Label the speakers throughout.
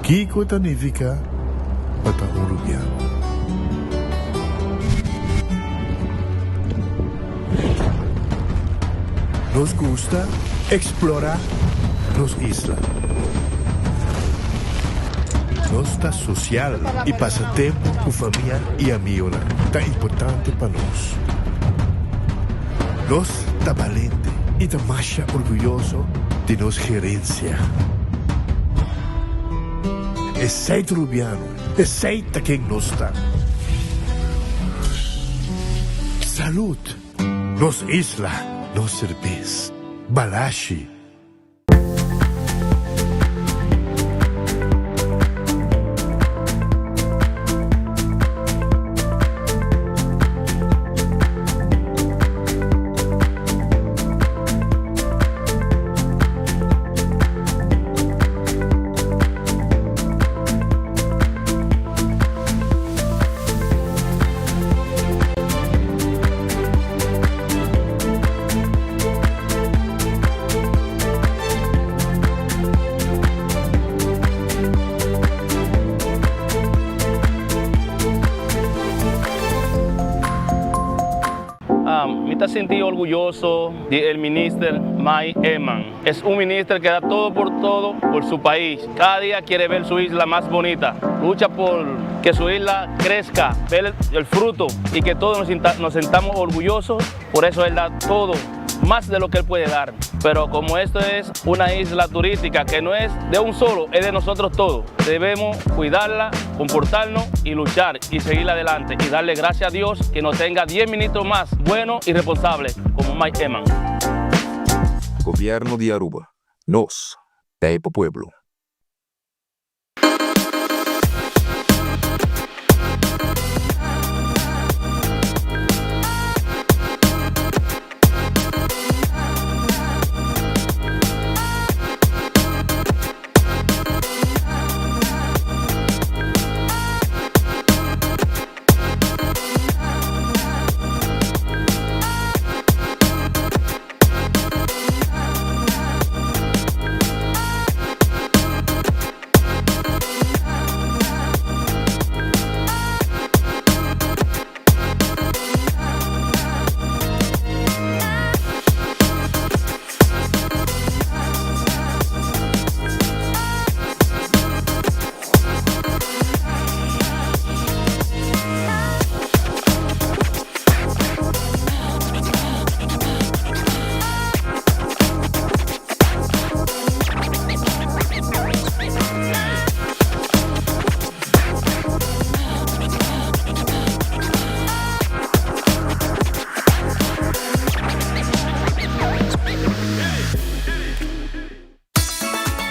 Speaker 1: Kiko ta nifiká pa ta un rubiano? Nos gusta eksplorá nos isla. Nos ta sosial i pasa tempu ku famia i amigonan ta importante pa nos. Nos ta balente i ta masha orguyoso di nos gerensia. Esei ta Rubiano, esei ta ken nos ta. Salud! Nos isla, nos serbes. Balashi.
Speaker 2: Mi ta sinti orguyoso di el minister Mike Eman. Es un minister que da todo por todo por su pais. Cada dia quiere ver su isla mas bonita. Lucha por que su isla crezca, ver el fruto y que todos nos sintamos orgullosos. Por eso él da todo, más de lo que él puede dar. Pero como esto es una isla turística que no es de un solo, es de nosotros todos. Debemos cuidarla, comportarnos y luchar y seguir adelante y darle gracias a Dios que nos tenga 10 ministros más buenos y responsables como Mike Eman.
Speaker 3: Gobierno di Aruba, nos ta pa pueblo.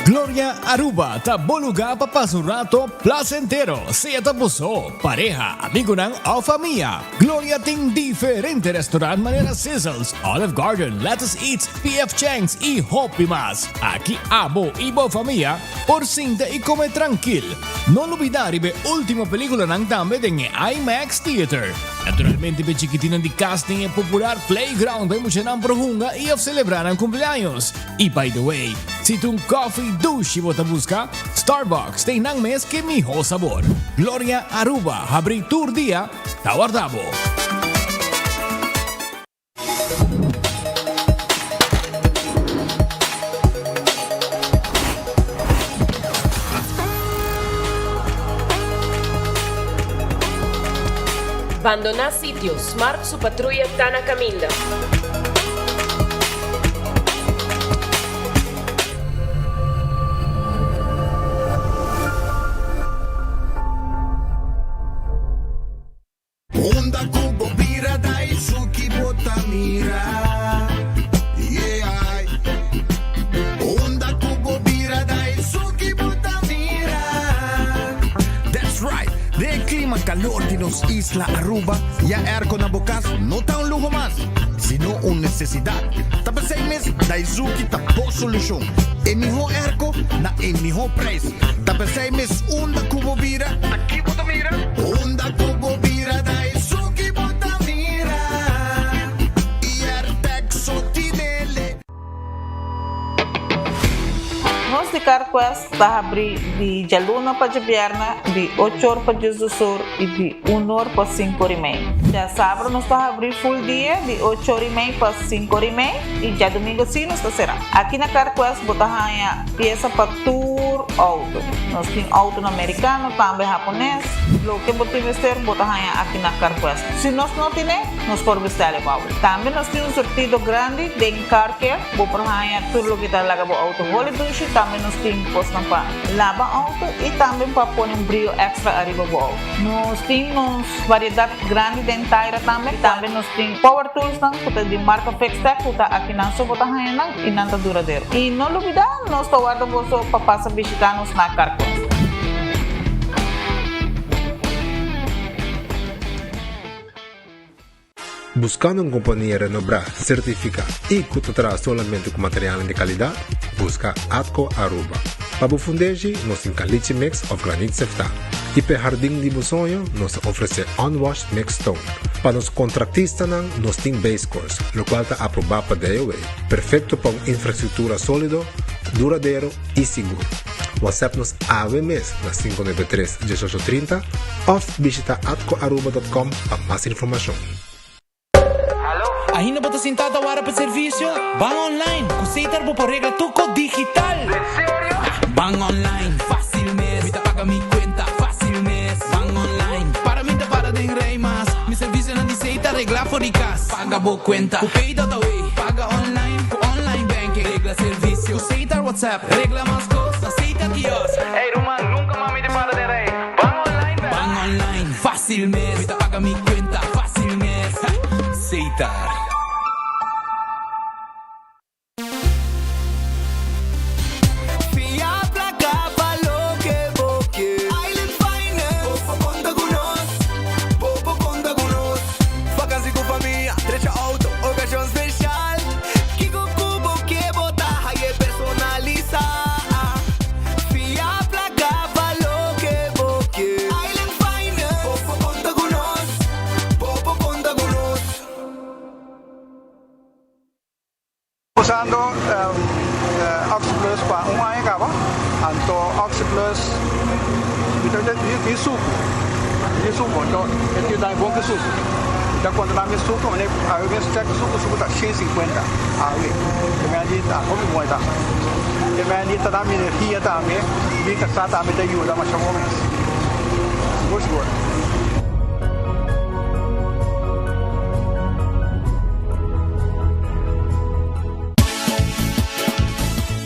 Speaker 4: Gloria Aruba ta bo lugar pa pasa un rato placentero, sea ta bo so, pareha, amigonan of famia. Gloria tin diferente restaurant manera Sizzles, Olive Garden, Lettuce Eats, PF Chang's y hopi mas. Aki abo y bo famia por sinta y come trankil. No lubida riba e ultimo peliculanan tambe den e IMAX Theater. Naturalmente p'e chikitinan di cas tin e popular playground pa e muchanan por hunga y of celebra nan cumpleaños. Y by the way, si ta un coffee dushi bo ta busca, Starbucks tin nan mes ke miho sabor. Gloria Aruba habri tur dia, ta warda bo.
Speaker 5: Bandoná sitio, Smart su patruya ta na kaminda.
Speaker 6: Unda ku bo bira Daisuki bo ta mira Yeah Unda ku bo bira Daisuki bo ta mira
Speaker 7: That's right! Den e klima kalor di nos isla Aruba, ya airco na bo kas no ta un luho mas, sino un nesesidat. Ta p'esei mes Daizuki ta bo solushon. E mihó airco na e mihó prijs. Ta p'esei mes unda ku bo bira,
Speaker 6: Ta ki bo ta mira? Unda ku bo bira Daizuki bo ta mira I airtec so tinele.
Speaker 5: Hos.
Speaker 8: di CarQuest ta habri di djaluna pa djabièrnè di ocho or pa diesdos or i di un or pa sinku or i mei. Djasabra nos ta habri full dia di ocho or i mei pa sinku or i mei i djadumingu si nos ta será. Aki na CarQuest bo ta haña piesa pa tur outo. Nos tin outonan merikano, tambe hapones. Loke bo tin mester bo ta haña aki na CarQuest. Si nos no tine, nos por bestèl e bou. Tambe nos tin un surtido grandi den Car Care. Bo por haña tur loke ta laga bo outo holi dushi. Tambe nos tin kosnan pa laba outo i tambe pa pone un brio èkstra ariba bo outo. Nos tin nos variedat grandi den taira tambe. Tambe nos tin power toolsnan ku ta di marka Fixtech ku ta akinan so bo ta haña nan i nan ta duradero. I no lubidá, nos ta warda boso pa pasa bishitá nos na Carquest.
Speaker 9: Buscando un compania renobrá, certificá y cu ta traha solamente cu materialnan di calidad? Busca Atco Aruba. Pa bo fundeshi, nos tin caliche mix of granit seftá. Y p'e hardin di bo soño, nos ta ofrece unwashed mixed stone. Pa nos contractistanan, nos tin base course, locual ta aprobá pa DOW. Perfecto pa un infrastructura solido, duradero y sigur. WhatsApp nos awe mes na 593 1830 of bishita atcoaruba.com pa mas informacion.
Speaker 10: Ainda bo ta sinta ta wara pa servicio? Ban online! Cu Setar bo por regla tur cos digital! Ban online, facil mes! Mi ta paga mi cuenta, facil mes! Ban online, para mi ta para den rij mas! Mi servicionan di Setar regla for di cas! Paga bo cuenta cu Pay.awe! Paga online cu online banking! Regla servicio cu Setar WhatsApp! Regla mas cos na Setar kiosk! Ey ruman, nunca mas mi ta para den rij! Ban online bek! Ban online, facil mes! Mi ta paga mi cuenta, facil mes! Setar.
Speaker 6: Fia placa pa loke bo ke. Island Finance. Bo por conta cu nos. Bo por conta cu nos. Vakantie cu famia, trecha auto, ocasion special. Kico cu bo ke bo ta haye personalisa. Fia placa pa loke bo ke. Island Finance. Bo por conta cu nos. Bo por conta cu nos.
Speaker 11: Usando Oxyplus pa un aña caba, anto Oxyplus mi ta tin sucu, tin sucu, anto e tin dami bon ki sucu. Mi ta controla mi sucu, mane awe mes check sucu, sucu ta shen sinkuenta awe, e mei di ta hopi bon e ta. E mei di ta dami energia tambe, mi casa tambe ta yuda masha bon mes, sigur sigur.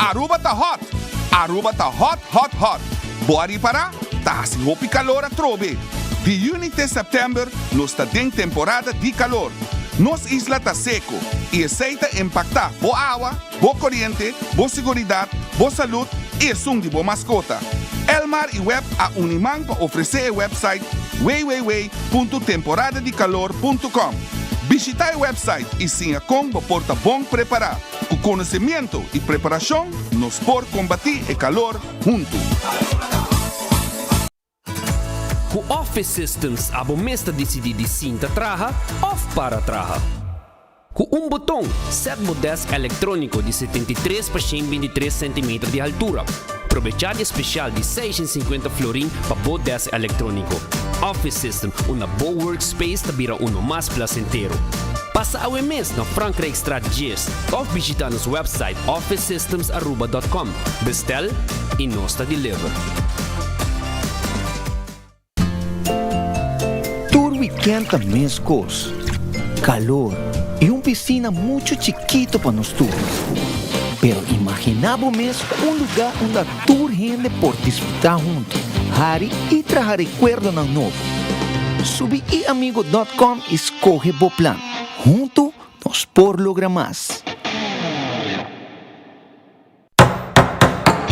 Speaker 12: Aruba ta hot! Aruba ta hot hot hot! Bo a ripara? Ta hasi hopi calor atrobe! Di juni te september nos ta den temporada di calor. Nos isla ta seco y esey ta impacta bo awa, bo coriente, bo seguridad, bo salud y esun di bo mascota. Elmar y web a uni man pa ofrece e website www.temporadadicalor.com. Bishita e website y siña con bo por ta bon prepara. Cu conocimiento y preparacion nos por combati e calor hunto.
Speaker 13: Ku Office Systems abo mes ta disidí di sinta traha òf para traha. Ku un boton, sèt bo dèsk elektróniko di 73 pa 123 sentimeter di haltura. Probechá di e spesial di 650 florin pa bo dèsk elektróniko. Office System, unda bo workspace ta bira uno mas plasentero. Pasa awe mes na Frankrijkstraat 10 òf bishitá nos wèpsait officesystemsaruba.com. Bestèl i nos ta deliver.
Speaker 14: Tur weekend ta mescos, calor y un piscina mucho chikito pa nos tur. Pero imagina bo mes un lugar unda tur hende por disfruta hunto, hari y traha recuerdonan nobo. Subi iamigo dot com y scoge bo plan. Hunto nos por logra mas.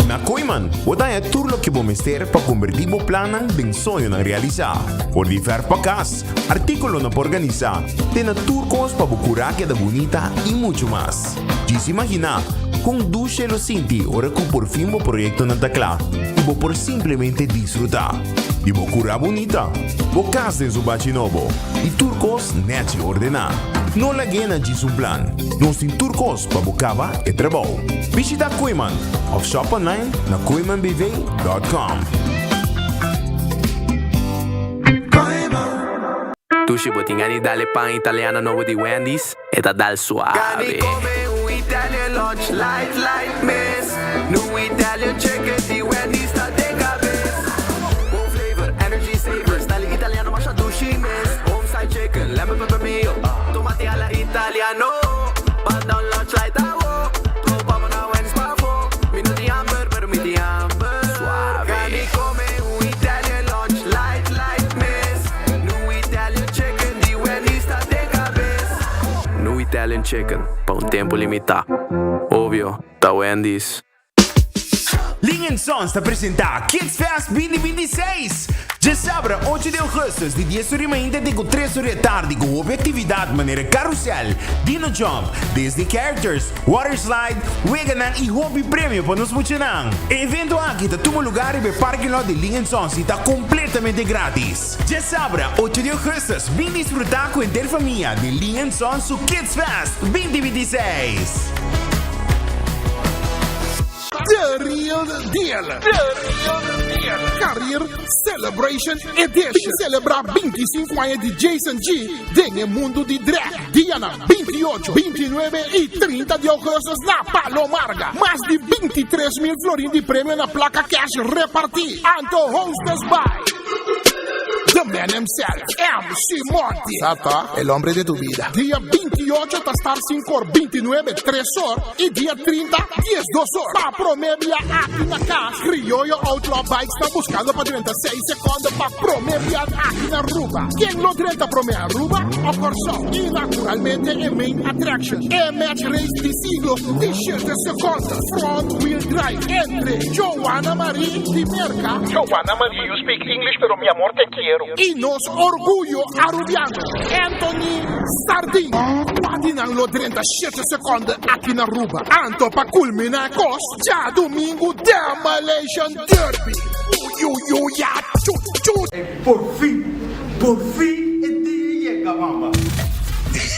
Speaker 15: Na Kooyman, bo ta haña tur loke bo mester pa kombertí bo plannan den soñonan realisá. For di vèrf pa kas, artíkulonan pa organisá, te na tur kos pa bo kurá keda bunita i muchu mas. Djis imaginá kon dushe lo sinti ora ku por fin bo proyektonan ta kla i bo por simplemente disfrutá di bo kurá bunita, bo kas den su bachi nobo i tur kos nèchi ordená. No lag'é na djis un plan, nos tin tur kos pa bo kaba e trabou. Bishitá Kooyman òf shop online na kooymanbv.com.
Speaker 16: Dushi bo tin gana di dal e pan italiano nobo di Wendy's? E ta dal suave.
Speaker 6: Gani come un Italian lunch light light mes Nu Italian chicken di Wendy's ta den cabes Bon flavor, energy saver, style italiano masha dushi mes Home style chicken, lemon pepper mayo, tomate alla italiano Pan down lunch light awo, topa bo na Wendy's pafo Mi no tin hamber pero mi tin hamber
Speaker 16: Suave.
Speaker 6: Gani come un Italian lunch light light mes Nu Italian chicken di Wendy's ta den cabes.
Speaker 16: Nu Italian Chicken pa un tempo limitá. Obvio, ta Wendy's.
Speaker 15: Ling and Sons ta presenta Kids Fest 2026! Djasabra ocho di augustus di dies ora di mainta te cu tres ora di atardi cu hopi actividad manera carrousel, dino jump, Disney characters, water slide, weganan y hopi premio pa nos muchanan. E evento aki ta tuma lugar riba e parking lot di Ling and Sons y ta completamente gratis. Djasabra ocho di augustus bin disfruta cu henter famia di Ling and Sons su Kids Fest 2026!
Speaker 17: The Real Deal. The Real Deal. Career Celebration Edition. Bin celebra 25 aña di Jason G den e mundo di drag. Dianan 28, 29 y 30 di augustus na Palo Marga. Mas di 23 mil florin di premio na placa cash reparti. Anto hostess by The man himself, MC Monty. Sata, el hombre de tu vida. Dia 28 ta start 5 or, 29 3 or y dia 30 12 or. Pa prome bia aki na cas, Criollo Outlaw Bikes ta buscando pa drenta 6 seconde pa prome bia aki na Aruba. Ken lo drenta prome Aruba o Corsou? Y naturalmente e main attraction, e match race di siglo di 7 seconde, front wheel drive entre Joanna Marie di Merca.
Speaker 18: Joanna Marie, you speak English pero mi amor te quiero.
Speaker 17: Y nos orguyo Arubiano, Anthony Sardin. Cua di nan lo drenta shete seconde aki na Aruba? Anto pa culmina e cos, djadumingu Demolition Derby. Uyuyuya chu chu.
Speaker 19: Por fin, por fin e dia yega mama.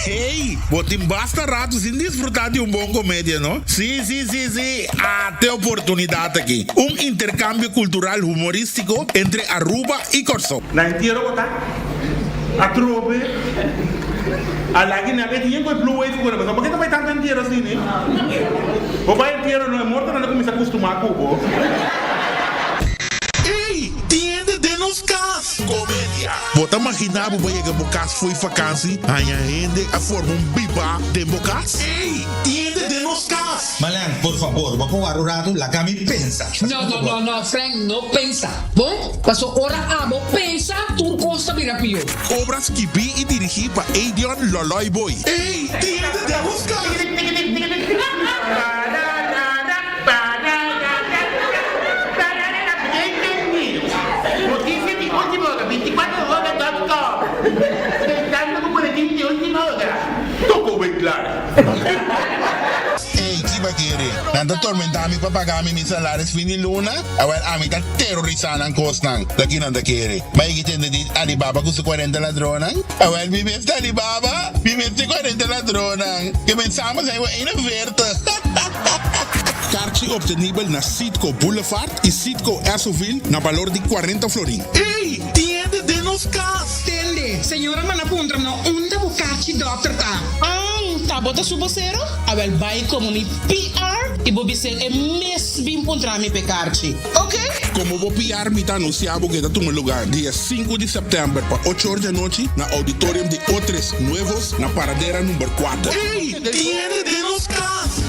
Speaker 12: Hey, bo tin basta rato sin disfruta di un bon comedia, no? Sí, sí, sí, sí, ate oportunidad aki. Un intercambio cultural humoristico entre Aruba y Corsou.
Speaker 19: Na entiero bo ta atrobe a lagi nan e tin ku e blue wave ku bo pasobra ke ta bai tantu entiero asina bo bai entiero no e mortonan ta kuminsa kustumá ku bo.
Speaker 12: Ey, tin hende den nos kas! Komedia. Bo ta maginá bo bai yega bo kas fo'i fakansi, haña hende a forma un bibá den bo kas? Ey, tin hende den nos kas!
Speaker 20: Marlene, por fabor, bo por wara un ratu? Laga mi pensa.
Speaker 21: No, no, no, no, Frank, no pensa. Bon, paso ora abo pensa, tur kos ta bira pió.
Speaker 12: Obra skibí i dirigí pa Edion Loloy Boy. Ey, tin hende den nos kas!
Speaker 22: Noticia di ultima ora, 24 hora dot com, Pensando cu boletin di ultima ora.
Speaker 12: Toko wey klaar. Ey, ki ba kere? Nan ta tormenta mi pa paga mi mi salaris fin di luna? Awel, ami ta terorisa nan kosnan. Ta ki nan ta kere? Ma e ki tende di Alibaba ku su kuarenta ladronnan? Awel, mi mes ta Alibaba, mi mes ta e kuarenta ladronnan. Ke men samen zijn we 41. Karchi obtenibel na Citgo Boulevard y Citgo Essoville na balor di 40 florin. Ey! Tin hende den nos cas!
Speaker 21: Tende, señora manda puntra no unda bo karchi dokter ta.
Speaker 23: An, ta bo ta su bosero? Awel bai komo mi PR i bo bis'é e mes bin puntra mi p'e karchi. Ok?
Speaker 12: Komo bo PR mi ta anunsiá bo ku e ta tuma lugar dia sinku di sèptèmber pa ocho or di anochi na Auditorium di Otres Nuevos na Paradera number kuater. Ey! Tin hende den nos kas!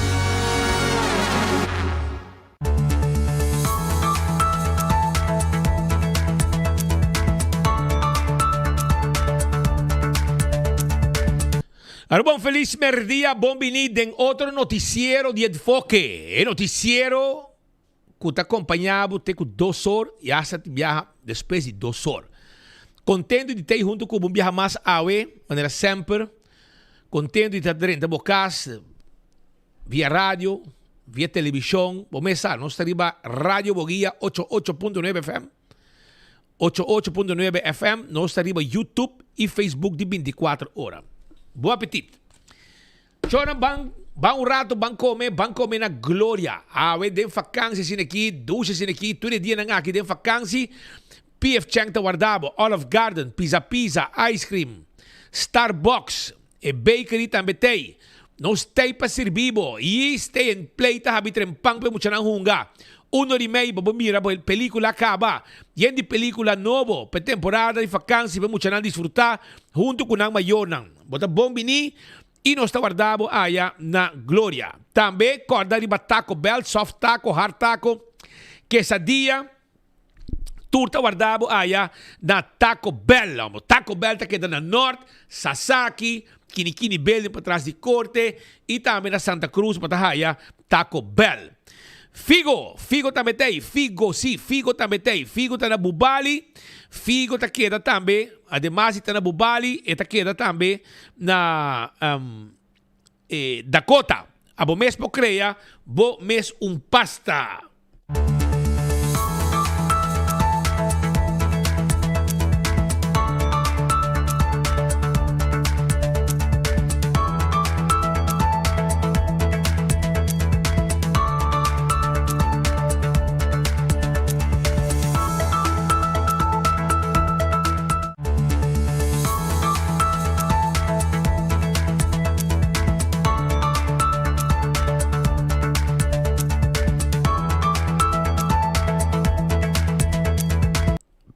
Speaker 24: Aruba un feliz merdia, bon bini den otro noticiero di Enfoke. E noticiero cu ta acompaña bo te cu dos or y hasta tin biaha despues di dos or. Contento di tey hunto cu bo un biaha mas awe, manera semper. Contento di ta drenta bo cas. Via radio, via televishon, bo mes sa, nos ta riba Radio Boguia ocho ocho punto nuebe FM, ocho ocho punto nuebe FM, nos ta riba YouTube i Facebook di bintikuater ora. Bon apetit! Chornan ban ban un rato ban kome, ban kome na Gloria. Awe den fakansi asina aki, dushi asina aki, tur e dianan aki den fakansi, PF Chang ta warda bo, Olive Garden, Pizza Pizza, Ice Cream, Starbucks, E bakery tambe t'ei. Nos t'ei pa sirbi bo. I stay and play ta habi tren pan pa e muchanan hunga. Un ora i mei pa bo mira bo pelicula caba. Yen di pelicula nobo pa e temporada di vakansi pa e muchanan disfruta hunto cu nan mayornan. Bo ta bon bini i nos ta warda bo aya na Gloria. Tambe corda riba Taco Bell, soft taco, hard taco, quesadilla. Tur ta warda bo aya na Taco Bell. Amo. Taco Bell ta keda na Noord, Sasaki, Kini Kini Building patras di Corte y tambe na Santa Cruz bo ta haya Taco Bell. Figo, Figo tambe ta ey, Figo si, Figo tambe ta ey. Figo ta na Bubali, Figo ta keda tambe, ademas di ta na Bubali, e ta keda tambe na Dakota. Abo mes por crea bo mes un pasta.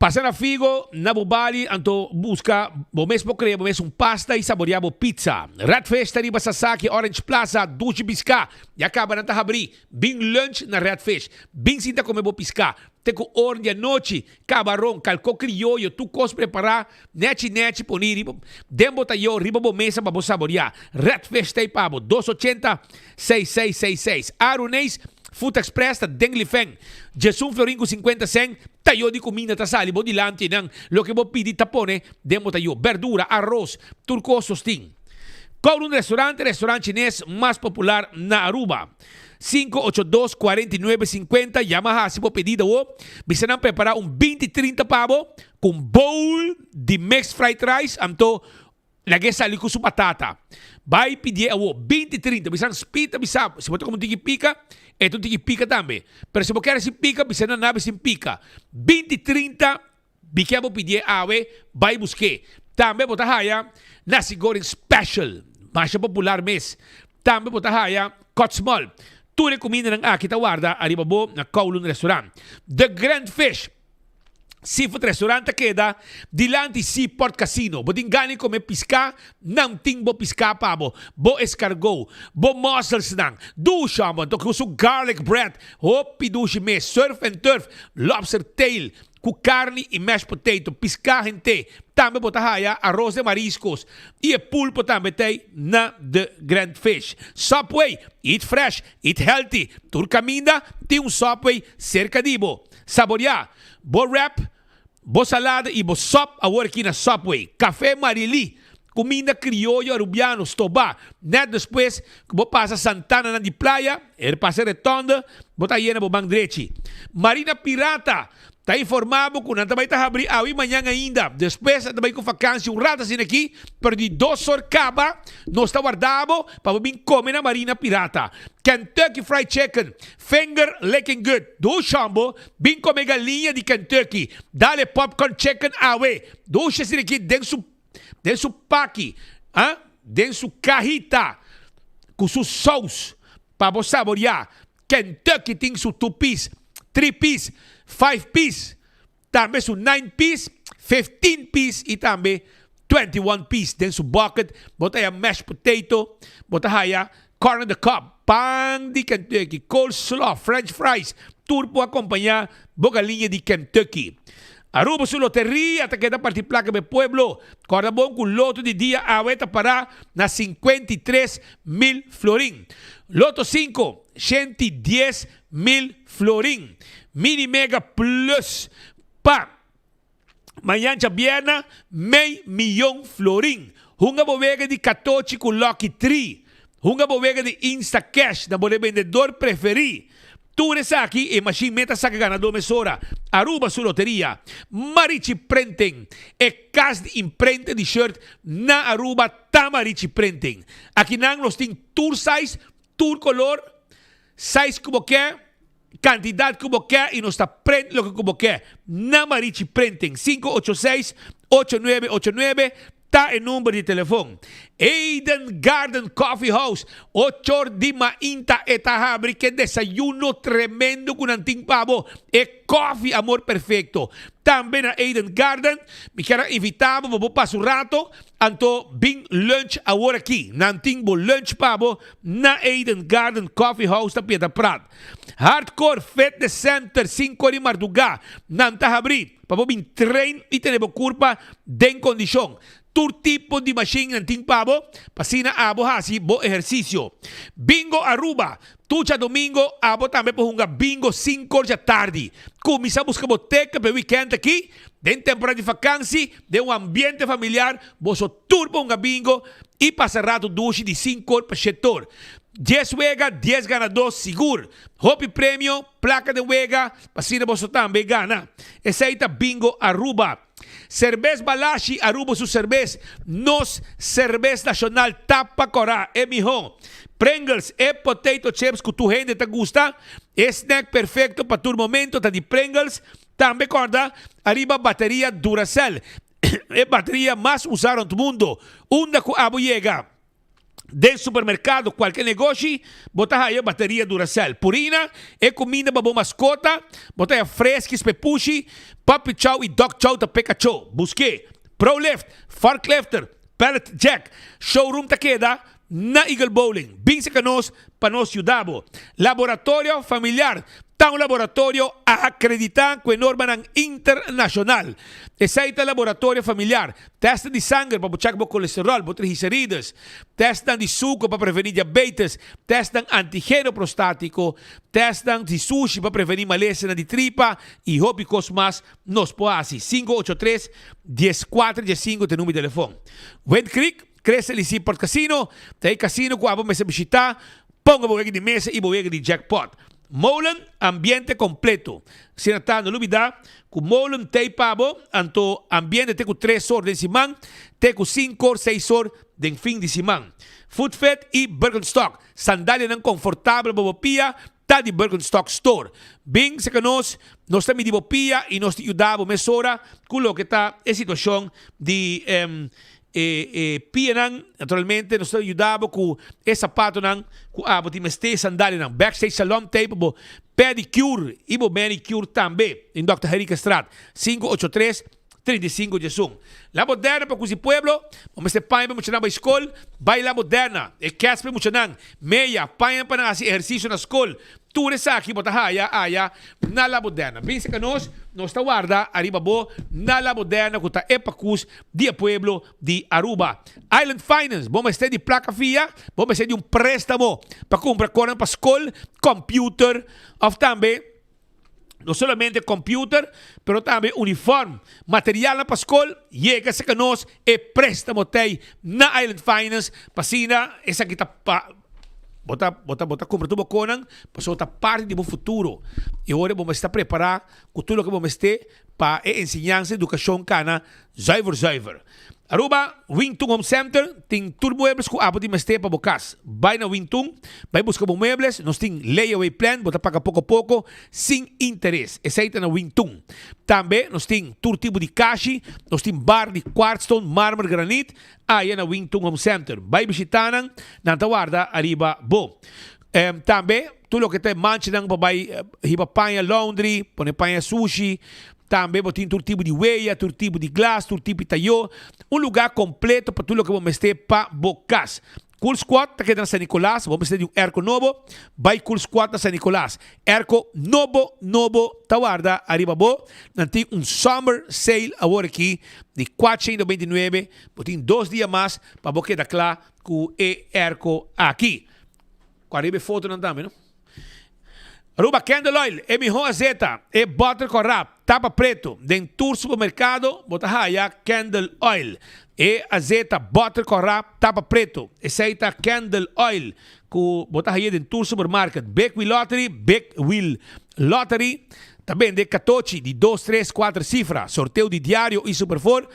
Speaker 24: Pasa na Figo, na bo bali, anto buska bo mes por krea bo mes un pasta i saborea bo pizza. Red Fish ta riba Sasaki, Orange Plaza, Dushi Biská. Ya kaba nan ta habrí. Bin lunch na Red Fish. Bin sinta kome bo piská. Te ku or di anochi. Kabaron, kalko krioyo, tur kos prepará, nechi nechi poni riba den bo tayo riba bo mesa pa bo saboriá. Red Fish ta ei pa bo, dos ochenta, seis seis seis seis. Aruneis Food Express ta den Lifen. Djesun florin ku sinkuenta sen, tayo di kuminda ta sali bo dilanti einan. Loke bo pidi ta pone den bo tayo, berdura, aros, tur kos sostin. Kowloon Restaurant, restaurant chines mas popular na Aruba. Sinku ocho dos kuarenta i nuebe sinkuenta yama hasi bo pedido awo. Bisa nan prepara un binti trinta pa bo ku un bowl di mixed fried rice anto lag'e sali ku su batata. Bai pidié awo binti trinta bisa nan spita bisa si bo ta kome un tiki pika e ta un tiki pika tambe pero si bo kere sin pika bisa nan nabi sin pika binti trinta Bike bo pidié awe, bai busk'é. Tambe bo ta haya nasi goreng special, masha popular mes. Tambe bo ta haya kotsmol. Tur e kumindanan aki ta warda ariba bo na Kowloon Restaurant. The Grand Fish Seafood Restaurant ta keda dilanti Seaport Casino. Bo tin gana di kome piská? Nan tin bo piská pa bo. Bo escargot, bo musselsnan, dushi homber, anto ku su garlic bread, hopi dushi mes, surf and turf, lobster tail, Ku karni i mashed potato, piská hent'é. Tambe bo ta haya aros de mariscos i e pulpo tambe t'ei na The Grand Fish. Subway, eat fresh, eat healthy. Tur kaminda tin un Subway serka di bo. Saboriá bo wrap, bo salada i bo sòp awor aki na Subway. Café Marily, kuminda krioyo arubiano stobá. Nèt despues ku bo pasa Santana nan di playa, E pasa retonde, bo ta yena bo man drechi. Marina Pirata ta informa bo ku nan ta bai ta habri awe i mañan ainda. Despues nan ta bai ku fakansi un rato asina aki, pero di dos or kaba nos ta warda bo pa bo bin kome na Marina Pirata. Kentucky Fried Chicken, finger licking good. Dushi bo bin kome galiña di Kentucky. Dale popcorn chicken awe. Dushi asina aki den su den su paki, ah, den su kahita ku su sous pa bo saboriá. Kentucky tin su two piece, three piece, five piece, tambe su nine piece, 15 piece i tambe 21 piece. Den su bucket bo ta haya mashed potato, bo ta haya corn on the cob, pan di Kentucky, coleslaw, french fries, tur por acompañá bo galiña di Kentucky. Aruba su loteria ta keda parti placa pa e pueblo. Corda bon cu loto di dia awe ta para na 53 mil florin. Loto 5, 110 mil florin. Mini Mega Plus pa mañan djabierna, mei miyon florin. Hunga bo wega di katochi cu Lucky 3. Hunga bo wega di Instacash na bo rebendedor preferí. Tur esaki e mashin meta saka ganadó mesora. Aruba su loteria. Marichi Printing, e kas di imprenta di shirt na Aruba ta Marichi Printing. Akinan nos tin tur size, tur kolor, size ku bo ke, kantidat ku bo ke i nos ta print loke ku bo ke na Marichi Printing. 586 8989 Ta e number di telefon. Eden Garden Coffee House, ochor di mainta e ta habri ke desayuno tremendo ku nan tin pa bo, e koffie amor perfecto. Tambe na Eden Garden, mi kier a invita bo pa bo pasa un rato, anto bin lunch awor aki. Nan tin bo lunch pa bo na Eden Garden Coffee House ta Piedra Prat. Hardcore Fitness Center, sinku di marduga nan ta habri. Pa bo bin train i tene bo kurpa den kondishon. Tur tipo di mashin nan tin pa bo, pa asina abo hasi bo ehersisio. Bingo Aruba, Tur djadomingo abo tambe por hunga bingo sinkor djatardi. Kuminsá buska bo teken pa e wikènt aki. Den temporada di fakansi, den un ambiente familiar, boso tur por hunga bingo i pasa ratu dushi di sinkor pa shetor. Dies wega, dies ganadó sigur. Hopi premio, plaka den wega, pa asina boso tambe gana. Esei ta Bingo Aruba. Serbes Balashi Aruba su serbes, nos serbes nashonal tapa kora, e miho. Pringles, e potato chips ku tur hende ta gusta, e snack perfekto pa tur momento ta di Pringles. Tambe kòrda ariba bateria Duracell, e bateria mas usa rònt mundo. Unda ku abo yega? Den supermerkado, kualke negoshi, bo ta haya bateria Duracell. Purina, e kuminda pa bo maskota, bo ta haya freskis pa e pushi, puppy chow i dog chow ta p'e kachó. Busk'é. Prolift, Forklifter, Pallet Jack, Showroom ta keda na Eagle Bowling. Bin serka nos pa nos yuda bo. Laboratorio Familiar ta un laboratorio akreditá ku e normanan internashonal. Esei ta Laboratorio Familiar. Tèstnan di sanger pa bo chèk bo kolesteròl, bo triglicerides, tèstnan di suko pa prevení diabetes, tèstnan antigeno prostátiko, tèstnan di sushi pa prevení malesanan di tripa i hopi kos mas nos por hasi. 583 14 15 ta e number di telefòn. Wind Creek, Crystal i Seaport Casino ta e kasino ku abo mester bishitá. Ponga bo wega di mesa i bo wega di jackpot. Molen, ambiente completo. Asina ta, no lubida cu Molen t'ey pa bo, anto ambiente te cu tres or den siman, te cu cinco or, seis or den fin di siman. Footfit y Birkenstock, sandalianan confortabel pa bo pia, ta di Birkenstock Store. Bin cerca nos, nos ta midi bo pia y nos ta yuda bo mesora cu loke ta e situacion di E e pianan, naturalmente nos ta yuda bo ku e sapatonan ku abo tin mester, e sandalianan. Backstage Salon ta ei pa bo pedicure i bo manicure tambe, den Dòkter Henriquezstraat, 583, 35 diesun. La Moderna pa kusi pueblo, bo mester paña pa muchanan bai skol, bai La Moderna. E kès pa e muchanan, meya, paña pa nan hasi ehersisio na skol, Tur esaki bo ta haya aya na La Moderna. Bin serka nos, nos ta warda ariba bo na La Moderna ku ta e pakus di e pueblo di Aruba. Island Finance, bo mester di plaka fia, bo mester di un prestamo pa kumpra konan pa skol, computer of tambe no solamente computer pero tambe uniform, materialnan pa skol, yega serka nos e prestamo t'ei na Island Finance pa asina esaki ta pa Bo ta, bo ta, bo ta kumpra tur bo konan pasobra ta parti di bo futuro. I ora bo mester ta prepará ku tur loke bo mester pa e enseñansa, edukashon kana zuiver zuiver. Aruba, Wingtun Home Center tin tur muebles ku abo tin mester pa bo kas. Bai na Wingtun, bai buska bo muebles. Nos tin layaway plan, bo ta paga poko poko sin interes. Esei ta na Wingtun. Tambe nos tin tur tipo di kashi, nos tin bar di quartzstone, marmer, granit. Aya na Wing Tun Home Center. Bai bishita nan, nan ta warda ariba bo. Tambe tur loke ta e manchanan pa bai hiba paña laundry, pone paña sushi. Tambe bo tin tur tipo di weya, tur tipo di glas, tur tipo di tayo. Un luga completo pa tur loke bo mester pa bo cas. Cool Squad ta keda na San Nicolas, bo mester di un airco nobo, bai Cool Squad na San Nicolas. Airco nobo nobo ta warda ariba bo. Nan tin un summer sale awor aki di 429, bo tin dos dia mas pa bo keda kla ku e airco aki. Ku ariba e fotonan tambe no. Aruba Candle Oil, e miho azeta, e boter corá, tapa preto. Den tur supermercado bo ta haya Candle Oil. E azeta boter corá, tapa preto. Esey ta Candle Oil cu bo ta haya den tur supermarket. Big Wheel Lottery, Big Wheel Lottery ta bende catochi di dos, tres, cuater cifra. Sorteo di diario y Superfour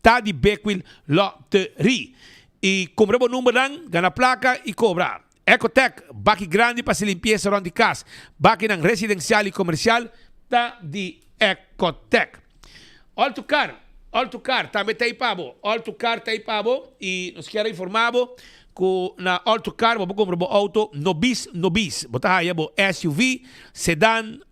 Speaker 24: ta di Big Wheel Lottery. Y cumpra bo numbernan, gana placa y cobra. Ecotec, baki grandi pa hasi limpiesa rond di kas. Bakinan residensial i komersial ta di Ecotec. All to Car, All to Car tambe ta ei pa bo. All to Car ta ei pa bo i nos kier a informa bo ku na All to Car bo por kumpra bo outo nobis nobis. Bo ta haya bo SUV, sedan,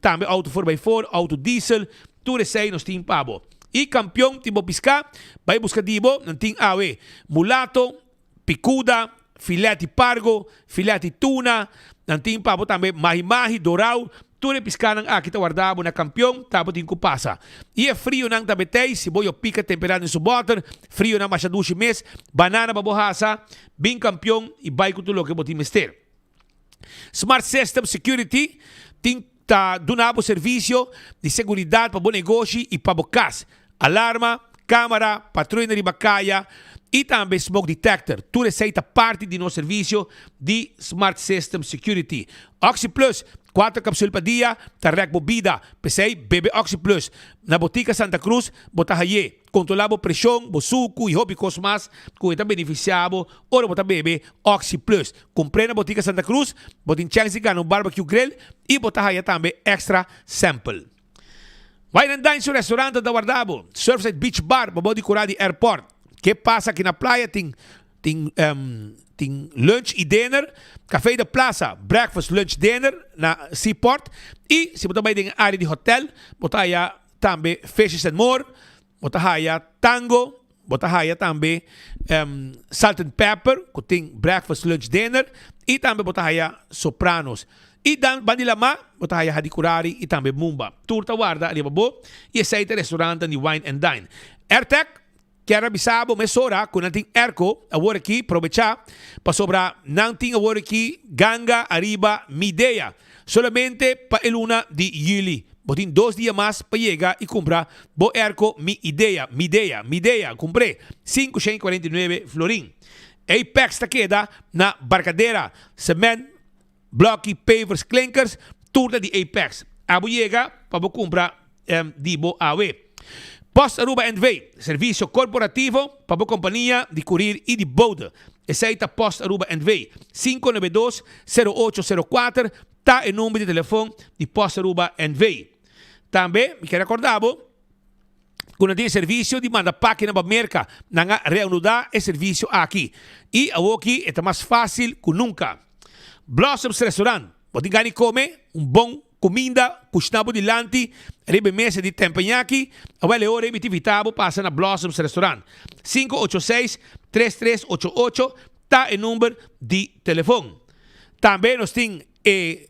Speaker 24: tambe outo four by four, outo diesel, tur esei nos tin pa bo. I kampion tin bo piská, bai buska di bo, nan tin awe mulato, Picuda, filet di pargo, filet di tuna, nan tin pa bo tambe mahi mahi, dorau, tur e piscanan aki ta warda bo na campeon, ta bo tin cu pasa. Y e frionan ta betey, siboyo pica tempera den su boter, frionan masha dushi mes, banana pa bo hasa, bin campeon y bay cu tur loke bo tin mester. Smart System Security tin ta duna bo servicio di seguridad pa bo negoshi y pa bo cas. Alarma, camara, patruina riba caya y tambe smoke detector. Tur esey ta parti di nos servicio di Smart System Security. OxyPlus, cuatro capsul pa dia ta rek bo bida. P'esey bebe OxyPlus. Na Botica Santa Cruz bo ta haye. Controla bo presion, bo sucu y hopi cos mas cu e ta beneficia bo ora bo ta bebe OxyPlus. Compr'é na Botica Santa Cruz, bo tin chèns di gana un barbecue grill y bo ta haya tambe extra sample. Wine and Dine su restaurant ta warda bo. Surfside Beach Bar pa bo di cura di airport. Ke pasa aki na playa tin tin tin lunch y dinner. Café de Plaza, breakfast, lunch, dinner na Seaport. Y si bo ta bay den e area di hotel, bo ta haya tambe Fishes and More, bo ta haya Tango, Bo ta haya tambe Salt and Pepper ku tin breakfast, lunch, dinner i tambe bo ta haya Sopranos. I dan ban di lamá bo ta haya Hadikurari i tambe Mumba. Tur ta warda riba bo i esei ta restaurantan di Wine and Dine. Airtec kier a bisa bo mesora ku nan tin airco awor aki, probechá pasobra nan tin awor aki ganga ariba Midea. Solamente pa e luna di juli. Bo tin dos dia mas pa yega y cumpra bo airco Mi Idea, Midea, Midea, cumpr'e, 549 florin. Apex ta keda na Barcadera. Cement, bloki, pavers, klinkers, tur ta di Apex. Abo yega pa bo cumpra di bo awe. Post Aruba NV, servicio corporativo pa bo compania di courier y di bode. Esey ta Post Aruba NV. 592 0804 ta e number di telefon di Post Aruba NV. Tambe mi kier recorda bo cu nan tin e servicio di manda pakinan pa Merca. Nan a reanuda e servicio aki y awoki e ta mas facil cu nunca. Blossoms Restaurant, bo tin gana di come un bon Kuminda kushná bo dilanti riba e mesa di Tempeñaki, awel e ora ei mi ta invitá bo pasa na Blossoms Restaurant. 586 3388 ta e number di telefon. Tambe nos tin e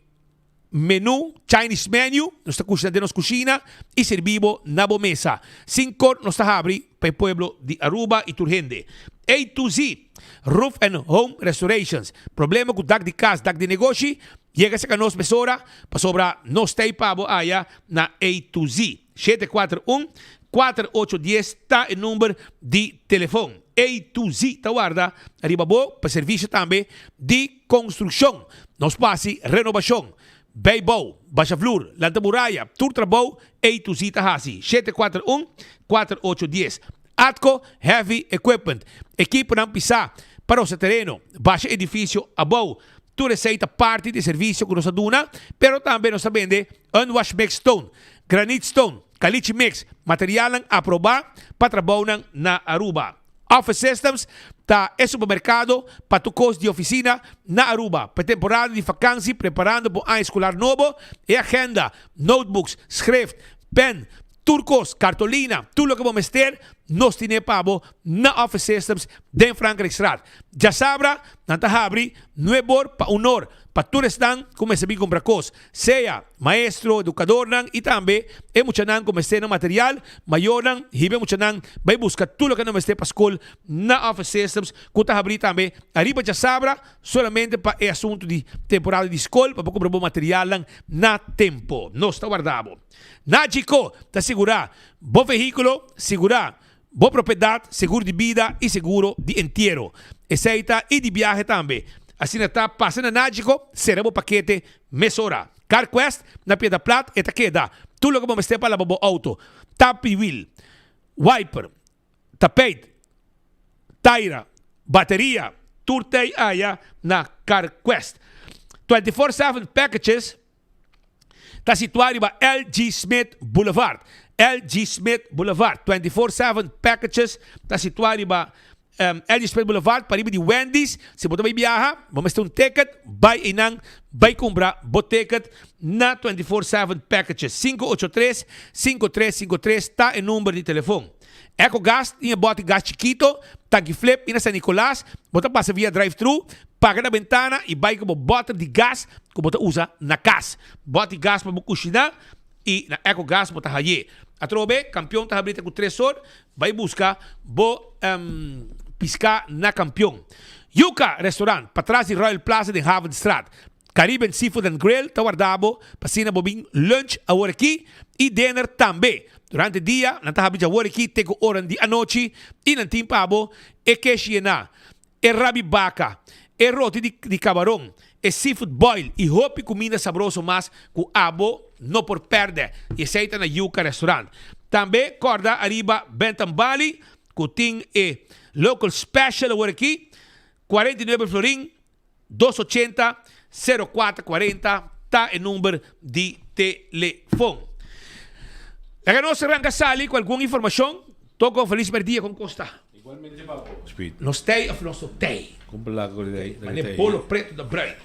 Speaker 24: menu, Chinese menu, nos ta kushná den nos kushina i sirbí bo na bo mesa. Sin kort nos ta habri pa e pueblo di Aruba i tur hende. A to Z, Roof and Home Restorations, problema ku dak di kas, dak di negoshi, Yega serka nos mesora pasobra nos ta ei pa bo aya na A to Z. 741 4810 ta e number di telefon. A to Z ta warda riba bo pa servisio tambe di konstrukshon. Nos por hasi renobashon, bijbouw, basha vloer, lanta muraya, tur trabou A to Z ta hasi. 741 4810. Atco Heavy Equipment, ekiponan pisá pa rosa tereno, basha edifisio abou, Tur esei ta parti di e servisio ku nos ta duna, pero tambe nos ta bende unwash mix stone, granite stone, caliche mix, materialnan aprobá pa trabounan na Aruba. Office Systems ta e supermerkado pa tur kos di ofisina na Aruba. Pa e temporada di fakansi preparando pa un aña eskolar nobo, e agenda, notebooks, schrift, pen, Tur kos, kartolina, tur loke bo mester, nos tine pa bo na Office Systems den Frankrijkstraat. Djasabra nan ta habri nuebor pa un or. pa tur esnan ku mester bin kumpra kos, sea maestro, edukadornan i tambe e muchanan ku mester nan material. Mayornan hiba e muchanan bai buska tur loke nan mester pa skol na Office Systems ku ta habrí tambe ariba djasabra solamente pa e asuntu di temporada di skol pa bo kumpra bo materialnan na tempo. Nos ta warda bo. Nagico ta sigurá bo vehíkulo, sigurá bo propiedat, seguro di bida i seguro di entiero. Esei ta i di biahe tambe. Asina ta pasa na Nagico, sera bo pakete mesora. CarQuest na Piedra Plat e ta keda. Tur loke bo mester pa laba bo auto, tapi wiel, wiper, tapijt, taira, bateria, tur tei aya na CarQuest. 24/7 Packages ta situá riba LG. Smith Boulevard. LG. Smith Boulevard. 24/7 Packages ta situá riba LG. Smith Boulevard, pariba di Wendy's. Si bo ta bai biaha, bo mester un ticket, bai einan, bai kumpra bo ticket na 24/7 Packages. 583 5353 ta e number di telefon. Ecogas tin e bòti gas chikito, tanki flip i na San Nicolas bo ta pasa via drive-thru, paga na bentana i bai ku bo bòter di gas ku bo ta usa na kas. Bòti gas pa bo kushiná i na Ecogas bo ta haye. Atrobe, Kampion ta habri te ku tres or, bai buska bo piská na Kampion. Yuca Restaurant, patras di Royal Plaza den Havenstraat. Caribbean Seafood and Grill ta warda bo pa asina bo bin lunch awor aki y dinner tambe. Durante dia nan ta habri dje awor aki te cu oran di anochi y nan tin pa bo e kesh yena, e rabi baca, e roti di di cabaron, e seafood boil y hopi cuminda sabroso mas cu abo no por perde y esey ta na Yuca Restaurant. Tambe corda ariba Bentham Bali cu tin e local special awor aki, 49 florin. 280 04 40 ta e number di telefon. Laga nos ranka sali ku algun informashon. Toko felis merdia kon kosta.
Speaker 1: Igualmente pa bo, Speed.
Speaker 24: Nos tei of nos no tei?
Speaker 1: Kon placa ku tei?
Speaker 24: Mane bolo preto ta bruin.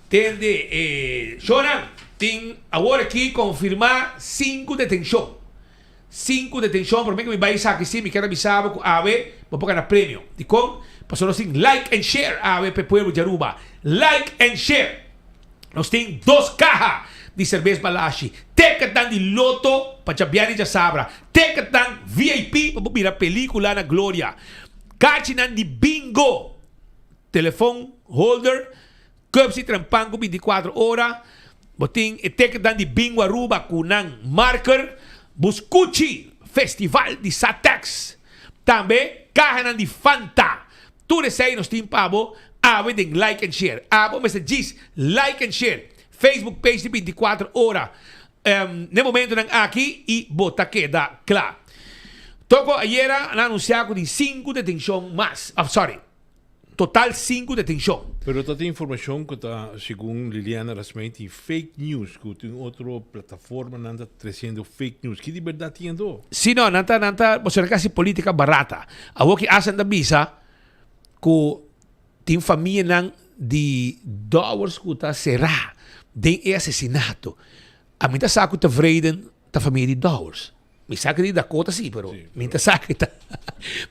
Speaker 24: Tende e shownan tin awor aki konfirma sinku detenshon. Sinku detenshon prome ku mi bai esaki si mi kier a bisa bo ku awe bo por gana premio. Dikon? Pasobra nos tin like and share awe pa e pueblo di Aruba. Like and share! Nos tin dos kaha di serbes Balashi, ticketnan di loto pa djabièrnè i djasabra, ticketnan VIP pa bo mira pelikula na Gloria, kachinan di bingo, telefon holder, Cups di trempan cu 24 ora. Bo tin e ticketnan di Bingo Aruba cu nan marker. Buscuchi Festival di Satex. Tambe cahanan di Fanta. Tur esey nos tin pa bo awe den Like and Share. Abo mester djis Like and Share Facebook page di 24 ora n'e momentonan aki y bo ta keda cla. Toco ayera nan anuncia cu tin sinku detencion mas, of sorry. Total sinku detenshon.
Speaker 1: Pero ta tin informashon ku ta segun Liliana Rasmijn tin fake news ku tin otro plataformanan ta tresiendo fake news. Ki di bèrdat tin anto?
Speaker 24: Si no, nan ta nan ta boso ta hasi politica barata. Awor ki Asen ta bisa ku tin famianan di Dowers ku ta será den e asesinato. Ami ta sa ku tevreden ta famia di Dowers. Mi sa ki di Dakota si, pero mi ta sa ki ta.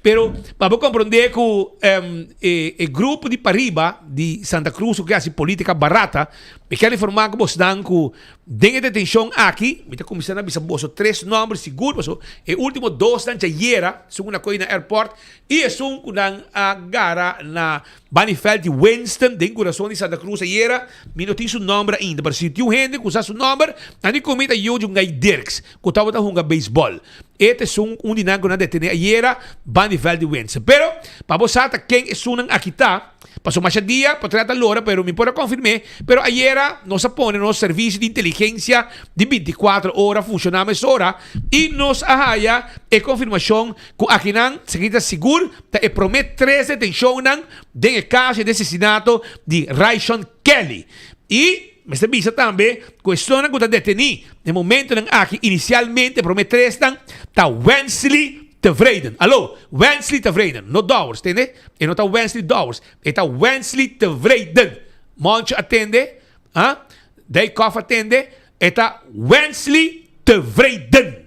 Speaker 24: Pero pa bo comprende ku e, e grupo di pariba di Santa Cruz ku ke hasi politica barata, mi kier informa ku bosnan ku den e detencion aki, mi ta kuminsa na bisa boso tres nomber sigur, paso e ultimo dosnan djayera, esun ku na koy na airport i esun ku nan a gara na Banifeld di Winston den kurason di Santa Cruz ayera, mi no tin su nomber ainda, pero si tin un hende ku sa su nomber, nan di ku mi ta yu di un Guy Dirks. Ku tabata hunga beisbòl. E ta esun un di nan ku nan detené ayera ban di vèlt di Windsor. Pero, pa bo sa ta ken esunnan aki ta, pasobra masha dia por trata lora, pero mi por a konfirm'é, pero ayera nos a pone nos servisio di inteligensia di bintikuater ora funshoná mesora i nos a haya e konfirmashon ku akinan esaki ta sigur ta e promé tres detenshonnan den e kaso di asesinato di Raishon Kelly. I mester bisa tambe ku esnan ku ta detení den momentonan aki inisialmente e promé tresnan ta Wensley Tevreden. Alo, Wensley Tevreden, no Dowers, tende? E no ta Wensley Dowers, e ta Wensley Tevreden. Moncho a tende, ha? Dijkhoff a tende, e ta Wensley Tevreden.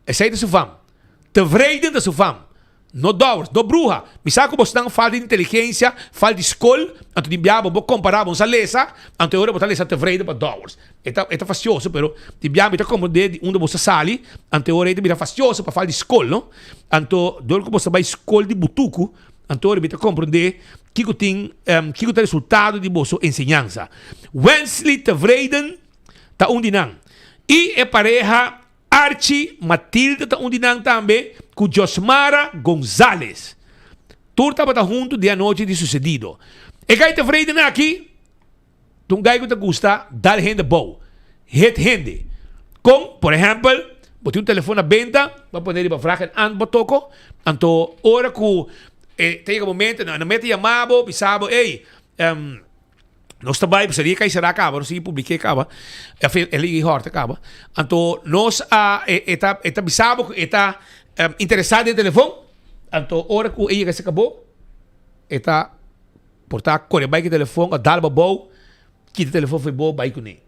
Speaker 24: Esei ta su fam. Tevreden ta su fam. No Dowers, no bruha. Mi sa ku bosnan falta di inteligensia, falta di skol, anto di biaha bo bo kompará bo sa lesa, anto e ora bo ta lesa tevreden pa Dowers. E ta e ta fastioso pero di biaha mi ta komprendé di unda bo sa sali, anto e ora ei ta bira fastioso pa falta di skol no. Anto dor ku bo sa bai skol di butuku, anto ora mi ta komprendé kiko tin kiko ta resultado di boso enseñansa. Wensley Tevreden ta un di nan. I e pareha Archie Matilde ta un di nan tambe ku Josmara Gonzalez. Tur tabata huntu di anochi di susedido. E gai tevreden aki ta un gai ku ta gusta dal hende bou, hit hende. Kon, por ehèmpel, bo tin un telefon na benta, bo a pone riba vraag en antwoord toko, anto ora ku e ta yega momento, nan a mete yama bo, bisa bo, ey, Nos ta bai, seria kai será kaba, nos sigui publiké kaba, of e liga i hòrta kaba. Anto nos a, e, e ta, e ta bisa bo ku e ta interesá den telefon, anto ora ku e yega serka bo, e ta por ta kore bai ku e telefon, a dal bo abou, kita e telefon for bo, bai kuné.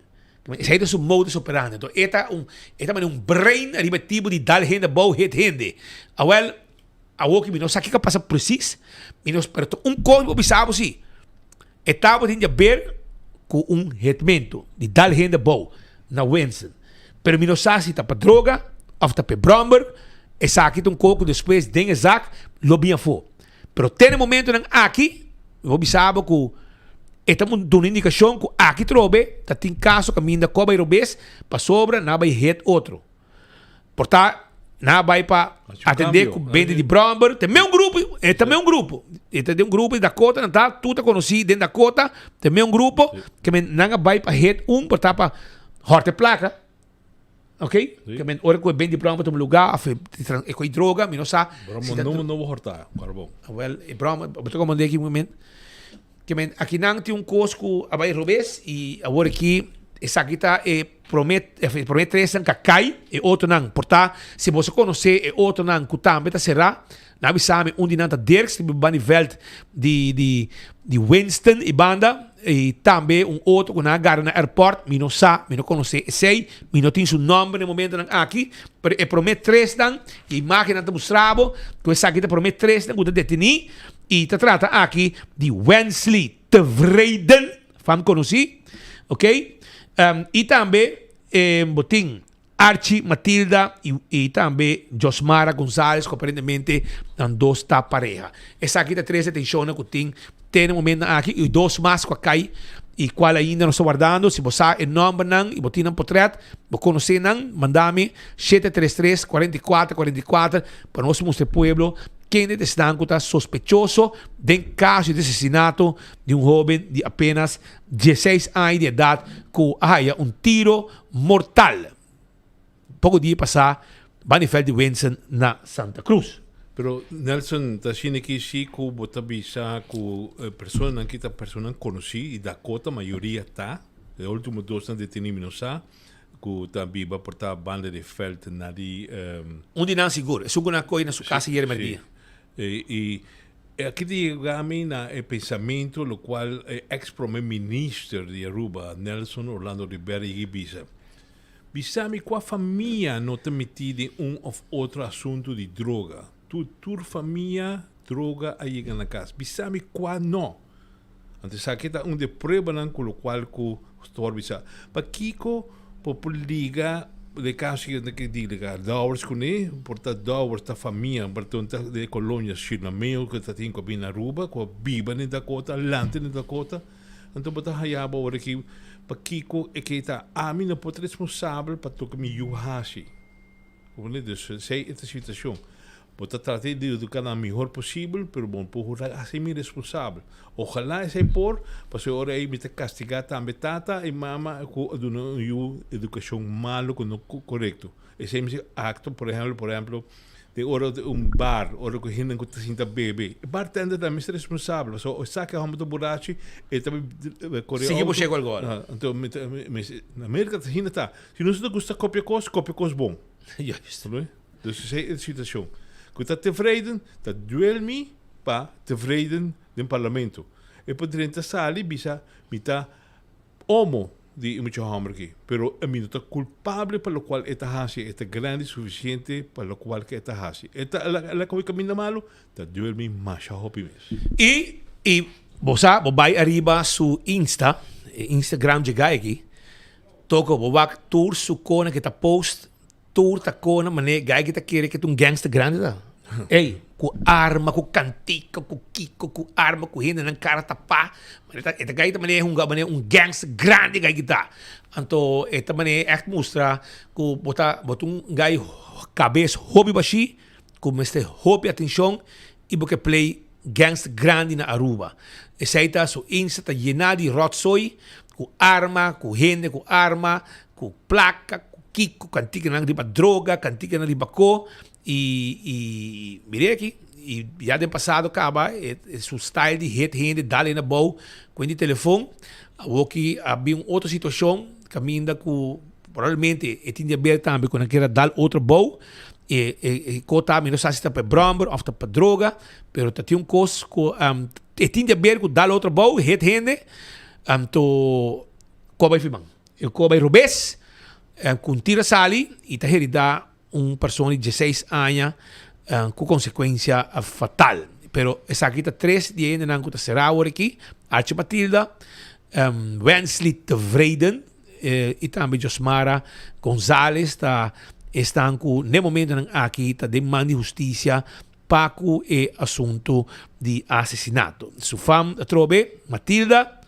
Speaker 24: Esei ta su modus operandi. Anto e ta un, e ta manera un brain riba e tipo di dal hende abou, hit hende. Awèl, awor ku mi no sa kiko a pasa presis, mi no, pero ta un kos mi por bisa bo si. E tabatin di haber ku un hetmentu di dal hende abou na Winston. Pero mi no sa si ta pa droga òf ta pa e bròmber. Esaki ta un kos ku despues den e zak lo bin afó. Pero te na e momentunan aki, mi por bisa bo ku e ta duna indikashon ku aki trobe ta tin kaso kaminda ku a bai robes pasobra nan a bai het otro. Por ta nan a bai pa atendé ku bende di bròmber. Ta meun grupo, e ta meun grupo. E ta den un grupo di Dakota, nan ta tur ta konosí den Dakota, ta meun grupo ke men nan a bai pa het un por ta pa hòrta e plaka. Ok? Ke men ora ku e bende bròmber tuma lugá òf e kohe droga, mi no sa.
Speaker 1: Bròmber no no bo hòrta, karbon.
Speaker 24: Awèl, e bròmber, bo ta komand'é aki un moment. Ke men akinan tin un kos ku a bai robes i awor aki esaki ta e promé e promé tresnan ku a kai, e otronan por ta si boso konosé e otronan ku tambe ta será, nan a bisa mi un di nan ta Dirks di Barneveld di di di Winston i banda i tambe un otro ku nan a gara na airport mi no sa mi no konosé esei mi no tin su nòmber na e momentonan aki pero e promé tresnan e imágennan ta mustra bo ku esaki ta e promé tresnan ku ta detení. I ta trata aki di Wensley Tevreden, fam konosí, ok? I tambe bo tin Archie Matilda i tambe Josmara Gonzalez ku aparentemente nan dos ta pareha. Esaki ta tres detenshonnan ku tin te na momentonan aki i dos mas ku a kai i kual ainda nos ta wardando. Si bo sa e nòmbernan i bo tin nan potrèt, bo konosé nan, manda mi 733 44 44 pa nos mustra e pueblo Kende ta esnan ku ta sospechoso den kaso di asesinato di un hóben di apenas dieseis aña di edat ku a haya un tiro mortal poko dia pasá Banifel di Winson na Santa Cruz?
Speaker 1: Pero Nelson ta asina ki si ku bo ta bisa ku e personanan ki ta personanan konosí i Dakota mayoria ta, e ultimo dosnan detení mi no sa. Ku ta biba por ta banda di veld na di.
Speaker 24: Un di nan sigur, esun ku nan a kohe na su kas ayer merdia.
Speaker 1: I aki ta yega mi na e pensamentu lokual e ex prome minister di Aruba, Nelson Orlando Rivera yega i bisa, Bisa mi kua famia no ta mití den un òf otro asuntu di droga. Tur tur famia droga a yega na kas. Bisa mi kua no. Anto esaki ta un di e pruebanan ku lokual ku ta wòrdu bisa. Pakiko bo por liga den kaso ku ke di liga Dowers kuné? Por ta Dowers ta famia, por ta ta di e kolonia Surinameo ku ta tin ku a bini na Aruba, ku a biba den Dakota, a lanta den Dakota. Anto bo ta haya bo ora ki pakiko e ke ta ami no por ta responsabel pa tur ku mi yu hasi. Comprende? Dus esei e ta situacion. Bo ta trata di educa nan mihor posibel, pero bo no por hura haci mi responsabel. Ojalá esei por, pasobra ora ei mi ta castiga tambe tata y mama cu a duna un yu educacion malo cu no corecto. Esei mi acto, por ehemplo, por ehemplo, den ora di un bar, ora cu hendenan cu ta sinta bebe, e bartender tambe mester responsabel, pasobra ora e sa cu e homber ta burachi, e ta core
Speaker 24: Sigui bo
Speaker 1: auto.
Speaker 24: shego alcohol.
Speaker 1: Anto mi ta, mi, na Merca ta asina ta. Si nos ta gusta copia cos, copia cos bon.
Speaker 24: Juist.
Speaker 1: Dus esei e situacion. Cu ta tevreden, ta duel mi pa tevreden den parlamento. E por drenta sali bisa mi ta omo. di e mucha homber aki, pero mi no ta culpable pa locual e ta haci, e ta grandi suficiente pa locual cu e ta haci. E ta el a coge caminda malo, ta duel mi masha hopi mes.
Speaker 24: Y y bo sa bo bay ariba su Insta, e Instagram dje guy aki, toko bo wak tur su kona ke ta post Tur ta kona mane guy ki ta kere ke ta un gangster grandi ta. Ey, ku arma, ku kantika, ku kiko, ku arma, ku hendenan kara tapá. E ta e ta guy ta mane hunga mane un gangster grandi guy ki ta. Anto e ta mane ègt mustra ku bo ta bo ta un guy kabes hopi bashí, ku mester hopi atenshon i bo ke play gangster grandi na Aruba. Esei ta su Insta ta yená di ròtsooi, ku arma, ku hende ku arma, ku plaka, ku kiko, kantikanan riba droga, kantikanan riba ko, i i mire aki, i ya den pasado kaba e su style di hit hende dal hende abou ku hende di telefon, awoki a bin un otro situashon kaminda ku probablemente e tin di haber tambe ku nan kier a dal otro abou, e e ko ta mi no sa si ta pa e bròmber òf ta pa droga, pero ta tin un kos ku e tin di haber ku dal otro abou, hit hende, anto ko bai firman. E koba e robes ku un tira sali i ta herida un persona di dieseis aña ku konsekuensia fatal. Pero esaki ta tres di e hendenan ku ta será awor aki, Archie Matilda, Wensley Tevreden i tambe Josmara Gonzales ta esnan ku n'e momentonan aki ta den man di hustisia pa ku e asuntu di asesinato. Su fam atrobe, Matilda.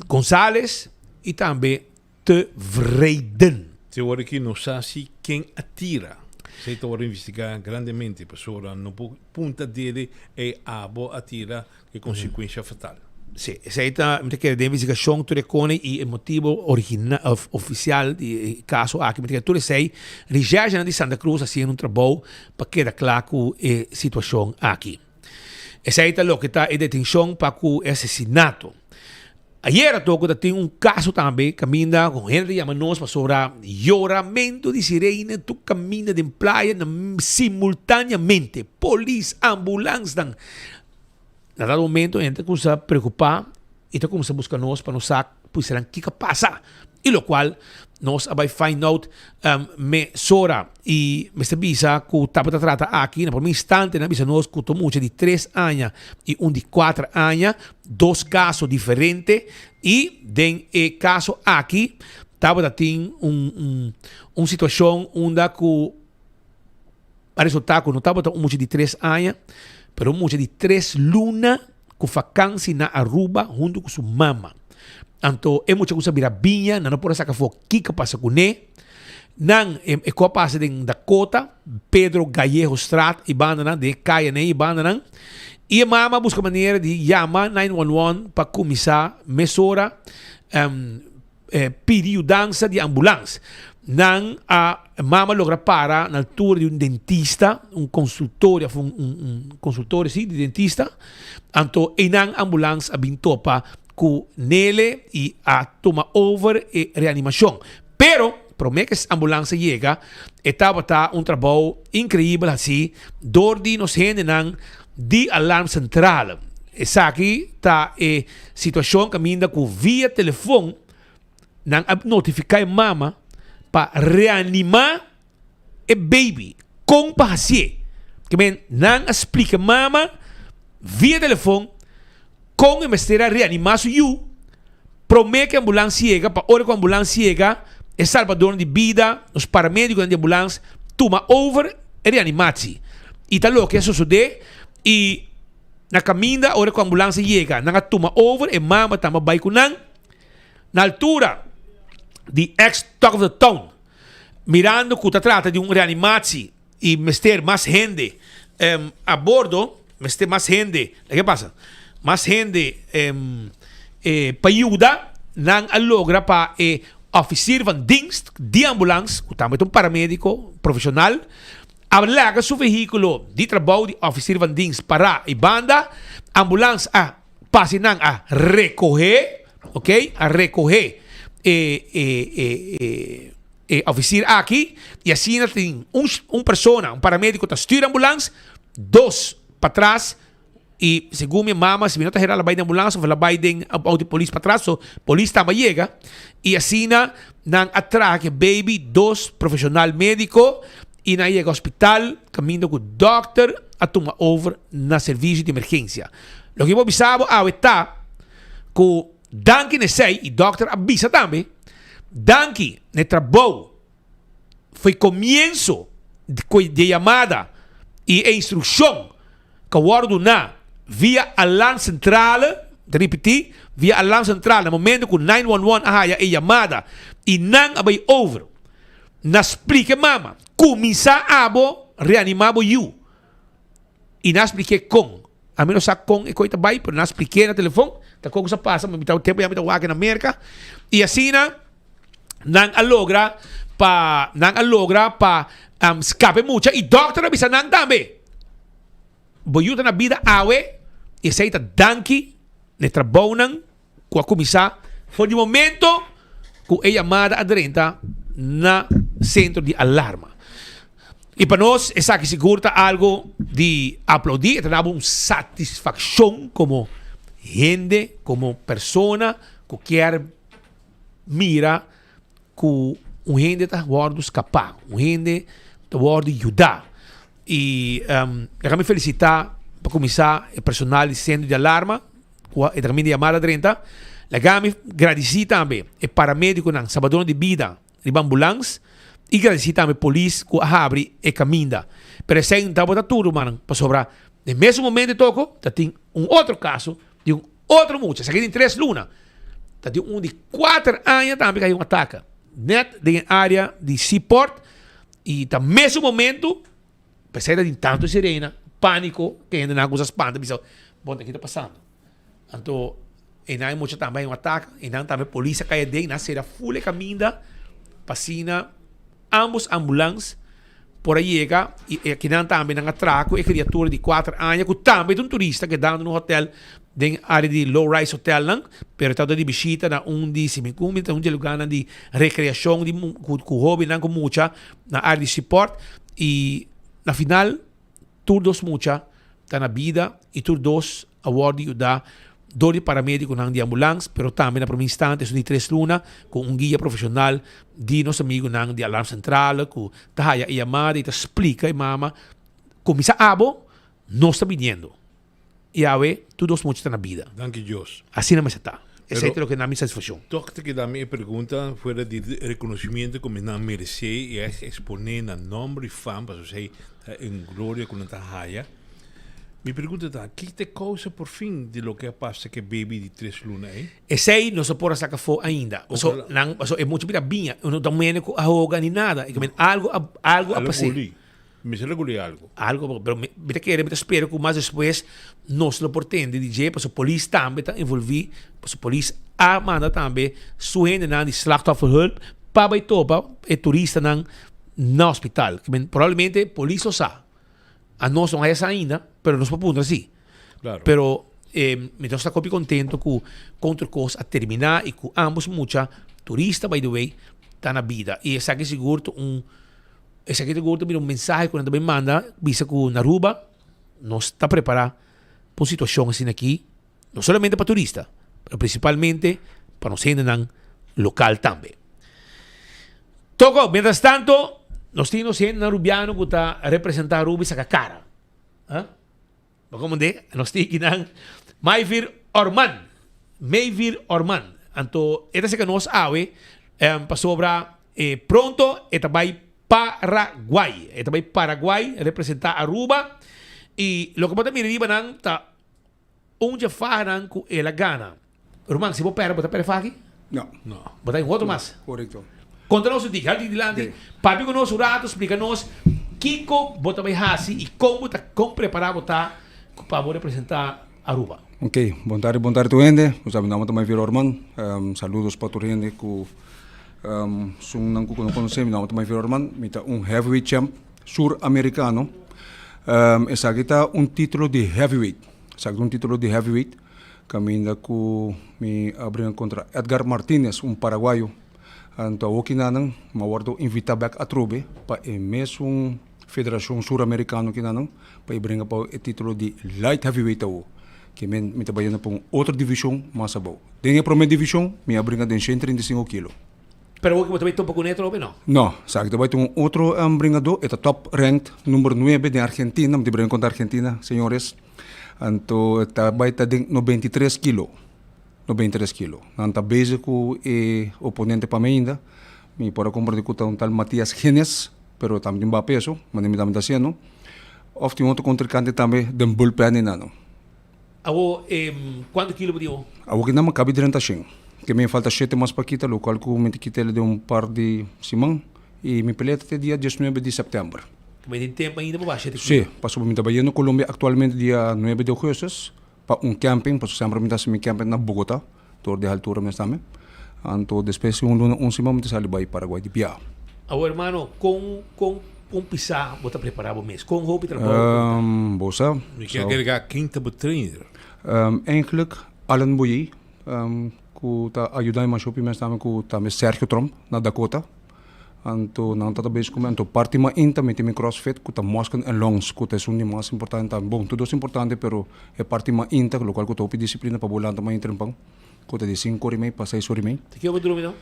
Speaker 24: Gonzales y tambe Tevreden.
Speaker 1: Te ora ki no sa si ken a tira. Esei ta wòrdu investigá grandemente pasobra no por punta dede ey abo a tira ku e konsekuensha fatal.
Speaker 24: Sí, esei ta, mi ta kere den investigashon tur e kone i e motibo original of ofisial di e kaso aki, mi ta kere tur esei reshèrshenan di Santa Cruz hasiendo un trabou pa keda kla ku e situashon aki. Esei ta loke ta e detenshon pa ku e asesinato. Ayera toko ta tin un kaso tambe kaminda ku hende ta yama nos pasobra yoramentu di sirena tur kaminda den playa na simultaneamente. Polis, ambulansnan. Na dado momento hende ta kumsa preokupa i ta kumsa buska nos pa nos sa puisanan kiko a pasa. I lokual nos a bai find out mesora i mester bisa ku tabata trata aki na prome instante nan a bisa nos ku ta un mucha di tres aña i un di kuater aña, dos kaso diferente i den e kaso aki tabata tin un un situashon unda ku a resulta ku no tabata un mucha di tres aña pero un mucha di tres luna ku fakansi na Aruba huntu ku su mama. Anto e mucha kusa bira biña, nan no por a saka afó kiko a pasa kuné. Nan e e ku a pasa den Dakota, Pedro Gallejo Straat i bandanan, den e kayanan i bandanan. I e mama a buska manera di yama 911 pa kuminsá mesora pidi yudansa di ambulans. Nan a mama logra para na altura di un dentista, un consultorio of un un consultorio si di dentista. Anto einan ambulans a bin topa cu Nele y a tuma over e reanimacion. Pero prome cu es ambulans a yega e tabata un trabou increibel haci door di nos hendenan di alarmcentrale. Esaki ta e situacion caminda cu via telefon nan a notifica e mama pa reanima e baby. Con pa hacié? Ke men nan a splica e mama via telefon con e mester a reanima su yu prome cu e ambulans yega pa ora cu ambulans yega e salbadornan di bida, nos paramediconan di ambulans tuma over e reanimatie. Y ta loke a sosode y na caminda ora cu ambulans a yega nan a tuma over e mama tamba bay cu nan na altura di ex Talk of the Town mirando cu ta trata di un reanimatie y mester mas hende a bordo mester mas hende ke pasa mas hende pa yuda nan a logra pa e officier van dienst di ambulans cu tambe ta un paramedico profesional A laga su vehíkulo di trabou di òfisir van dins pará i banda. Ambulans a pasa i nan a rekohé, ok, a rekohé e e e e e òfisir aki i asina tin un un persona, un paramédiko ta stuur ambulans, dos patras. Y segun mi mama, si mi no ta hera, el a bay den ambulance of el a bay den auto di polis patras. So, polis tambe a yega. Y asina nan a traha cu e baby, dos profesional medico, y nan a yega hospital caminda cu dokter a tuma over na servicio di emergencia. Loke mi por bisa bo awe ta cu danki na esey, y dokter a bisa tambe, danki na e trabou foi comienso di e yamada y e instruccion cu a wordo duna via alarmcentrale, ta ripiti, via alarmcentrale na momento cu 911 a haya e yamada y nan a bay over na splica e mama, cuminsa abo reanima bo yiu y nan a splique con, ami no sa con e coy ta bay pero nan a splique na telefon ta con cu sa pasa, mi ta tempo ya mi ta wak na Merca y asina. Nan a logra pa nan a logra pa um, scape mucha y dokter a bisa nan tambe. Bo yuda na bida awe y esey ta danki na e trabounan cu a cuminsa for di momento cu e yamada a drenta na centro di alarma. Y pa nos esaki sigur ta algo di aplaudi, e ta dabo un satisfaccion como hende, como persona cu kier mira ku un hende ta wòrdu skapá, un hende ta wòrdu yudá. I laga mi felisitá pa kuminsá e personal di sentro di alarma ku e ta kaminda yamada drenta. Laga mi gradisí tambe e paramedikonan, salbadornan di bida riba ambulans i gradisí tambe polis ku a habri e kaminda. Pero esei no tabata tur rumannan, pasobra den mesun momento toko ta tin un otro kaso di un Otro mucha, esaki tin tres luna, ta tin un di kuater aña tambe ku a haña un ataka net den e área di Seaport i ta mesun momento p'esei ta tin tantu sirena, pániko ku e hendenan a kuminsá spanta bisa bon ta ki ta pasando. Anto einan e mucha tambe a haña un ataka, einan tambe polis a kai aden, nan a sera ful e kaminda pa asina ambos ambulans por a yega y akinan tambe nan a traha cu e criatura di cuater aña cu tambe ta un turista kedando na un hotel den area di low rise hotelnan pero ta di bishita na un di si mi cumbi ta un di e lugarnan di recreacion di cu hobennan cu mucha na area di Seaport y na final Tur dos mucha ta na bida y tur dos a wordo yuda dor di paramediconan di ambulans, pero tambe na prome instante esun di tres luna cu un guia profesional di nos amigonan di Alarm Centrale cu ta haya e yamada y ta splica e mama cuminsa abo, nos ta biniendo. Y awe tur dos mucha ta na bida.
Speaker 1: Danki Dios.
Speaker 24: Asina mester ta. Esey ta loke na mi satisfaccion.
Speaker 1: Toch ta keda mi e pregunta fuera di reconocimiento cu mi nan merece y a expone nan nomber y fam pasobra esey ta un gloria cu nan ta haya. Mi pregunta ta, ki ta e causa por fin di loke a pasa cu e baby di tres luna ey?
Speaker 24: Esey no se por a saca afo ainda. Paso nan, paso e mucha bira biña, no ta mene cu a hoga ni nada. E men algo a, algo a pasa.
Speaker 1: Mester a guli algo.
Speaker 24: Algo, pero mi, mi ta kere, mi ta spera ku mas despues nos lo por tende di dje, pasobra polis tambe ta envolví, pasobra polis a manda tambe su hendenan di slachtofferhulp pa bai topa e turistanan na hospital. Ke men probablemente polis lo sa. Anos no haya sa ainda, pero nos por puntra si.
Speaker 1: Claro.
Speaker 24: Pero eh, mi ta sta hopi contento ku kon tur kos a terminá i ku ambos mucha turista by the way ta na bida. I esaki sigur ta un Esaki ta gusta mira un mensahe ku nan ta bai manda bisa ku na Aruba nos ta prepará pa un situashon asina aki, no solamente pa turista, pero prinsipalmente pa nos hendenan lokal tambe. Toko, mientras tanto, nos tin nos hendenan rubiano ku ta representá Aruba i saka kara. Bo komand'é, nos tin kinan Maivir Orman, Maivir Orman. Anto e ta seka nos awe pasobra e pronto e ta bai Paraguay. E ta bai Paraguay representá Aruba i loke bo ta mira riba nan ta un dje fahanan ku el a gana. Ruman, si bo pèrdè, bo ta pèrdè faha aki?
Speaker 2: No.
Speaker 1: No.
Speaker 24: Bo ta den otro mas?
Speaker 2: Korekto.
Speaker 24: Konta nos un tiki, haltu dilanti, papia ku nos un rato, splika nos kiko bo ta bai hasi i kon bo ta, kon prepará bo ta pa bo representá Aruba.
Speaker 2: Ok, bon tardi, bon tardi tur hende. Bo sa mi nomber ta Mayvier Orman. Saludos pa tur hende ku esunnan ku no konosé mi nomber ta Mayvier Orman. Mi ta un heavyweight champ sur americano. Esaki ta un titulo di heavyweight. Esaki ta un titulo di heavyweight. Caminda cu mi a bringa contra Edgar Martinez, un paraguayo. Anto awoki nanan mi a wordo invita bek atrobe pa e mesun Federashon Sur Amerikano kinanan pa e bringa pa e titulo di light heavyweight awo. Ke men mi ta bayendo pa un otro divishon mas abou. Den e prome divishon mi a bringa den 135 kilo.
Speaker 24: Pero awor ke bo ta bai topa ku Neto awe no?
Speaker 2: No, sa ki ta bai tin un otro bringadó, e ta top ranked number nuebe den Argentina, mi ta bringa kontra Argentina, señores. Anto e ta bai ta den 93 kilo, 93 kilo. Nan ta bezig ku e oponente pa mi ainda, mi por a komprende ku ta un tal Matias Gines, pero e tambe tin baha peso, manera mi tambe ta hasiendo. Of tin otro kontrinkante tambe den bullpen einan no.
Speaker 24: Awor, kuantu kilo bo tin awor?
Speaker 2: Awor ki nan mi kabi drenta shen. Ke mi falta shete mas pa kita, lokual ku mi ta kita el den un par di siman. I mi pelea ta te dia diesnuebe di sèptèmber.
Speaker 24: Ke mi tin tempu ainda pa baha shete kilo?
Speaker 2: Si, pasobra mi ta bayendo Colombia aktualmente dia nuebe di ougùstus pa un camping, pasobra semper mi ta hasi mi camping na Bogota, dor di haltura mes tambe. Anto despues di un luna un siman mi ta sali bai Paraguay di biaha.
Speaker 24: Awor hermano, kon kon kon pisá bo ta prepará bo mes? Kon hopi trabou bo ta?
Speaker 2: Bo sa.
Speaker 1: Mi ke agregá ken ta bo trainer?
Speaker 2: Eigenlijk Allen Boyé ku ta ayuda mi masha hopi mes tambe ku tambe Sergio Tromp na Dakota. Anto nan ta ta bezig ku mi. Anto parti mainta mi tin mi crossfit ku ta muscle en lungs ku ta esun di mas importante tambe. Bon tur dos importante pero e parti mainta lokual ku ta hopi disiplina pa bo lanta mainta trempan ku ta di sinku ora i mei pa seis ora i mei.
Speaker 24: Te ki ora bo drumi no?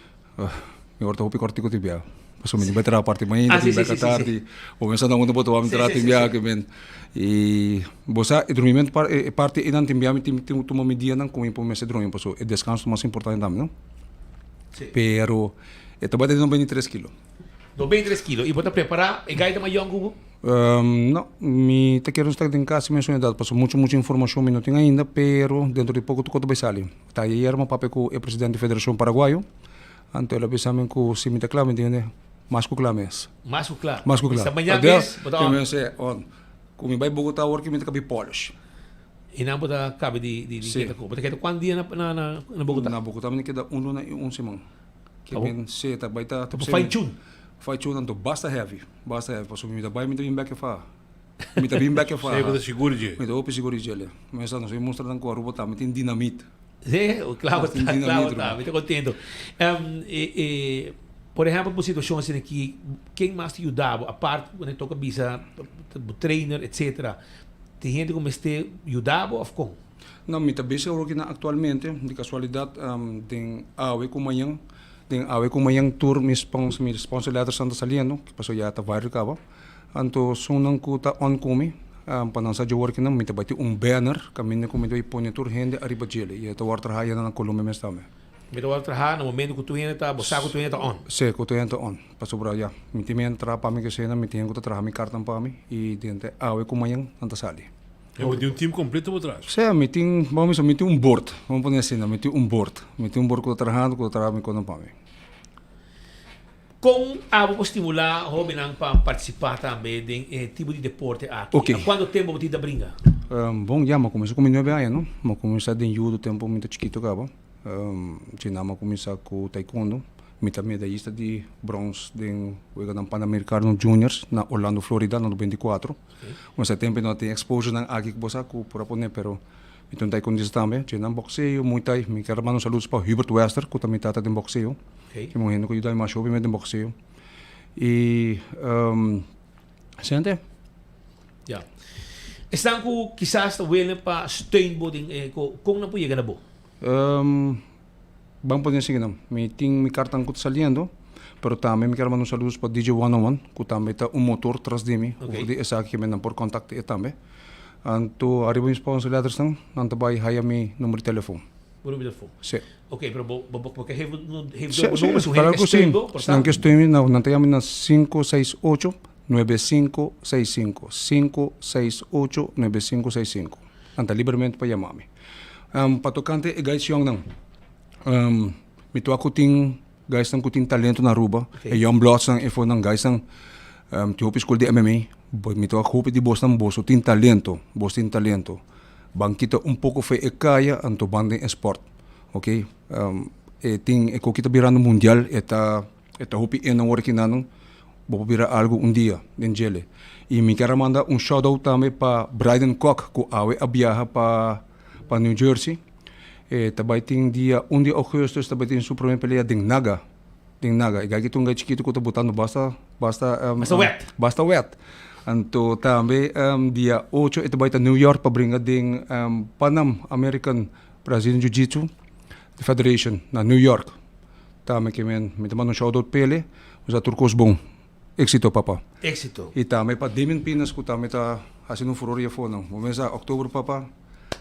Speaker 2: Mi ora ta hopi kòrtiku tin bia. Pasobra mi tin bai traha parti mainta, tin bèka tardi. Bo mester anda unda bo ta wak mi traha tin bia ke men. I bo sa e drumimentu e parti einan tin bia mi tin tuma mi dianan ku mi por mester drumi pasobra e deskanso ta mas importante tambe no. Pero e ta bai ta di 93 kilo.
Speaker 24: 93 kilo. I bo ta prepará e gai ta mas yòn ku bo?
Speaker 2: No, mi ta kere un stak den kasi mesun edat pasobra muchu muchu informashon mi no tin ainda pero dentro di poko tur kos ta bai sali. Ta ayer mi a papia ku e presidente di federashon paraguayo anto el a bisa mi ku si mi ta kla mi tin mas ku kla mes.
Speaker 24: Mas ku kla?
Speaker 2: Mas ku kla.
Speaker 24: Esta mañan mes bo ta on?
Speaker 2: On. Ku mi bai Bogota awor ki mi ta kabi polish.
Speaker 24: I nan bo ta kabi di di di keda ku? Bo ta keda kuantu dia na na na Bogota?
Speaker 2: Na Bogota mi ta keda un luna i un siman. Ke men si ta bai ta.
Speaker 24: Ta bo fine tune?
Speaker 2: Fine tune anto basta heavy, basta heavy pasobra mi ta bai mi ta bin bek e faha. Mi ta bin bek e faha.
Speaker 1: Sey bo ta sigur dje?
Speaker 2: Mi ta hopi sigur di djele. Mi sa nos a mustra nan ku Aruba tambe tin dinamit.
Speaker 24: Si, kla bo ta, kla bo ta. Mi ta kontento. E e por ehempel bo situashon asina aki, ken mas ta yuda bo apart ku nan toka bisa bo trainer etcetera. Tin hende ku mester yuda bo òf kon?
Speaker 2: No, mi ta bezig awor kinan aktualmente, di kasualidat den awe ku mañan, den awe ku mañan tur mi spons mi sponsor lettersnan ta saliendo, pasobra ya ta varios kaba. Anto esunnan ku ta on ku mi, pa nan sa dje awor kinan mi ta bai tin un banner kaminda ku mi ta bai pone tur hende ariba djele i e ta wòrdu traha ayina na Colombia mes tambe.
Speaker 24: Mi ta wòrdu traha na momento ku tur hende ta, bo sa ku tur hende ta on?
Speaker 2: Si, ku tur hende ta on. Pasobra ya, mi tin mi hende traha pa mi kesena, mi tin hende ku ta traha mi kartnan pa mi i denter awe ku mañan nan ta sali.
Speaker 1: E bo tin un team kompleto bo tras?
Speaker 2: Si, mi tin, bamos bisa, mi tin un bord, bamos pone asina, mi tin un bord. Mi tin un bord ku ta trahando, ku ta traha mi kosnan pa mi.
Speaker 24: Kon abo por stimulá hóbennan pa partisipá tambe den e tipo di deporte aki?
Speaker 2: Oké.
Speaker 24: A kuantu tempu bo tin ta bringa?
Speaker 2: Bon, ya, mi a kuminsá ku mi nuebe aña, no? Mi a kuminsá den judo tempu mi ta chikitu kaba. Djina mi a kuminsá ku taekwondo. Mi ta medayista di brons den Weganan Panamericano Juniors na Orlando, Florida na 94. Unda tempu no tin exposurenan aki ku bo sa ku por a pone, pero mi ta un taekwondista tambe. Djina boxeo, Muay Thai. Mi kier a manda un saludos pa Hubert Wester ku ta mi tata den boxeo.
Speaker 24: Okay.
Speaker 2: Ki un hende ku yuda mi masha hopi den boxeo. I sente.
Speaker 24: Ya. Esnan ku kisas ta welen pa steun bo den e kon nan por yega na bo?
Speaker 2: Ban pone asina nan. Mi tin mi kartan ku ta saliendo, pero tambe mi kier manda un saludos pa DJ One on One ku tambe ta un motor tras di mi.
Speaker 24: Okay.
Speaker 2: Over di esaki mi nan por kontakta e tambe. Anto ariba mi sponsor lettersnan nan ta bai haya mi number di telefon.
Speaker 24: Bo number di telefon?
Speaker 2: Si.
Speaker 24: Ok, pero bo bo bo ke geef geef
Speaker 2: Si,
Speaker 24: bo
Speaker 2: si,
Speaker 24: number si un
Speaker 2: claro
Speaker 24: hende ke
Speaker 2: ku si.
Speaker 24: steun bo, por
Speaker 2: Si nan
Speaker 24: sa?
Speaker 2: ke steun mi, nan ta yama mi na 568 9565, 568 9565. Nan ta libermente pa yama mi. Pa tokante e guys yongnan, mi tua ku tin guysnan ku tin talento na Aruba, e young bloodsnan e fonan guysnan tin hopi skol di MMA, mi tua hopi di bosnan boso tin talento, bos tin talento. Ban kita un poko fe e kaya anto ban den e sport, ok. E tin e koki ta birando mundial e ta e ta hopi ena wor kinanan bo por bira algu un dia den djele. I mi kier a manda un shout out tambe pa Bryden Kock ku awe a biaha pa pa New Jersey. E ta bai tin dia un di augustus ta bai tin su prome pelea den Naga, den Naga. E gai ki ta un gai chikitu ku ta botando basta basta
Speaker 24: Basta wet.
Speaker 2: Basta wet. Anto tambe dia ocho e ta bai ta New York pa bringa den Panam American Brazilian Jiu Jitsu Federation na New York. Tambe ke men mi ta manda un shout out p'ele, osea tur kos bon. Éxito papa.
Speaker 24: Éxito.
Speaker 2: Y tambe pa Damien Pinas cu tambe ta haciendo un furor yafo nan. Bo mesa october papa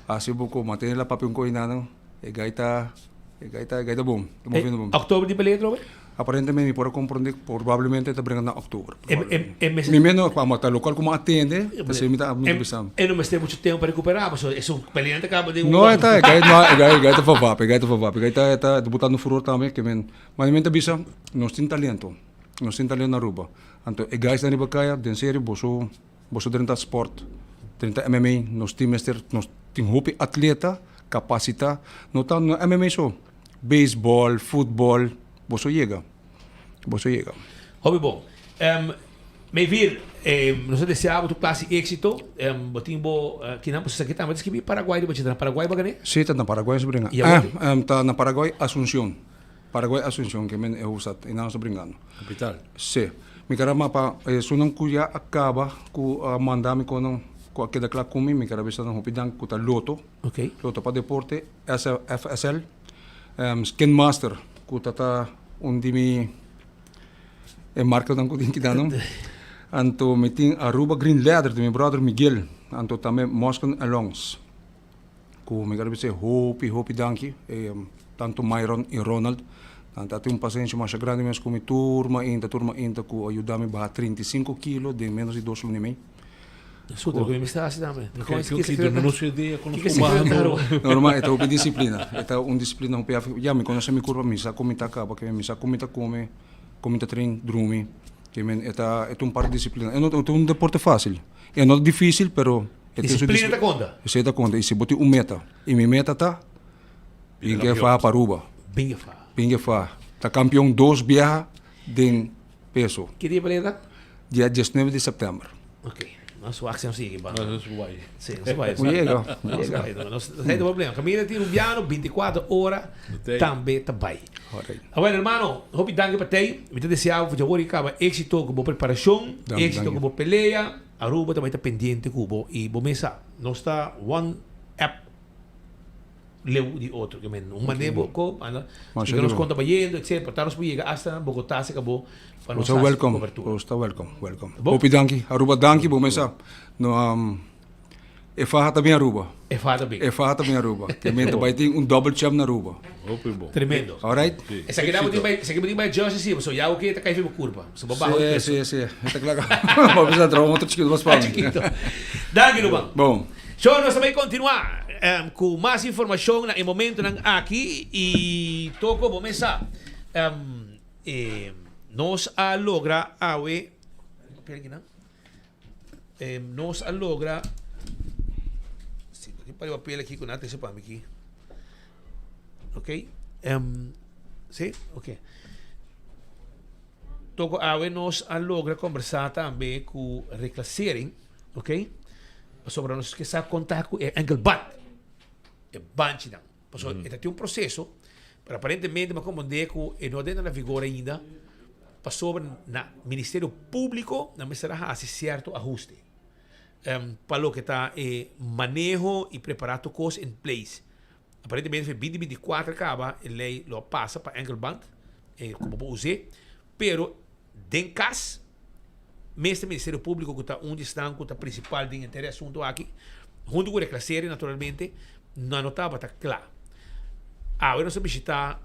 Speaker 2: haci bo cu mantene la papia un coy nan. E guy ta e guy ta e guy ta bon. Ta moviendo bon.
Speaker 24: October di pelea trobe?
Speaker 2: Aparentemente mi por a comprende probablemente ta bringa na october.
Speaker 24: E e mester
Speaker 2: Mi meno pa ta locual cu mi atende ta esey mi ta mi ta bisa.
Speaker 24: E no mester mucho tempo pa recupera pasobra esun pelea ta caba den un
Speaker 2: No e ta e guy no e guy e guy ta vavap e guy ta vavap e guy ta ta botando furor tambe ke men ma mi ta bisa nos tin talento. Nos tin talento na Aruba. Anto e guys nan riba kaya, den serio boso boso drenta sport, drenta MMA, nos tin mester, nos tin hopi atleta kapasita, no ta no MMA so, beisbòl, futbòl, boso yega, boso yega.
Speaker 24: Hopi bon. Mevir, nos ta desea bo tur klase di éksito. Bo tin bo kinan bo sa ki tambe ta skibi Paraguay riba dje. Ta na Paraguay bo a gané?
Speaker 2: Si, ta na Paraguay nos a bringa. Ta na Paraguay, Asunción. Paraguay Asunción ke men e hoofdstad y nan nos ta bringando.
Speaker 1: Capital.
Speaker 2: Sí. Mi kere mapa esunnan ku ya a kaba ku a manda mi konan ku a keda kla ku mi, mi kere bisa nan hopi danki ku ta Lotto.
Speaker 24: Okay.
Speaker 2: Lotto pa deporte, FSL, Skin Master ku ta ta un di mi e markanan ku tin kidanan. Anto mi tin Aruba Green Leather di mi brother Miguel, anto tambe Mosken and Longs. Ku mi kere bisa hopi hopi danki tanto Myron i Ronald nan ta tin un pasenshi masha grandi mes ku mi tur mainta tur mainta ku a yuda mi baha 35 kilo den menos di dos luna i mei. Normal e ta hopi disiplina e ta un disiplina hopi hafi ya mi konosé mi kurpa mi sa kon mi ta kaba ke mi sa kon mi ta kome kon mi ta train drumi ke men e ta e ta un parti disiplina e no ta un deporte fasil e no ta difisil pero
Speaker 24: E Disciplina ta konta.
Speaker 2: Esei ta konta. I si bo tin un meta, i mi meta ta bin ke faha pa Aruba.
Speaker 24: Bin ke faha.
Speaker 2: Bin ke faha. Ta kampion dos biaha den peso.
Speaker 24: Ki dia pelea ta?
Speaker 2: Dia diesnuebe di sèptèmber.
Speaker 24: Ok. Nos wak si nos yega ba.
Speaker 1: Nos bai.
Speaker 24: Si, nos bai.
Speaker 2: Bo yega.
Speaker 24: Nos bai. Nos ta problema. Kaminda tin Rubiano bintikuater ora tambe ta bai. Awel hermano, hopi danki pa tei. Mi ta desea bo djawor i kaba éksito ku bo preparashon, éksito ku bo pelea. Aruba ta bai ta pendiente ku bo i bo mes sa nos ta one app leu di otro ke men un mane bo ko anda splika nos kon ta bayendo etcetera por ta nos por yega asta Bogota si kabo pa nos hasi kobertura.
Speaker 2: Bo ta welcome welcome hopi danki Aruba danki bo mes sa no E faha ta bin Aruba.
Speaker 24: E faha ta bin.
Speaker 2: E faha ta bin Aruba. Te men ta bai tin un double champ na Aruba.
Speaker 1: Hopi bon.
Speaker 24: Tremendo.
Speaker 2: Alright.
Speaker 1: Sí.
Speaker 24: Esaki nan bo tin bai, esaki bo tin bai Jersey sí, pasobra ya bo ke ta kai for bo kurpa. So bo baha di peso.
Speaker 2: Sí, sí, sí. Ta kla. Bo bisa traha un otro chikito mas pa mi.
Speaker 24: Chikito. Danki ruman.
Speaker 2: Bon.
Speaker 24: So nos ta bai kontinua ku mas informashon na e momentonan aki i toko bo mes sa nos a logra awe, papel aki nan. Nos a logra si tin par di papel aki ku nan a trese pa mi aki ok si ok toko awe nos a logra kombersá tambe ku reclassering ok pasobra nos ke sa konta ku e enkelband e banchinan pasobra e ta tin un proseso pero aparentemente mi a komprende ku e no a drenta na vigor ainda pasobra na Ministerio Públiko nan mester a hasi sierto ahuste pa loke ta e maneho i prepará tur kos in place. Aparentemente fe binti binti kuater kaba e lei lo a pasa pa enkelband ku bo por us'é, pero den kas mester Ministerio Públiko ku ta un di esnan ku ta prinsipal den henter e asuntu aki huntu ku Reclassering naturalmente nan no tabata kla. Awe nos a bishitá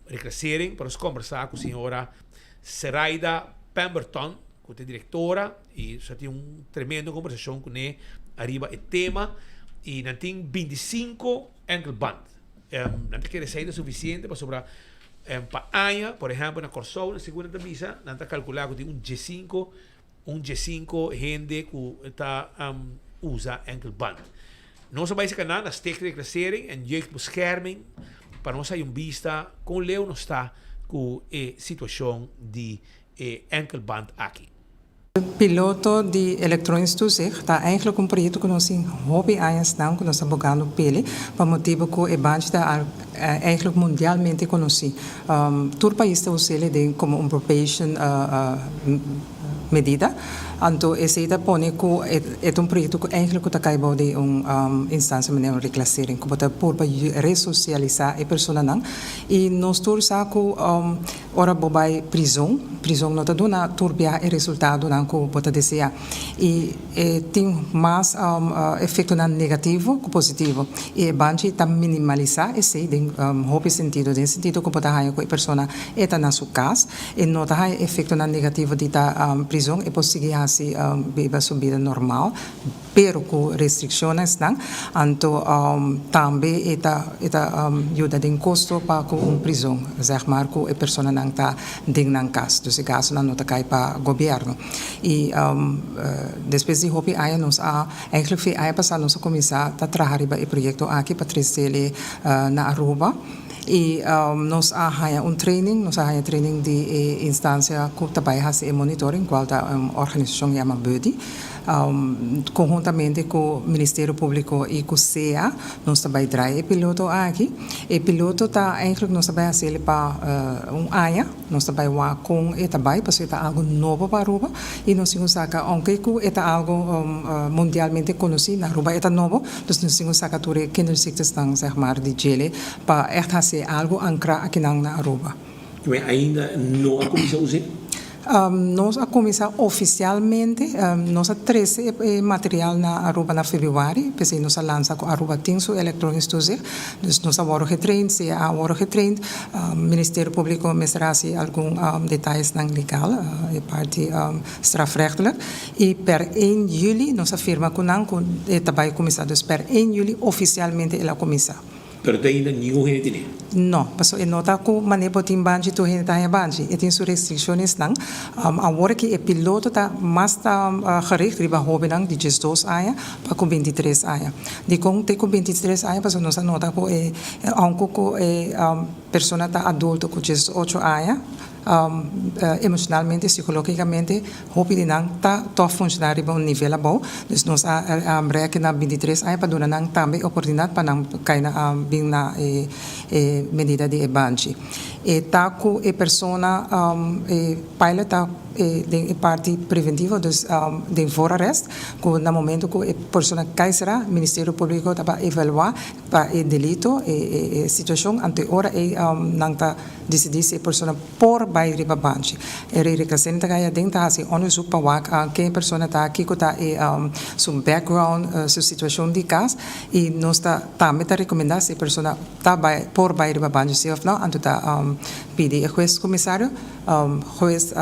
Speaker 24: Reclassering pa nos kombersá ku señora Seraida Pemberton ku ta e direktora i nos a tin un tremendo kombersashon kuné ariba e tema i nan tin bintisinko enkelband. Nan ta kere esei ta sufisiente pasobra pa aña, por ehèmpel na Kòrsou segun nan ta bisa nan ta kalkulá ku tin un diesinko un diesinko hende ku ta usa enkelband. Nos a bai seka nan na Stichting Reclassering en Jeugdbescherming pa nos hay un bista kon leu nos ta ku e situashon di e enkelband aki.
Speaker 3: Piloto di Elektronisch Toezicht ta eigenlijk un proyekto ku nos tin hopi añasnan ku nos ta bogando p'e pa motibu ku e banchi ta eigenlijk mundialmente konosí. Tur pais ta us'el den komo un probation. medida. Anto esei ta pone ku e ta un proyekto ku eigenlijk ku ta kai bou di un instansia manera un reclassering ku bo ta purba resosialisá e personanan i nos tur sa ku ora bo bai prizon, prizon no ta duna tur bia e resultadonan ku bo ta deseá i e tin mas efektonan negativo ku positivo i e banchi ta minimalisá esei den hopi sentido, den sentido ku bo ta haña ku e persona e ta na su kas. E no ta haña efektonan negativo di ta prizon, e por sigui hasi biba su bida normal, pero ku restrikshonnan esnan. Anto tambe e ta e ta yuda den kosto pa ku un prizon, zeg maar ku e personanan ta den nan kas. Dus e gastunan no ta kai pa gobièrnu. I despues di hopi aña nos a, eigenlijk fe aña pasá nos a kuminsá ta traha riba e proyekto aki pa tresele na Aruba. I nos a haña un training, nos a haña training di e instancia ku ta bai hasi e monitoring, kual ta un organisashon yama Buddy. Konhuntamente ku Ministerio Públiko i ku sea nos ta bai drai e piloto aki. E piloto ta eigenlijk nos ta bai hasiel pa un aña, nos ta bai wak kon e ta bai pasobra e ta algu nobo pa Aruba i nos tin ku saka ounke ku e ta algu mundialmente konosí na Aruba e ta nobo, dus nos tin ku saka tur e kinderziektenan zeg maar di djele. Pa ègt hasi algu ankrá akinan na Aruba.
Speaker 24: Kibé ainda no a kuminsá us'é?
Speaker 3: Nos a kuminsá ofisialmente, nos a trese e material na Aruba na febrüari, p'esei nos a lansa ku Aruba tin su elektronisch toezicht. Dus nos a wòrdu getraind, CA a wòrdu getraind, Ministerio Públiko mester hasi algun detayesnan legal, e parti strafrechtelijk. I per ein yüli nos a firma ku nan ku e ta bai kuminsá. Dus per ein yüli ofisialmente el a kuminsá.
Speaker 24: Pero te ainda ningun hende tene.
Speaker 3: No, pasobra e no ta ku manera bo tin banchi tur hende ta haña banchi. E tin su restrikshonnan. Awor aki e piloto ta mas ta gericht riba hóbennan di diesdos aña pa ku bintitres aña. Dikon te ku bintitres aña? Pasobra nos a nota ku e ounke ku e persona ta adulto ku diesocho aña, Emocionalmente, psicologicamente, hopi di nan ta toch funciona riba un nivel abou. Dus nos a rek na 23 aña pa duna nan tambe e oportunidad pa nan cay na bin na e medida di e banchi. E ta cu e persona, e pilot ta den e parti preventivo, dus den voorarrest, cu na momento cu e persona cay cera, Ministerio Publico ta pa evalua pa e delito, e situacion, anto e ora ey nan ta Disidí si e persona por bai riba banchi. E rei reclassering ta kai aden ta hasi onderzoek pa wak ken e persona ta, kiko ta e su background, su situacion di kas i nos ta tambe ta recomenda si e persona ta bai por bai riba banchi si of no, anto ta pidi e hues comisario, hues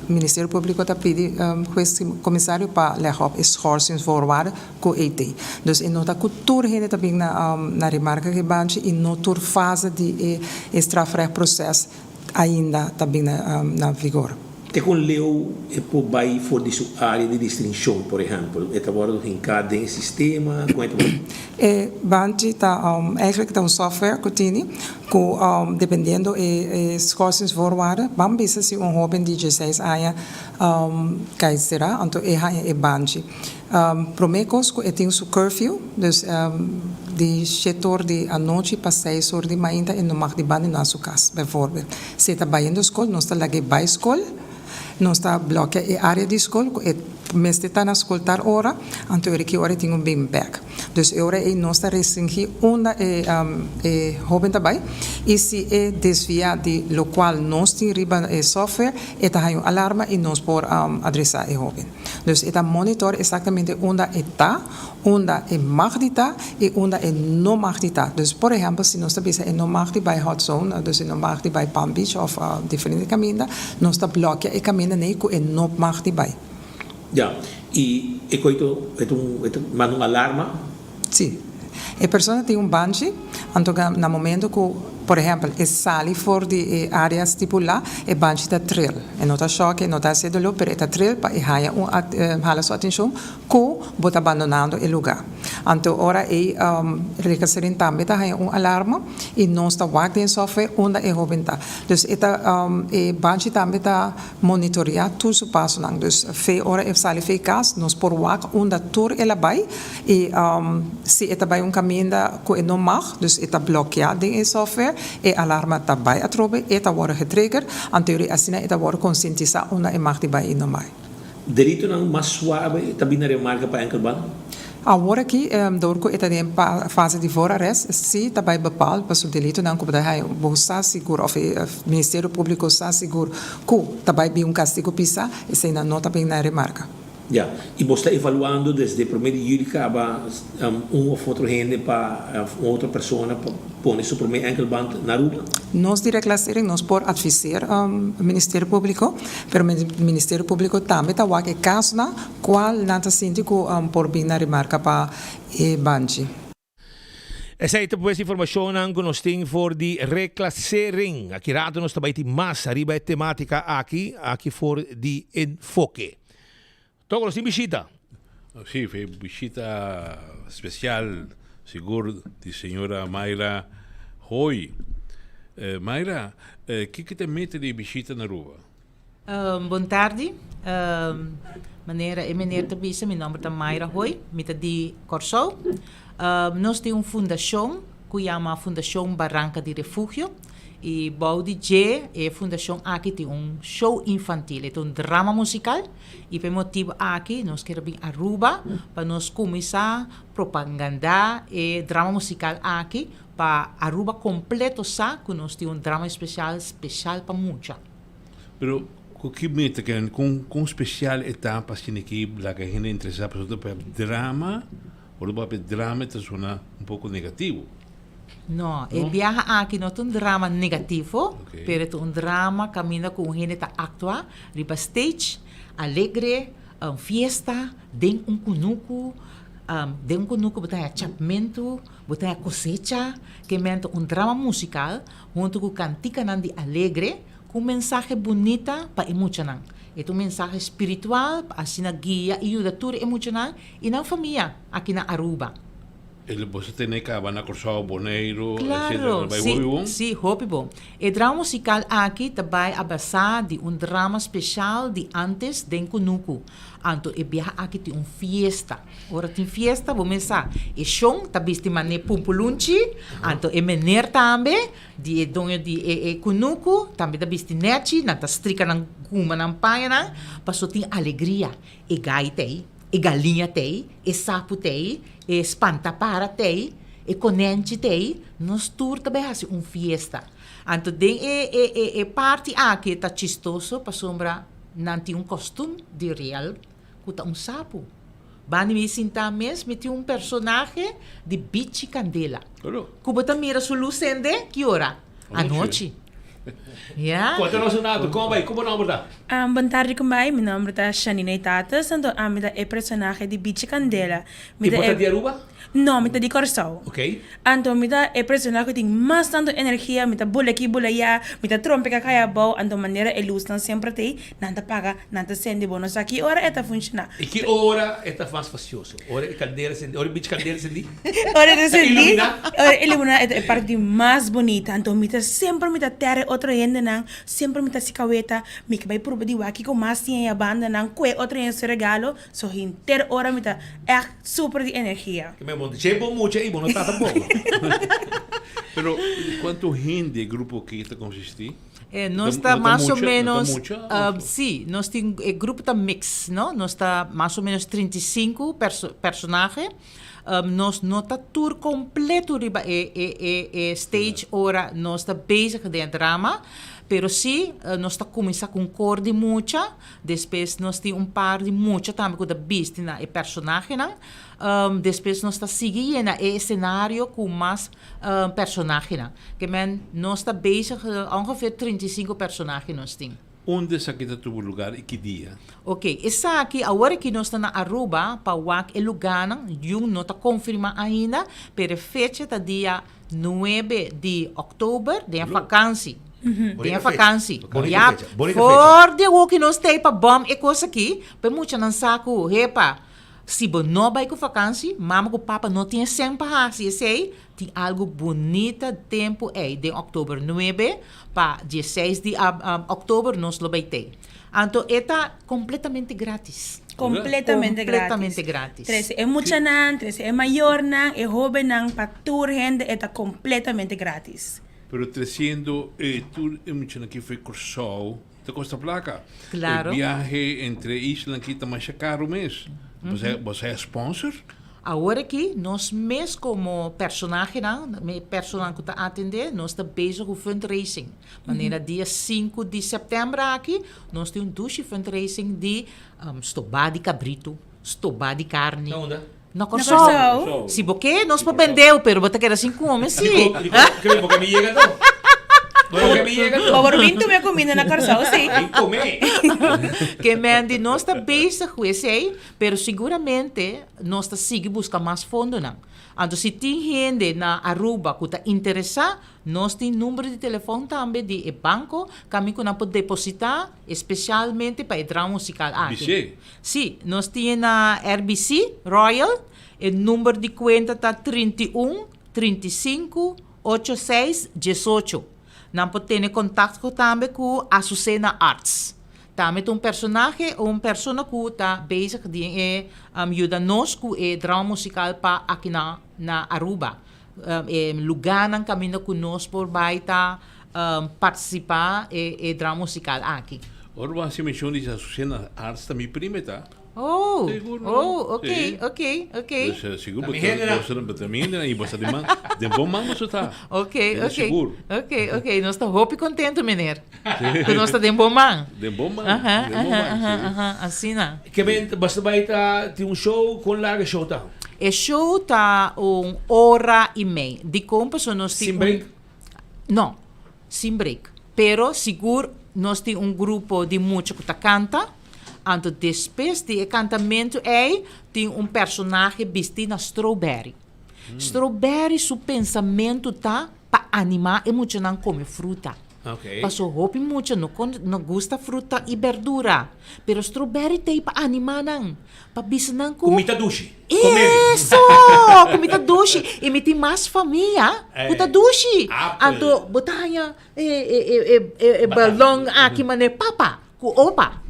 Speaker 3: Ministerio Publico ta pidi hues comisario pa leg op e schorsingsvoorwaarden ku ei te. Dus e no ta ku tur hende ta bin na na remarka ku e banchi i no tur fase di e e strafrechtproces ainda ta bin na na vigor.
Speaker 24: Te kon leu e por bai for di su área di distinshon, por ehèmpel, e ta wòrdu hinká den e sistema, kon e ta bai?
Speaker 3: E banchi ta eigenlijk ta un software ku tini ku dependiendo e e schorsingsvoorwaarden, ban bisa si un hóben di dieseis aña kai será, anto e haña e banchi. Promé kos ku e tin su curfew, dus di shete or di anochi pa seis or di mainta e no mag di banda na su kas, bijvoorbeeld. Si e ta bayendo skol, nos ta lag'é bai skol, nos ta blòkia e área di skol ku e mester ta na skol tal ora, anto ora ki ora e tin ku bin bèk. Dus e ora ei nos ta restringí unda e e hóben ta bai i si e desviá di lokual nos tin riba e software, e ta haña un alarma i nos por adresá e hóben. Dus e ta monitor exactamente unda e ta, unda e mag di ta y unda e no mag di ta. Dus por ehempel si nos ta bisa e no mag di bay hot zone, dus e no mag di bay Palm Beach of diferente caminda, nos ta blokea e caminda ney cu e no mag di bay.
Speaker 24: Ya, y e coito e ta un e ta manda un alarma?
Speaker 3: Si. E persona tin un banchi, anto na momento cu, por ehempel, e sali for di e area stipula, e banchi ta tril. E no ta shock, e no ta haci dolor, pero e ta tril pa e haya un hala su atencion cu bo ta bandonando e lugar. Anto ora ey Reclassering tambe ta haya un alarma y nos ta wak den software unda e hoben ta. Dus e ta e banchi tambe ta monitorea tur su pasonan. Dus fe ora e sali fe cas nos por wak unda tur el a bay. I si e ta bai un kaminda ku e no mag, dus e ta blòkiá den e software, e alarma ta bai atrobe, e ta wòrdu getrigger, anto yori asina e ta wòrdu konsientisá unda e mag di bai i no bai.
Speaker 24: Delitonan mas suave ta bini na remarka pa enkelband?
Speaker 3: Awor aki, dor ku e ta den fase di voorarrest, si ta bai bepaald pa su delitonan ku bo ta haña bo sa sigur òf e Ministerio Públiko sa sigur ku ta bai bin un kastigo pisá, eseinan no ta bin na remarka.
Speaker 24: Ya, y bo sta evaluando desde prome di juli caba un of otro hende pa of un otro persona pa pone su prome enkelband na Aruba?
Speaker 3: Nos di Reclassering nos por adviseer Ministerio Publico, pero Ministerio Publico tambe ta wak e casonan cual nan ta sinti cu por bin na remarca pa e banchi.
Speaker 24: Esei ta pues informashonnan ku nos tin for di Reclassering. Aki rato nos ta bai tin mas ariba e tematika aki, aki for di Enfoke. Toko nos tin bishita.
Speaker 1: Si, fe bishita spesial sigur di señora Mayra Hoy. Mayra, kiko ta meta di e bishita na Aruba?
Speaker 4: Bon tardi. Manera e meneer ta bisa, mi nomber ta Mayra Hoy, mi ta di Kòrsou. Nos tin un fundashon ku yama Fundashon Baranka di Refugio i bou di dje e fundashon aki tin un show infantil, e ta un drama musikal i pa e motibu aki nos kier a bin Aruba pa nos kuminsá propagandá e drama musikal aki pa Aruba kompleto sa ku nos tin un drama espesial, speshal pa mucha.
Speaker 1: Pero ku ki meta ken kon kon spesial e ta pa asina ki laga hende interesá pasobra ta papia drama ora bo papia drama e ta sona un poko negativo.
Speaker 4: No, e biaha aki no ta un drama negativo, pero e ta un drama kaminda ku un hende ta aktua riba stage alegre, un fiesta den un kunuku, den un kunuku bo ta haña chapmentu, bo ta haña kosecha, ke men ta un drama musikal huntu ku kantikanan di alegre Ku un mensahe bunita pa e muchanan. E ta un mensahe spiritual pa asina guia i yuda tur e muchanan i nan famia aki na Aruba.
Speaker 1: E lo boso tene kaba na Kòrsou, Boneiru, etcetera.
Speaker 4: Claro,
Speaker 1: Bai
Speaker 4: si,
Speaker 1: hopi bon?
Speaker 4: si, hopi bon. E drama musical aki ta bai a basá di un drama special di antes den Kunuku. Anto e biaha aki tin un fiesta. Ora tin fiesta bo mes sa, e shon ta bisti man'é pumpulunchi, anto e meneer tambe. Di e doño di e e kunuku tambe ta bisti nèchi, nan ta strika nan guma nan pañanan, paso tin alegria. E gai t'ei, e galiña t'ei, e sapu t'ei, e spantapara t'ei, e konènchi t'ei, nos tur ta bai hasi un fiesta. Anto den e e e e parti aki ta chistoso pasobra nan tin un kostum di real ku ta un sapu. Bani mi sinta mes mi tin un personahe di Bichi Candela. Ku bo ta mira su lus sende ki ora? Anochi. Ya.
Speaker 24: Konta nos un rato, kon bai? Ku bo nomber ta?
Speaker 5: Bon tardi kon bai, mi nomber ta Shanine Tates, anto ami ta e personahe di Bichi Candela.
Speaker 24: I bo ta di Aruba?
Speaker 5: No, mi ta di Kòrsou.
Speaker 24: Ok.
Speaker 5: Anto mi ta e persona ku tin mas tantu energia, mi ta bula aki bula aya, mi ta trompe kaka aya abou, anto manera e lusnan semper ta ei, nan ta paga, nan ta sende bo no sa ki ora e ta funshoná.
Speaker 24: I ki ora e ta mas fastioso? Ora e kandela sendi, ora e bichi kandela sendi?
Speaker 5: Ora e ta
Speaker 24: Ta
Speaker 5: sendi,
Speaker 24: iluminá?
Speaker 5: ora e iluminá e ta e parti di mas bunita, anto mi ta semper mi ta tèr e otro hendenan, semper mi ta hasi kaweta, mi ke bai purba di wak kiko mas tin aya bandanan, kue otro hende su regalo, so henter ora mi ta ègt Super di energia.
Speaker 24: Ke men bo dje bo mucha i bo no ta tampoco.
Speaker 1: Pero cuanto hende e grupo aki ta consisti?
Speaker 4: Eh, nos ta mas o menos, si, nos tin, e grupo ta mix, no? Nos ta mas o menos 35 perso personahe. Nos no ta tur completo riba e e e e stage ora nos ta bezig den e drama, pero si nos ta cuminsa cu un cor di mucha, Despues nos tin un par di mucha tambe ku ta bisti na e personahenan. Despues nos ta sigui yena e esenario ku mas personahenan. Ke men nos ta bezig ongeveer 35 personahe nos tin.
Speaker 1: Unda esaki ta tubu lugar i ki dia?
Speaker 4: Oke, esaki awor aki nos ta na Aruba pa wak e lugarnan, yun no ta konfirmá ainda, pero e fecha ta dia Nuebe di oktober den e vakansi. Den e vakansi. Ya, for di awo ki nos ta ei pa bòm e kos aki, pa e muchanan sa ku, hepa, si bo no bai ku vakansi, mama ku papa no tin e sèn pa hasi esei, tin algu bunita tempu ei den oktober nuebe pa dieseis di oktober nos lo bai tei. Anto e ta kompletamente gratis.
Speaker 5: Completamente gratis.
Speaker 4: Completamente gratis.
Speaker 5: Trece e muchanan, trece e mayornan, e hobennan, pa tur hende e ta completamente gratis.
Speaker 1: Pero treciendo e tur e muchanan ki foi Corsou. Ta kosta plaka.
Speaker 4: Claro.
Speaker 1: E biahe entre isla aki ta masha karo mes. Bo sa e sponsor?
Speaker 4: Awor aki nos mes komo personahenan, e personan ku ta atendé, nos ta bezig ku fundraising. Manera dia sinku di sèptèmber aki nos tin un dushi fundraising di stobá di kabritu, stobá di karni.
Speaker 24: Na unda?
Speaker 4: Na Kòrsou. Si bo ke, nos por bendeu, pero bo ta keda sin kome, si.
Speaker 24: Dikon bo ke mi yega to? Bo ke mi yega to?
Speaker 5: Bo por bin tuma e kuminda na Kòrsou, si.
Speaker 24: Bin kome.
Speaker 4: Ke men di nos ta bezig ku esei, pero siguramente nos ta sigui buska mas fondonan. Anto si tin hende na Aruba ku ta interesá, Nos tin number di telefon tambe di e banco cami cu nan por deposita especialmente pa e drama musical aki.
Speaker 1: BC?
Speaker 4: Si, nos tin e na RBC, Royal. E number di cuenta ta 31 35 86 18. Nan por tene contacto tambe cu Azucena Arts. Tambe ta un personahe o un persona cu ta bezig den e yuda nos cu e drama musical pa aki na na Aruba. E lugánan kaminda ku nos por bai ta partisipá e e drama musikal aki.
Speaker 1: Ora bo hasi menshon di Azucena Arts ta mi prima e ta.
Speaker 4: Oh,
Speaker 1: Sigur no.
Speaker 4: oh, ok,
Speaker 1: Sí.
Speaker 4: ok, ok.
Speaker 1: Dus eh, sigur
Speaker 24: Ta
Speaker 1: bo
Speaker 24: mi
Speaker 1: ta,
Speaker 24: hendenan.
Speaker 1: bo ta, ta mi hendenan i bo ta den man, den bon man bo ta.
Speaker 4: Ok,
Speaker 1: Te
Speaker 4: ok.
Speaker 1: sigur.
Speaker 4: Ok, ok. Nos ta hopi kontentu, meneer. Ku nos ta den bon man.
Speaker 1: Den bon man,
Speaker 4: Aha,
Speaker 1: den bon
Speaker 4: aha,
Speaker 1: man,
Speaker 4: aha,
Speaker 1: sí.
Speaker 4: aha. Asina.
Speaker 24: Ke men, bo ta bai ta tin un show, kon largu e show ta?
Speaker 4: E show ta un ora y mei. Dicon? Pasobra nos tin
Speaker 24: Sin break?
Speaker 4: un No, sin break. Pero sigur nos tin un grupo di mucha cu ta canta. Anto despues di e cantamento ey tin un personahe bisti na Strawberry. Strawberry su pensamento ta pa anima e muchanan come fruta.
Speaker 24: Okay.
Speaker 4: Paso hopi mucha no con no gusta fruta y berdura, pero strawberry t'ey pa anima nan, pa bisa nan cu.
Speaker 24: Cu mi ta dushi. Come mi.
Speaker 4: Eso! Cu mi ta dushi. Y mi tin mas famia cu ta dushi.
Speaker 24: Apel.
Speaker 4: Anto bo ta haña e e e e e e balon aki manera papa cu opa.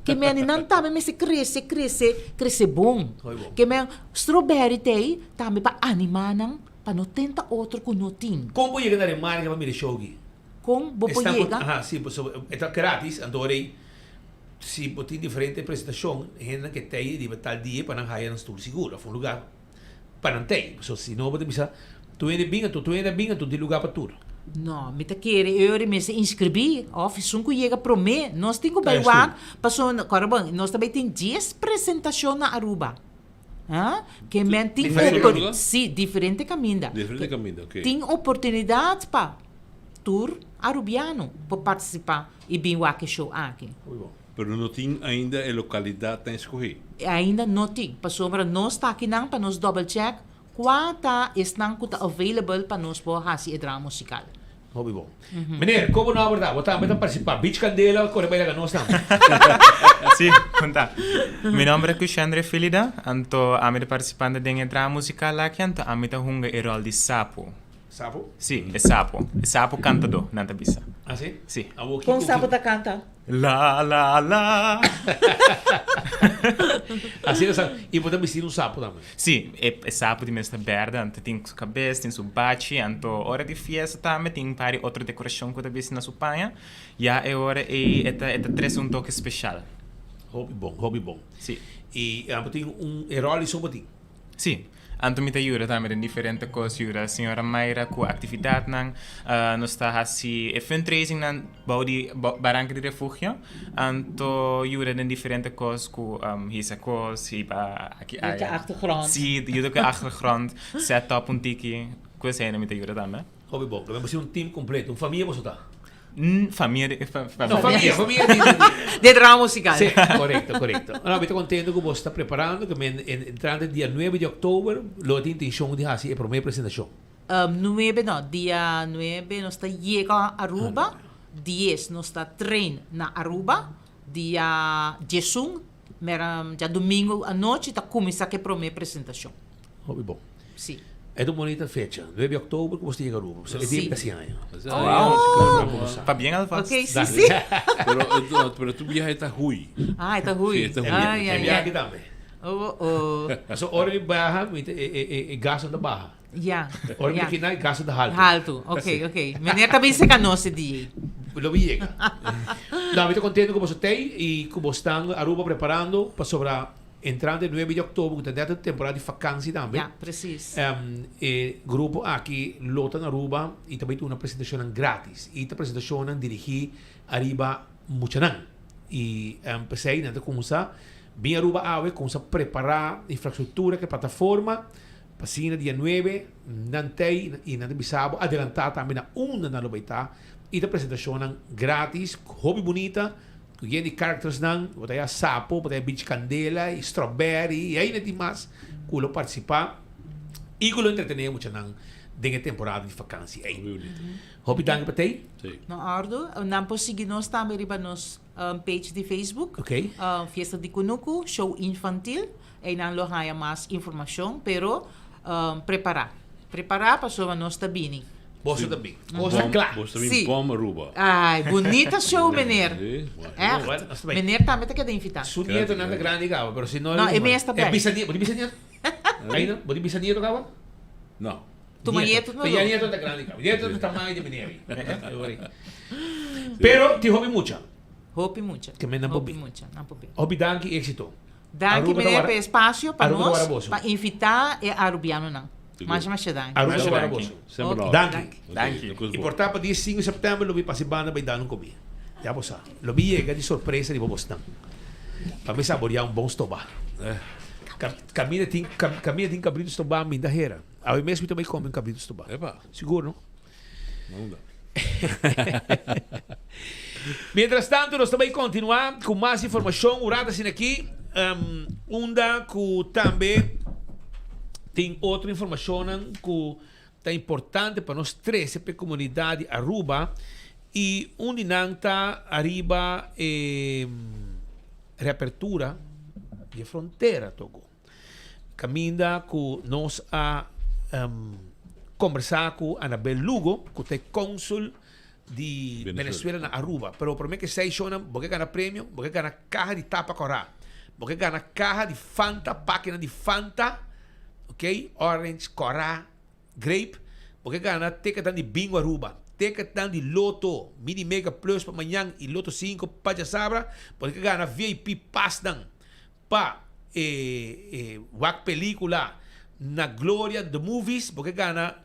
Speaker 4: Ke meni nan tambe mester crece crece crece bon.
Speaker 24: Hoy bon.
Speaker 4: Ke men strawberry t'ey tambe pa anima nan pa no tenta otro cu no tin.
Speaker 24: Con bo yega na Remarca pa mira e show aki?
Speaker 4: Kon bo por
Speaker 24: Esnan ku,
Speaker 4: yega?
Speaker 24: aha, si, pasobra e ta gratis, anto ora ei si bo tin diferente presentashon, hendenan ke tei riba tal dia pa nan haya nan stul sigur òf un lugá pa nan tei. Pasobra si no bo ta bisa tur hende bin anto tur hende a bin anto tin lugá pa tur.
Speaker 4: No, mi ta kere e ora mester inskribí òf esun ku yega promé. Nos tin ku bai
Speaker 24: Kaya stul.
Speaker 4: wak pasobra kòrda bon, nos ta bai tin dies presentashon na Aruba. Ha? Ke men tin
Speaker 1: Diferente
Speaker 4: opor-
Speaker 1: kaminda?
Speaker 4: Sí, diferente kaminda.
Speaker 1: Diferente kaminda, oké.
Speaker 4: Tin oportunidat pa tur Arubiano por partisipá i bin wak e show aki.
Speaker 24: Muy bon.
Speaker 1: Pero no tin ainda e lokalidat ta eskohé.
Speaker 4: Ainda no tin, pasobra nos ta akinan pa nos double check kua ta esnan ku ta available pa nos por hasi e drama musikal.
Speaker 24: Hopi bon. Meneer, komo no aborda? Bo tambe ta participa. Beach Candela kore bai laga nos tambe.
Speaker 7: Sí, conta. Mi nomber ta Cushendre Philida, anto ami ta participante den e drama musical aki, anto ami ta hunga e rol di sapo.
Speaker 24: Sapo?
Speaker 7: Sí, e sapo. E sapo cantador, nan ta bisa.
Speaker 24: Ah, sí?
Speaker 7: Sí.
Speaker 24: Awor
Speaker 4: Con
Speaker 24: kiko
Speaker 4: sapo ta canta?
Speaker 7: La la la.
Speaker 24: Asina sa, y bo ta bisti un sapo tambe?
Speaker 7: Sí, e e sapo di mes ta berde, anto tin su cabes, tin su bachi, anto ora di fiesta tambe tin un par di otro decoracion cu ta bisti na su paña. Ya e ora ey e ta e ta trece un toke special.
Speaker 24: Hopi bon, hopi bon.
Speaker 7: Sí.
Speaker 24: Y bo tin un, e rol di so bo tin?
Speaker 7: Sí. Anto mi ta yuda tambe den diferente kos, yuda señora Mayra ku aktividatnan. Nos ta hasi e fundraisingnan bou di Baranka di Refugio. Anto yuda den diferente kos ku hisa kos, hiba aki
Speaker 4: Yuda ku
Speaker 7: aya.
Speaker 4: achtergrond.
Speaker 7: Sí, yuda ku achtergrond, set up un tiki. Ku esei mi ta yuda tambe.
Speaker 24: Hopi bon. Bo si un team completo. Un famia boso ta?
Speaker 7: Famia di, fa,
Speaker 24: No, famia, famia di,
Speaker 4: di drama musical.
Speaker 24: Sí, correcto, correcto. No, mi ta contento cu boso ta preparando, cu men entrante dia nuebe di october lo tin intencion di haci e prome presentacion.
Speaker 4: Nuebe no, dia nuebe nos ta yega Aruba, dies nos ta train na Aruba, dia diesun, mera djadomingo anochi ta cuminsa cu e prome presentacion.
Speaker 24: Hopi bon.
Speaker 4: Sí.
Speaker 24: E ta un bonita fecha, nuebe di oktober ku bo ta yega Aruba. Pasobra e dia mi ta hasi aña.
Speaker 4: Oh!
Speaker 7: Pabien alvast.
Speaker 4: Ok, sí, sí.
Speaker 1: Pero, pero tu biahe ta hui.
Speaker 4: Ah, e ta hui.
Speaker 1: Sí, e ta hui.
Speaker 4: Ai, ai,
Speaker 24: E biahe
Speaker 4: ai.
Speaker 24: aki tambe.
Speaker 4: Oh, oh.
Speaker 24: Pasobra ora mi baha, mi ta, e, e, e, e gasto ta baha.
Speaker 4: Ya.
Speaker 24: Ora mi
Speaker 4: ya.
Speaker 24: ta kina, e gasto ta haltu.
Speaker 4: Haltu, ok, ok. Meneer ta bin seka nos e dia.
Speaker 24: Lo mi yega. No, mi ta contento cu boso tey y cu bo stan Aruba preparando pasobra entrante nuebe di october cu ta net e temporada di vakantie tambe.
Speaker 4: Ja, precies.
Speaker 24: E grupo aki lo ta na Aruba y ta bay duna presentacionnan gratis y ta presentacionnan dirigi ariba muchanan. Y p'esey nan ta cuminsa bin Aruba awe cuminsa prepara infrastructura cu e plataforma pa asina dia nuebe nan tey y nan ta bisa bo adelanta tambe na unda nan lo bay ta. Y ta presentacionnan gratis, hopi bunita, cu yen di charactersnan, bo ta haya sapo, bo ta haya bichi candela y strawberry y aina tin mas cu lo participa y cu lo entretene e muchanan den e temporada di vakantie ey. Hopi danki pa tey.
Speaker 4: No ordo. Nan por sigui nos tambe riba nos page di Facebook, Fiesta di Cunucu, Show Infantil. Eynan lo haya mas informacion, pero prepara. Prepara pasobra nos ta bini.
Speaker 24: Boso ta bin. Cos ta cla.
Speaker 1: Boso ta bin bom Aruba.
Speaker 4: Ay, bunita show meneer. Echt. Meneer tambe ta keda invita.
Speaker 24: Su nietonan ta grandi caba, pero si no.
Speaker 4: No, e mes ta
Speaker 24: bay. E bisanieto, bo tin bisanieto? Aina, bo tin bisanieto caba?
Speaker 1: No.
Speaker 4: Tuma nieto no.
Speaker 24: Pero ya nieto ta grandi caba. Nieto ta tamaño di meneer. Pero tin hopi mucha.
Speaker 4: Hopi mucha.
Speaker 24: Ke men nan por bin.
Speaker 4: Hopi mucha, nan por bin.
Speaker 24: Hopi danki y exito.
Speaker 4: Danki
Speaker 24: Aruba ta
Speaker 4: meneer
Speaker 24: wara
Speaker 4: pa e espacio pa
Speaker 24: Aruba ta wara
Speaker 4: nos
Speaker 24: boso.
Speaker 4: pa invita e Arubianonan. Masha masha danki.
Speaker 24: Aruba ta wara boso.
Speaker 4: Ok.
Speaker 24: Danki.
Speaker 7: Danki.
Speaker 24: Y por ta pa dia sinku di september lo mi pasa e banda bay dal un comida. Ya bo sa. Lo mi yega di sorpresa riba bosnan. Pa mi saborea un bon stoba. Caminda tin caminda tin cabrito stoba mi ta hera. Awe mes mi ta bay come un cabrito stoba. Sigur no? Mientras tanto nos ta bay continua cu mas informacion un rato asina aki unda cu tambe tin otro informacionnan cu ta importante pa nos trece pa e comunidad di Aruba y un di nan ta ariba e reapertura di e frontera Togo. Caminda cu nos a combersa cu Anabel Lugo, cu ta e consul di Venezuela na Aruba. Pero prome ke esei shownan, bo ke gana premio, bo ke gana caha di tapa cora, bo ke gana caha di Fanta, pakinan di Fanta, ok, orange, cora, grape, bo ke gana ticketnan di Bingo Aruba, ticketnan di Lotto, Mini Mega Plus pa mañan y Lotto 5 pa djasabra, bo ke gana VIP pasnan. Pa e e wak pelicula na Gloria The Movies bo ke gana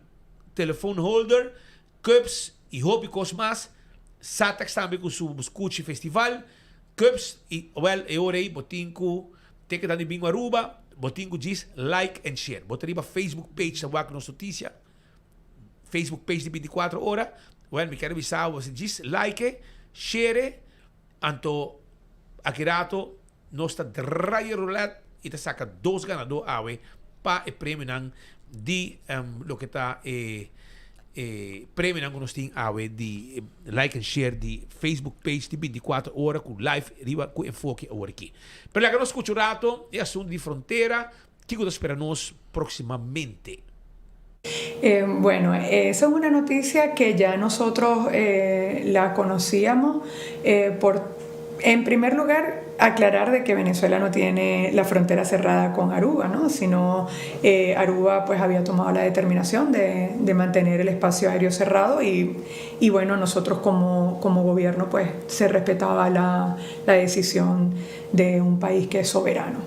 Speaker 24: telefoon holder, cups y hopi cos mas. Satax tambe cu su Buscuchi Festival, cups y wel e ora ey bo tin cu teken di Bingo Aruba, bo tin cu djis like and share. Bo ta riba Facebook page ta wak nos noticia, Facebook page di 24 ora, wel mi kier bisa bo djis like, share, anto aki rato Nos ta draai e roulette y ta saca dos ganador awe pa e premionan di loke ta e e premionan cu nos tin awe di like and share di Facebook page di 24 ora cu live riba cu enfoke awor aki. Pero laga nos scucha un rato e asunto di frontera, kico ta spera nos proximamente.
Speaker 8: Eh, bueno, esa es una noticia que ya nosotros eh, la conocíamos eh, por, en primer lugar, aclarar de que Venezuela no tiene la frontera cerrada con Aruba, ¿no? sino eh, Aruba pues había tomado la determinación de, de mantener el espacio aéreo cerrado y, y bueno, nosotros como, como gobierno pues se respetaba la, la decisión de un país que es soberano.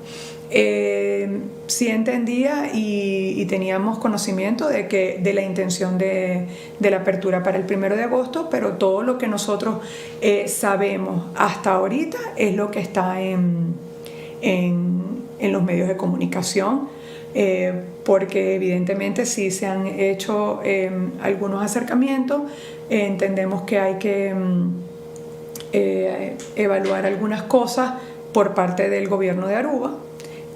Speaker 8: Eh, sí entendía y, y teníamos conocimiento de que de la intención de, de la apertura para el primero de agosto, pero todo lo que nosotros eh, sabemos hasta ahorita es lo que está en, en, en los medios de comunicación, eh, porque evidentemente sí se han hecho eh, algunos acercamientos, entendemos que hay que mm, eh, evaluar algunas cosas por parte del gobierno de Aruba.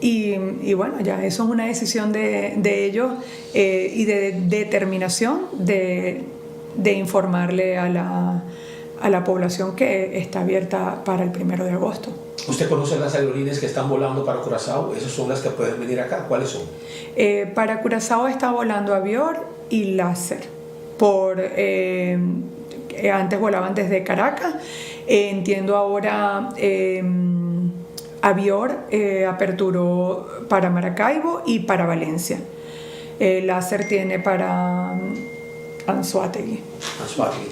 Speaker 8: Y, y bueno, ya eso es una decisión de, de ellos eh, y de determinación de, de informarle a la, a la población que está abierta para el primero de agosto.
Speaker 9: ¿Usted conoce las aerolíneas que están volando para Curazao? Esas son las que pueden venir acá. ¿Cuáles son?
Speaker 8: Eh, para Curazao está volando Avior y Láser. Por, eh, antes volaban desde Caracas. Eh, entiendo ahora eh, Avior eh, aperturó para Maracaibo y para Valencia. Eh, Láser tiene para Anzoátegui.
Speaker 9: Anzoátegui.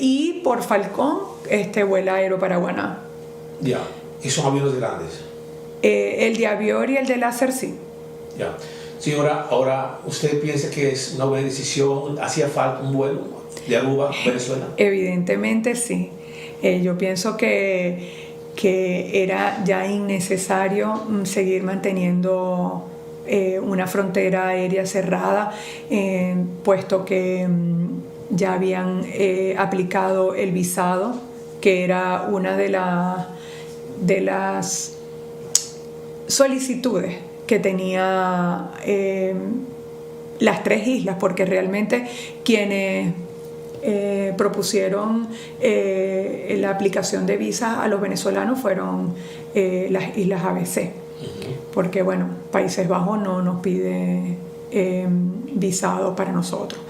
Speaker 8: Y por Falcón este vuela Aeroparaguaná.
Speaker 9: Ya. Y son aviones grandes.
Speaker 8: El de Avior y el de Láser sí.
Speaker 9: Ya. Señora, ahora, ¿usted piensa que es una buena decisión? ¿Hacía falta un vuelo de Aruba a Venezuela?
Speaker 8: Evidentemente sí. Yo pienso que, que era ya innecesario seguir manteniendo una frontera aérea cerrada, puesto que ya habían aplicado el visado, que era una de, de las solicitudes que tenía las tres islas, porque realmente quienes propusieron la aplicación de visas a los venezolanos fueron las islas ABC, porque bueno, Países Bajos no nos pide visado para nosotros.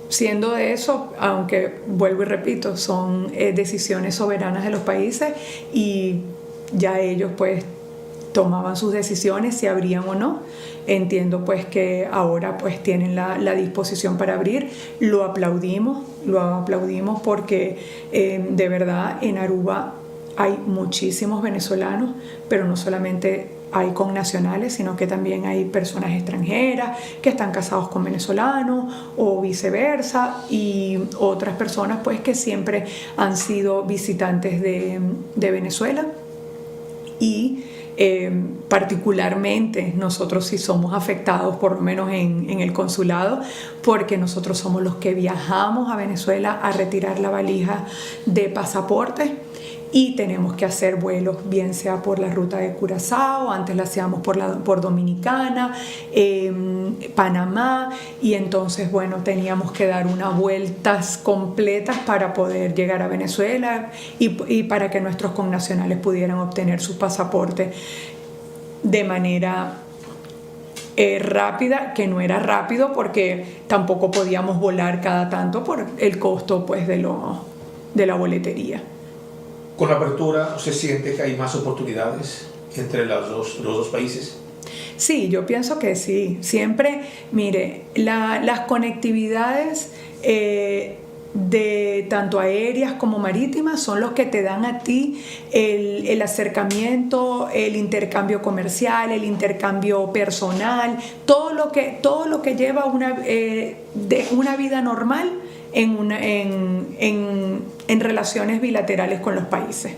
Speaker 8: Siendo de eso, aunque vuelvo y repito, son decisiones soberanas de los países y ya ellos pues tomaban sus decisiones si abrían o no. Entiendo pues que ahora pues tienen la, la disposición para abrir. Lo aplaudimos porque de verdad en Aruba hay muchísimos venezolanos, pero no solamente hay con nacionales, sino que también hay personas extranjeras que están casados con venezolanos o viceversa y otras personas pues que siempre han sido visitantes de, de Venezuela y particularmente nosotros sí somos afectados, por lo menos en, en el consulado, porque nosotros somos los que viajamos a Venezuela a retirar la valija de pasaportes y tenemos que hacer vuelos, bien sea por la ruta de Curazao, antes la hacíamos por, la, por Dominicana, Panamá, y entonces, bueno, teníamos que dar unas vueltas completas para poder llegar a Venezuela y, y para que nuestros connacionales pudieran obtener su pasaporte de manera rápida, que no era rápido porque tampoco podíamos volar cada tanto por el costo pues, de, lo, de la boletería.
Speaker 9: Con la apertura, ¿usted siente que hay más oportunidades entre los dos países?
Speaker 8: Sí, yo pienso que sí. Siempre, mire, las conectividades de tanto aéreas como marítimas son los que te dan a ti el, el acercamiento, el intercambio comercial, el intercambio personal, todo lo que lleva una, de una vida normal en, una, en, en relaciones bilaterales con los países.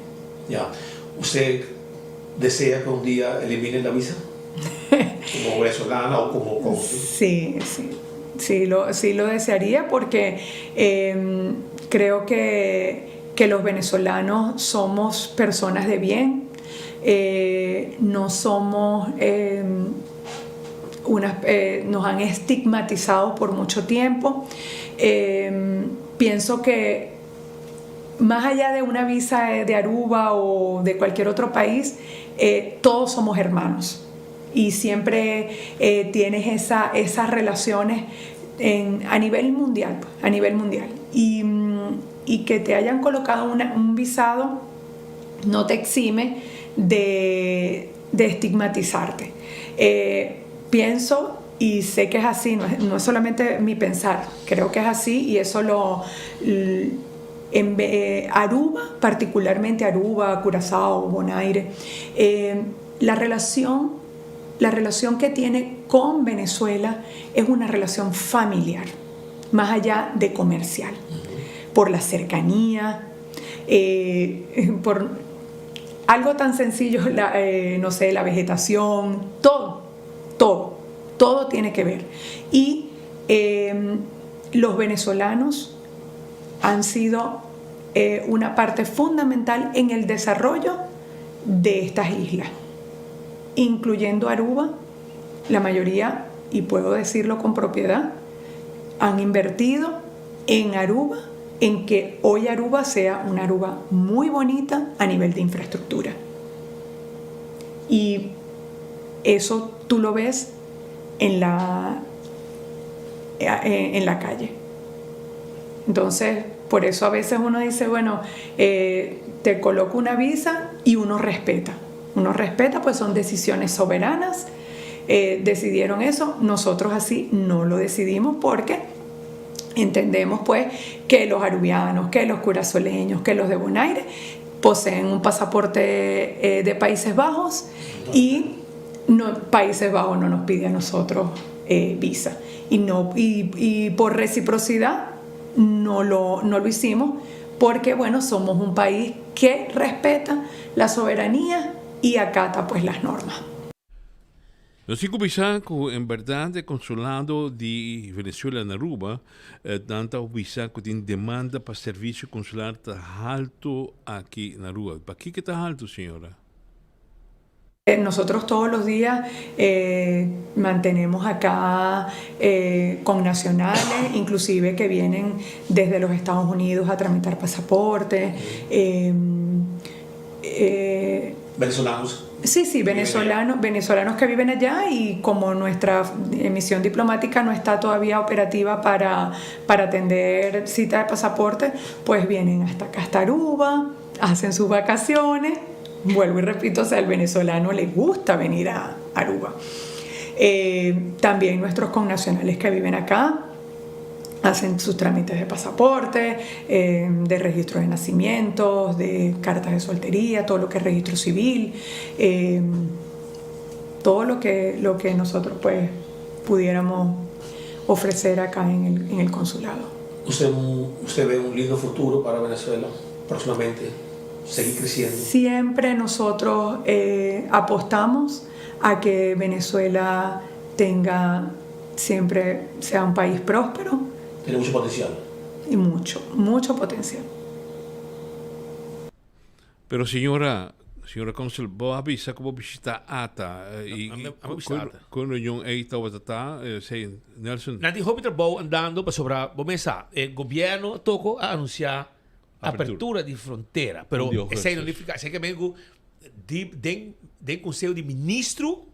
Speaker 9: Ya. ¿Usted desea que un día eliminen la visa? Como venezolana o como
Speaker 8: Sí, sí. Sí lo desearía porque creo que, que los venezolanos somos personas de bien, no somos unas, nos han estigmatizado por mucho tiempo. Pienso que más allá de una visa de Aruba o de cualquier otro país, todos somos hermanos y siempre tienes esa, esas relaciones en, a nivel mundial, pues, a nivel mundial. Y, y que te hayan colocado un visado no te exime de, de estigmatizarte. Pienso y sé que es así, no es, no es solamente mi pensar, creo que es así y eso lo... En Aruba, particularmente Aruba, Curazao, Bonaire, la relación que tiene con Venezuela es una relación familiar, más allá de comercial, por la cercanía, por algo tan sencillo, no sé, la vegetación, todo, todo, todo tiene que ver. Y los venezolanos han sido una parte fundamental en el desarrollo de estas islas, incluyendo Aruba, la mayoría, y puedo decirlo con propiedad, han invertido en Aruba, en que hoy Aruba sea una Aruba muy bonita a nivel de infraestructura. Y eso tú lo ves en la calle. Entonces, por eso a veces uno dice, bueno, te coloco una visa y uno respeta. Uno respeta, pues son decisiones soberanas. Decidieron eso, nosotros así no lo decidimos porque Entendemos pues que los arubianos, que los curazoleños, que los de Bonaire poseen un pasaporte eh, de Países Bajos y no, Países Bajos no nos pide a nosotros eh, visa. Y, no, y, por reciprocidad no lo, no lo hicimos porque bueno, somos un país que respeta la soberanía y acata pues las normas.
Speaker 1: Nos tin cu bisa cu en berdad e consulado di Venezuela na Aruba nan ta bisa cu tin demanda pa servicio consular ta halto aki na Aruba. Pakico ta halto, señora?
Speaker 8: Nosotros todos los días mantenemos acá connacionales, inclusive que vienen desde los Estados Unidos a tramitar pasaporte.
Speaker 9: Venezolanos.
Speaker 8: Sí, sí, venezolanos, venezolanos que viven allá y como nuestra misión diplomática no está todavía operativa para, para atender cita de pasaporte, pues vienen hasta acá, hasta Aruba, hacen sus vacaciones. Vuelvo y repito, o sea, al venezolano le gusta venir a Aruba. Eh, también nuestros connacionales que viven acá hacen sus trámites de pasaporte, eh, de registro de nacimientos, de cartas de soltería, todo lo que es registro civil, eh, todo lo que, lo que nosotros pues pudiéramos ofrecer acá en el, en el consulado.
Speaker 9: ¿Usted, ¿Usted ve un lindo futuro para Venezuela próximamente? ¿Seguir creciendo?
Speaker 8: Siempre nosotros eh, apostamos a que Venezuela tenga, siempre sea un país próspero.
Speaker 9: Tiene mucho potencial.
Speaker 8: Y mucho, mucho potencial.
Speaker 1: Pero señora, señora Consul, bo a bisa cu bo bishita ATA y con reunion ey tabata ta, sey Nelson.
Speaker 24: Nan tin hopi trabou andando pasobra bo mesa e gobierno toko a anuncia apertura di frontera pero esey no nifica esey ke men cu di den den conseho di ministro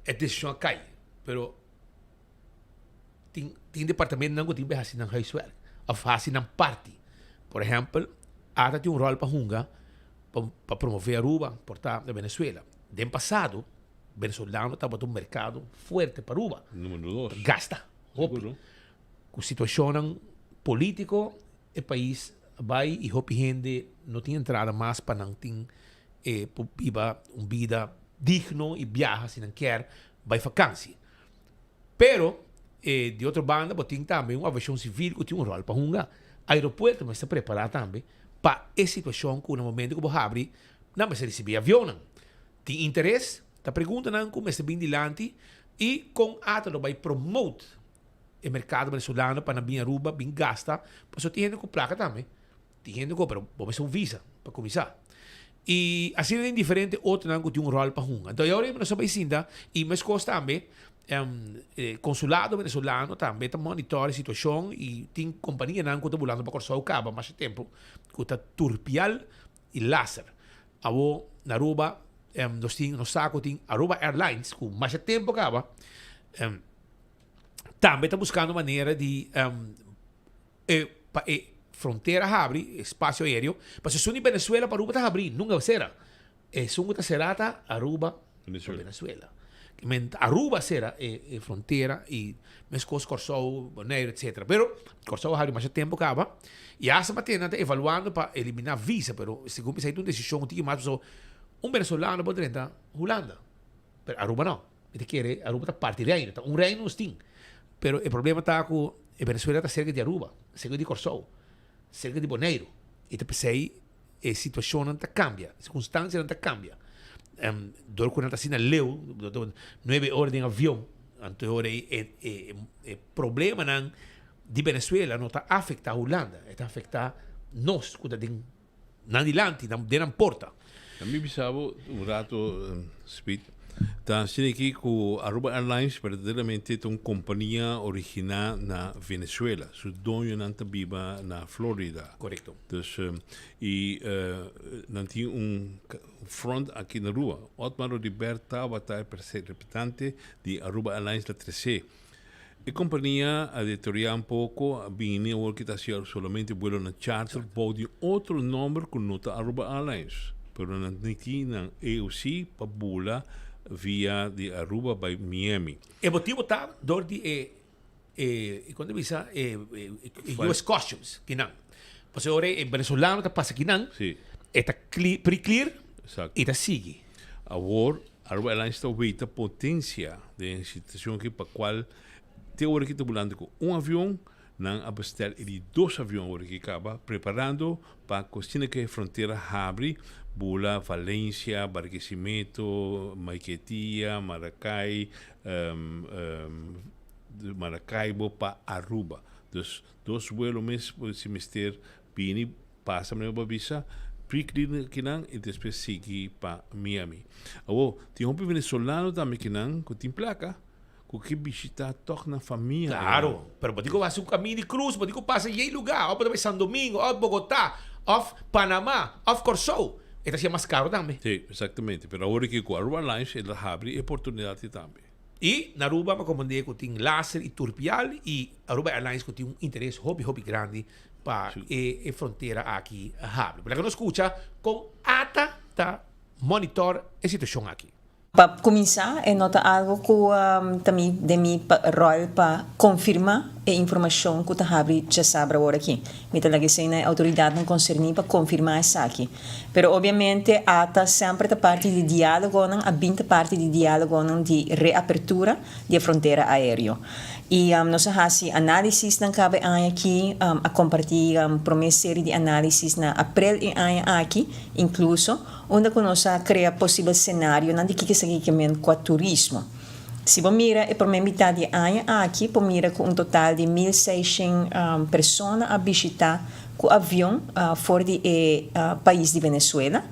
Speaker 24: e decision a cay pero tin tin departamentonan cu tin bay haci nan huiswerk of haci nan parti por ehempel ata tin un rol pa hunga pa pa promove Aruba por ta na Venezuela den pasado venezolano tabata un mercado fuerte pa Aruba
Speaker 1: Numero dos.
Speaker 24: gasta hopi Cu situacionnan politico e pais a bay y hopi hende no tin entrada mas pa nan tin e por biba un bida digno y biaha si nan kier bay vakantie. Pero e di otro banda bo tin tambe un aviacion civil cu tin un rol pa hunga. Aeropuerto mester prepara tambe pa e situacion cu na momento cu bo habri nan mester ricibi avionnan. Tin interes? Ta preguntanan cu mester bin dilanti y con ata lo bay promote e mercado venezolano pa nan bin Aruba bin gasta pasobra tin hende cu placa tambe tin hende cu pero bo mester un visa pa cuminsa y asina tin diferente otronan cu tin un rol pa hunga enton ahora nos a bay sinta y mescos tambe e consulado venezolano tambe ta monitor e situacion y tin companianan cu ta bulando pa Corsou caba masha tempo cu ta Turpial y Laser awo na Aruba nos tin nos sa cu tin Aruba Airlines cu masha tempo caba. Tambe ta buscando manera di e pa e frontera habri, espacio aereo, pasobra esun di Venezuela pa Aruba ta habri, nunca cera. Esun cu ta cera ta Aruba pa Venezuela. Men Aruba cera e e frontera y mescos Corsou, Bonaire, etcetera. Pero Corsou a habri masha tempo caba y hasta matena nan ta evaluando pa elimina visa, pero segun mi sa ta un decision cu tin ki mas pasobra un venezolano por drenta Hulanda, pero Aruba no. Mi ta kere Aruba ta parti reino, ta un reino nos tin. Pero e problema ta ku e Venezuela ta serka di Aruba, serka di Kòrsou, serka di Boneiru. I ta p'esei e situashonnan ta kambia, sirkunstansianan ta kambia. Dor ku nan ta asina leu, nuebe ora den avion, anto e ora ei e e e problemanan di Venezuela no ta afektá Hulanda, e ta afektá nos ku ta den Nan dilanti, nan den nan porta.
Speaker 1: A mi bisa bo un rato, Speed, ta asina aki cu Aruba Airlines berdaderamente ta un compania origina na Venezuela. Su doñonan ta biba na Florida.
Speaker 24: Corecto.
Speaker 1: Dus, y nan tin un front aki na Aruba. Otmar Oduber tabata e representante di Aruba Airlines la trece. E kompania a deteriorá un poko, a bini awor ki ta hasi solamente buelonan charter bou di otro nomber ku no ta Aruba Airlines. Pero nan ni tin nan AOC pa bula via di Aruba bai Miami.
Speaker 24: E motibu ta dor di e E kon ta bisa e US Customs kinan. Pasobra ora e venezolano ta pasa kinan, e ta pre-clear y ta sigui.
Speaker 1: Awor Aruba Airlines ta weta potencia den e situacion aki pa cual te ora ki ta bulando cu un avion, nan a bestel e di dos avion awor ki caba preparando pa cu asina cu e frontera habri bula Valencia, Barquisimeto, Maiquetia, Maracay, Maracaibo pa Aruba. Dus dos vuelo mes si mester bini pasa manera bo a bisa pre-clearing akinan y despues sigui pa Miami. Awor tin hopi venezolano tambe kinan cu tin placa cu ke bishita toch nan famia.
Speaker 24: Claro, pero bo tin cu haci un camin di cruz, bo tin cu pasa yey lugar, of bo ta bay San Domingo, of Bogota, of Panama, of Corsou. E ta hacia mas caro tambe.
Speaker 1: Si, exactamente. Pero awor aki cu Aruba Airlines el a habri e oportunidad tambe.
Speaker 24: Y na Aruba mi a comprende cu tin Láser y Turpial y Aruba Airlines cu tin un interes hopi hopi grandi pa e frontera aki habri. Laga nos scucha con ata ta monitor e situacion aki.
Speaker 10: Pa kuminsá, e no ta algu ku ta mi den mi ròl pa konfirmá e informashon ku ta habri djasabra awor aki. Mi ta laga esei na e outoridatnan konserní pa konfirmá esaki. Pero obviamente ata semper ta parti di diálogonan, a bin ta parti di diálogonan di reapertura di e frontera aéreo. I nos a hasi análisisnan kaba e aña aki, a kompartí promé seri di análisis na aprel e aña aki inkluso, unda ku nos a krea posibel senarionan di kiko esaki ke men kua turismo. Si bo mira e promé mitad di e aña aki, por mira ku un total di 1600 persona a bishitá ku avion for di e pais di Venezuela,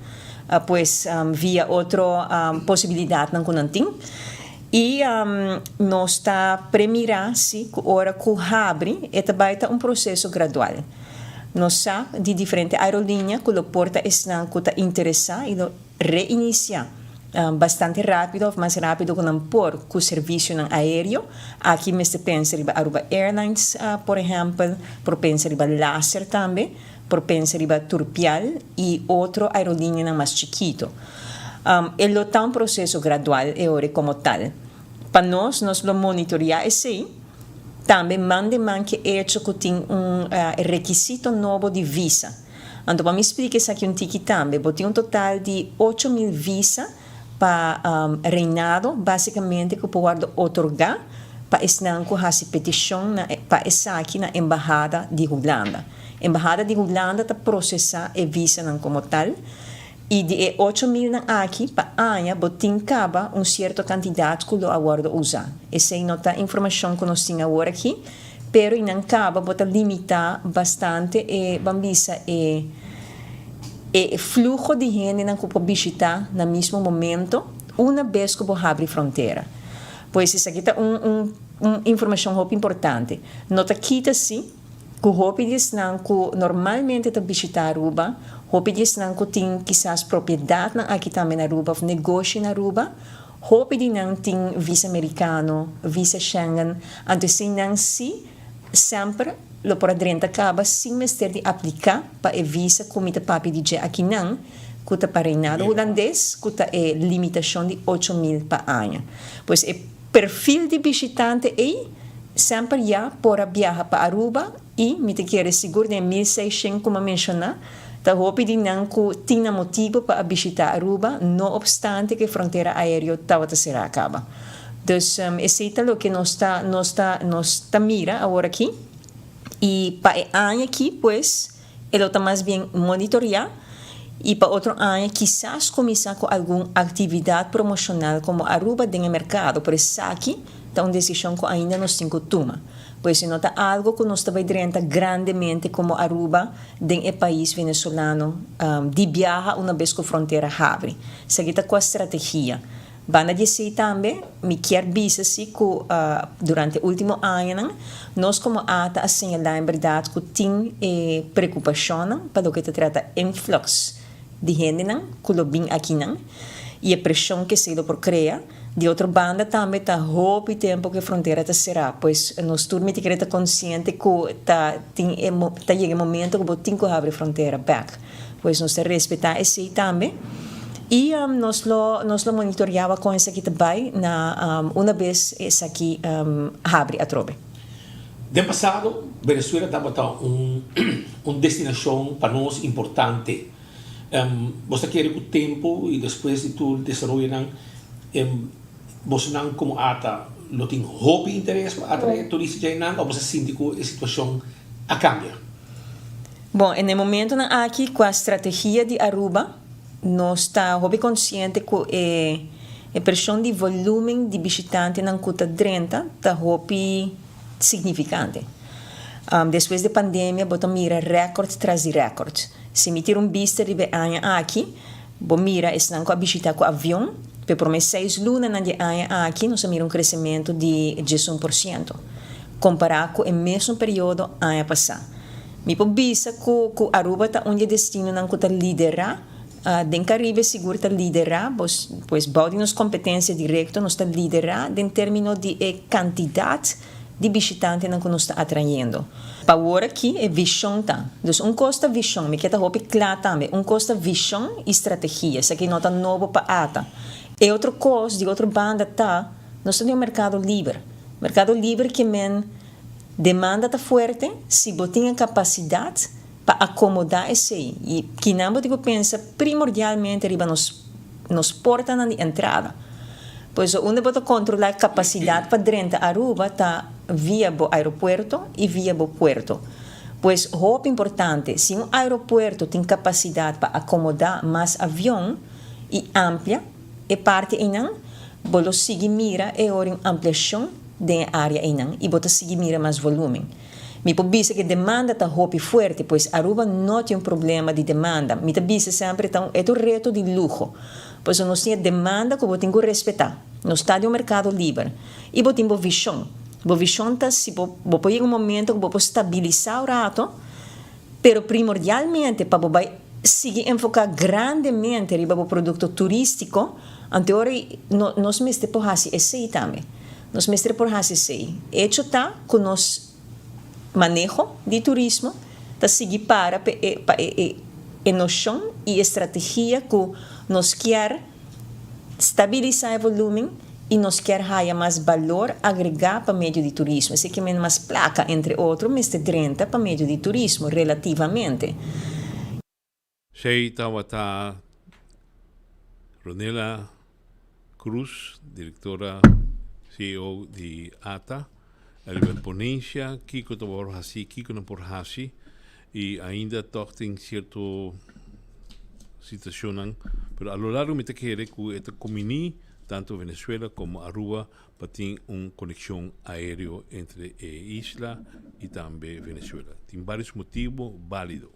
Speaker 10: pues via otro posibilidatnan ku nan tin. I nos ta premirá si ku ora ku habri e ta bai ta un proseso gradual. Nos sa di diferente aerolínea ku lo por ta esnan ku ta interesá i lo reinisiá bastante rápido òf mas rápido ku nan por ku servisionan aéreo. Aki mester pensa riba Aruba Airlines, por ehèmpel, por pensa riba Láser tambe, por pensa riba Turpial i otro aerolíneanan mas chikito. E lo ta un proseso gradual e ora komo tal. Pa nos, nos lo monitoreá esei tambe man den man ku e echo ku tin un rekisito nobo di visa. Anto pa mi splika esaki un tiki tambe, bo tin un total di 8000 visa pa reinado, basicamente ku por wòrdu otorgá pa esnan ku hasi petishon na pa esaki na embahada di Hulanda. Embahada di Hulanda ta prosesá e visanan komo tal i di e 8000 nan aki pa aña bo tin kaba un sierto kantidat ku lo a wòrdu usá. Esei no ta informashon ku nos tin awor aki. Pero i nan kaba bo ta limitá bastante e, ban bisa, e e fluho di hendenan ku por bishitá na mismo momento una bes ku bo habri frontera. Pues esaki ta un un un informashon hopi importante. No ta kita si ku hopi di esnan ku normalmente ta bishitá Aruba, hopi di esnan ku tin kisas propiedatnan aki tambe na Aruba òf negoshi na Aruba, Hopi di nan tin visa merikano, visa Schengen, anto esei nan si semper lo por a drenta kaba sin mester di apliká pa e visa ku mi ta papia di dje akinan, ku ta pa Reinado Hulandes, ku ta e limitashon di 8000 pa aña. Pues e perfil di bishitante ei semper ya por a biaha pa Aruba I mi ta kere sigur den e 1600 ku mi a menshoná, ta hopi di nan ku tin nan motibu pa a bishitá Aruba, no opstante ku e frontera aéreo tabata será kaba. Dus esei ta loke nos ta nos ta nos ta mira awor aki. I pa e aña aki pues e lo ta mas bien monitoriá i pa otro aña kisas kuminsá ku algun aktividat promoshonal komo Aruba den e merkado, pero esaki ta un desishon ku ainda nos tin ku tuma. Pues e no ta algo cu nos ta bay drenta grandemente como Aruba den e pais Venezolano di biaha una bes cu frontera habri. Esaki ta cua strategia. Banda di esey tambe mi kier bisa si cu durante ultimo añanan nos como ata a señala en berdad cu tin e preocupacionnan pa loke ta trata influx di hendenan cu lo bin akinan y e presion cu esey lo por crea. Di otro banda tambe ta hopi tempo ku e frontera ta será, pues nos tur miti kere ta konsiente ku ta tin e ta yega e momento ku bo tin ku habri frontera bèk. Pues nos ta respetá esei tambe i nos lo nos lo monitoriá kon esaki ta bai na una bes esaki habri atrobe.
Speaker 9: Den pasado Venezuela tabata un un destinashon pa nos importante. Bos ta kere ku tempu i despues di tur desaroyonan bosonan komo ata lo tin hopi interes pa atrae turista djainan òf bos a sinti ku e situashon a kambia?
Speaker 10: Bon, en e momentonan aki kua strategia di Aruba nos ta hopi konsiente ku e e preshon di volumen di bishitantenan ku ta drenta ta hopi signifikante. Despues di pandemia bo ta mira rèkòrt tras di rèkòrt. Si mi tira un bista riba e aña aki, bo mira esnan ku a bishitá ku avion, pa e promé seis lunanan di e aña aki nos a mira un kresementu di 11% kompará ku e mesun periodo aña pasá. Mi por bisa ku ku Aruba ta un di e destinonan ku ta liderá den Karibe sigur ta liderá, pues bou di nos kompetensia direkto nos ta liderá den término di e kantidat di bishitantenan ku nos ta atrayendo. Pa awor aki e vishon ta, dus un kos ta vishon, mi ke ta hopi kla tambe, un kos ta vishon i strategia, esaki no ta nobo pa ata. E otro kos di otro banda ta, nos ta den un merkado liber. Merkado liber ke men demanda ta fuerte, si bo tin e kapasidat pa akomodá esei i kinan bo tin ku pensa primordialmente riba nos nos portanan di entrada. Pues unda bo ta kontrolá e kapasidat pa drenta Aruba ta via bo aeropuerto i via bo puerto. Pues hopi importante, si un aeropuerto tin kapasidat pa akomodá mas avion i amplia e parti einan, bo lo sigui mira e ora un ampliashon den e área einan i bo ta sigui mira mas volúmen. Mi por bisa ku e demanda ta hopi fuerte, pues Aruba no tin un problema di demanda. Mi ta bisa semper e ta un e ta un reto di luho. Pasobra nos tin e demanda ku bo tin ku respetá. Nos ta den un merkado liber. I bo tin bo vishon. Bo vishon ta si bo bo por yega un momento ku bo por stabilisá un rato, pero primordialmente pa bo bai sigui enfoká grandemente riba bo produkto turístiko, anto e ora ei no nos mester por hasi esei tambe. Nos mester por hasi esei. Echo ta ku nos maneho di turismo ta sigui para pa e pa e e noshon i e strategia ku nos kier stabilisá e volumen i nos kier haya mas balor agregá pa medio di turismo. Esei ke men mas plaka, entre otro, mester drenta pa medio di turismo relativamente.
Speaker 1: Esei tabata Ronela Cruz, directora CEO di ata, ariba e ponencia kico ta worde haci, kico no por haci y ainda toch tin cierto situacionnan, pero a lo largo mi ta kere cu e ta comini tanto Venezuela como Aruba pa tin un conexion aereo entre e isla y tambe Venezuela. Tin varios motibo valido.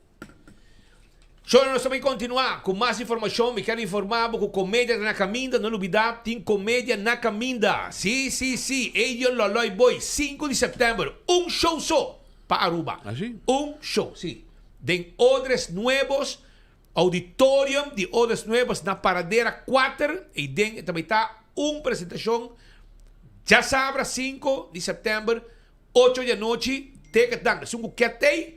Speaker 24: Shona nos ta bay continua cu mas informacion mi kier informa bo cu comedia ta na caminda no lubida tin comedia na caminda si si si Edion Loloy Boy sinku di september un show so pa Aruba un show si den Odres Nuevos Auditorium di Odres Nuevos na Paradera kuater eyden e ta bay ta un presentacion djasabra sinku di september Ocho di anochi, ticketnan esun ku kier tei,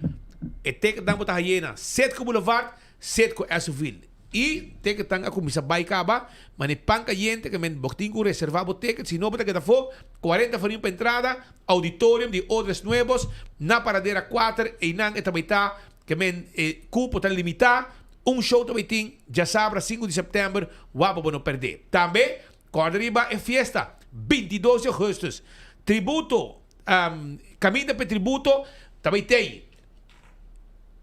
Speaker 24: e ticketnan bo ta haye na Citgo Boulevard, Citgo Essoville. I ticketnan a kuminsá bai kaba, mane pan kayente ke men bo tin ku reservá bo ticket, si no bo ta keda afó, 40 florin pa entrada, Auditorium di Odres Nuevos, na Paradera 4, einan e ta bai ta, ke men e kupo ta limitá, un show ta bai tin djasabra 5 di sèptèmber, wak pa bo no pèrdè. Tambe Kòrda riba e fiesta, 22 di ougùstùs, Tributo, Kaminda p'e Tributo ta bai tei.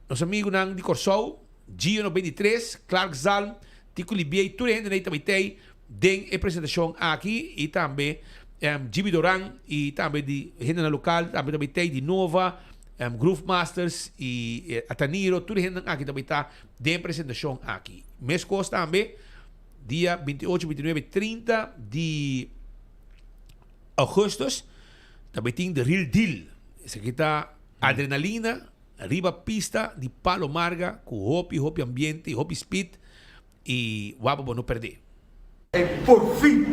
Speaker 24: Nos amigunan di Kòrsou, Gio 93, Clark Zalm, Tico Libiey, tur e hendenan ei ta bai tei den e presentashon aki i tambe Jimmy Doran i tambe di hendenan lokal tambe ta bai tei, di Nova, Groove Masters i Ataniro, tur e hendenan aki ta bai ta den e presentashon aki. Meskos tambe. Dia 28, 29, 30 di augustus ta bay tin The Real Deal. Esaki ta adrenalina riba pista di Palo Marga cu hopi hopi ambiente y hopi speed y wak pa bo no perde.
Speaker 6: E por fin,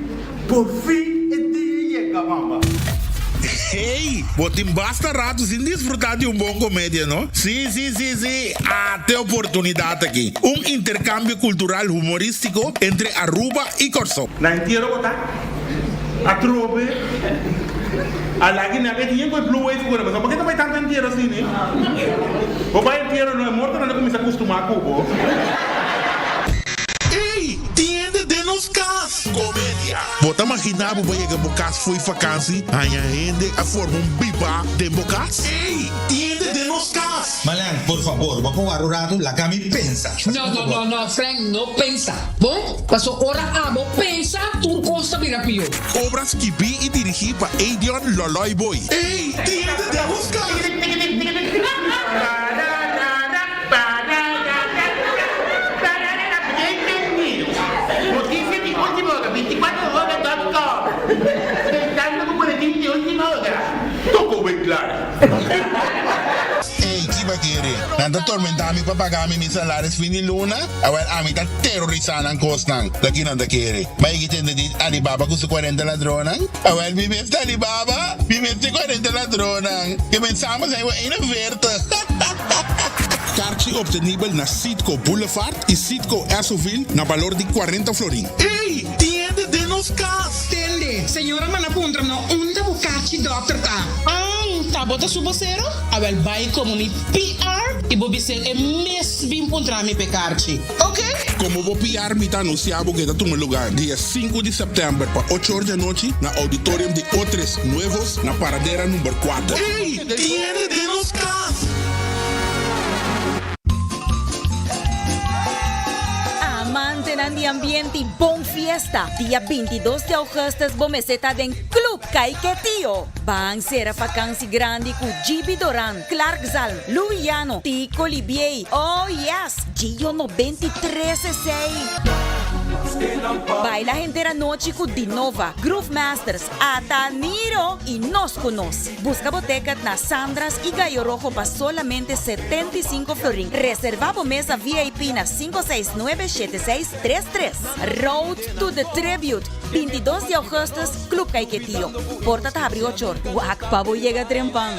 Speaker 6: por fin e dia yega mama.
Speaker 11: Hey, bo tin basta rato sin disfruta di un bon comedia, no? Sí, sí, sí, sí, ate oportunidad aki. Un intercambio cultural humoristico entre Aruba y Corsou.
Speaker 19: Na entiero bo ta? Atrobe? A lagi nan e tin ku e blue wave ku nan pasobra bo ke ta bai tantu entiero asina? Bo bai entiero no e mortonan ta kuminsá kustumá ku bo.
Speaker 11: Ey! Tin hende den nos kas! Komedia! Bo ta maginá bo bo yega bo kas fo'i fakansi haña hende a forma un bibá den bo kas? Ey! Tin hende den nos kas!
Speaker 20: Marlene, por fabor, bo por wara un ratu? Laga mi pensa.
Speaker 21: No, no, no, no, Frank, no pensa. Bon? Paso ora abo pensa, tur kos ta bira pió.
Speaker 11: Obra skibí i dirigí pa Edion Loloy Boy. Ey! Tin hende den nos kas!
Speaker 22: Noticia di ultima hora, 24 hora dot com. Pensando cu boletin di ultima hora.
Speaker 19: Toko wey klaar.
Speaker 11: Ey, ki ba kere? Nan ta tormenta mi pa paga mi mi salaris fin di luna? Awel, ami ta terorisa nan kosnan. Ta ki nan ta kere? Ba yegi tende di Alibaba ku su kuarenta ladronnan? Awel, mi mes ta Alibaba, mi mes tin kuarenta ladronnan. Ke men samen zijn we 41. Karchi obtenibel na Citgo Boulevard i Citgo Essoville na balor di kuarenta florin. Ey, tin hende den nos kas!
Speaker 21: Tende, señora manda puntra no unda bo karchi dokter ta. An, ta bo ta su bosero? Awel bai komo mi PR i bo bis'é e mes bin puntra mi p'e karchi. Ok?
Speaker 11: Komo bo PR mi ta anunsiá bo ke ta tuma lugá dia sinku di sèptèmber pa ocho or di anochi na Auditorium di Otres Nuevos na Paradera number kuater. Ey! Tin hende den nos kas!
Speaker 13: Amantenan di ambiente y bon fiesta, dia 22 di augustus bo mester ta den Club Caiquetio. Ban cera vakantie grandi cu GB Doran, Clark Zalm, Louis Llano, Tico Libiey, oh yes, Gio 93 esey. Baila henter anochi cu Dinova, Groove Masters, Ata Niro y Nos Cu Nos. Busca bo ticket na Sandra's y Gallo Rojo pa solamente 75 florin. Reserva bo mesa VIP na 569 7633. Road to the Tribute, 22 di augustus, Club Caiquetio. Porta ta habri ocho or. Wak pa bo yega trempan.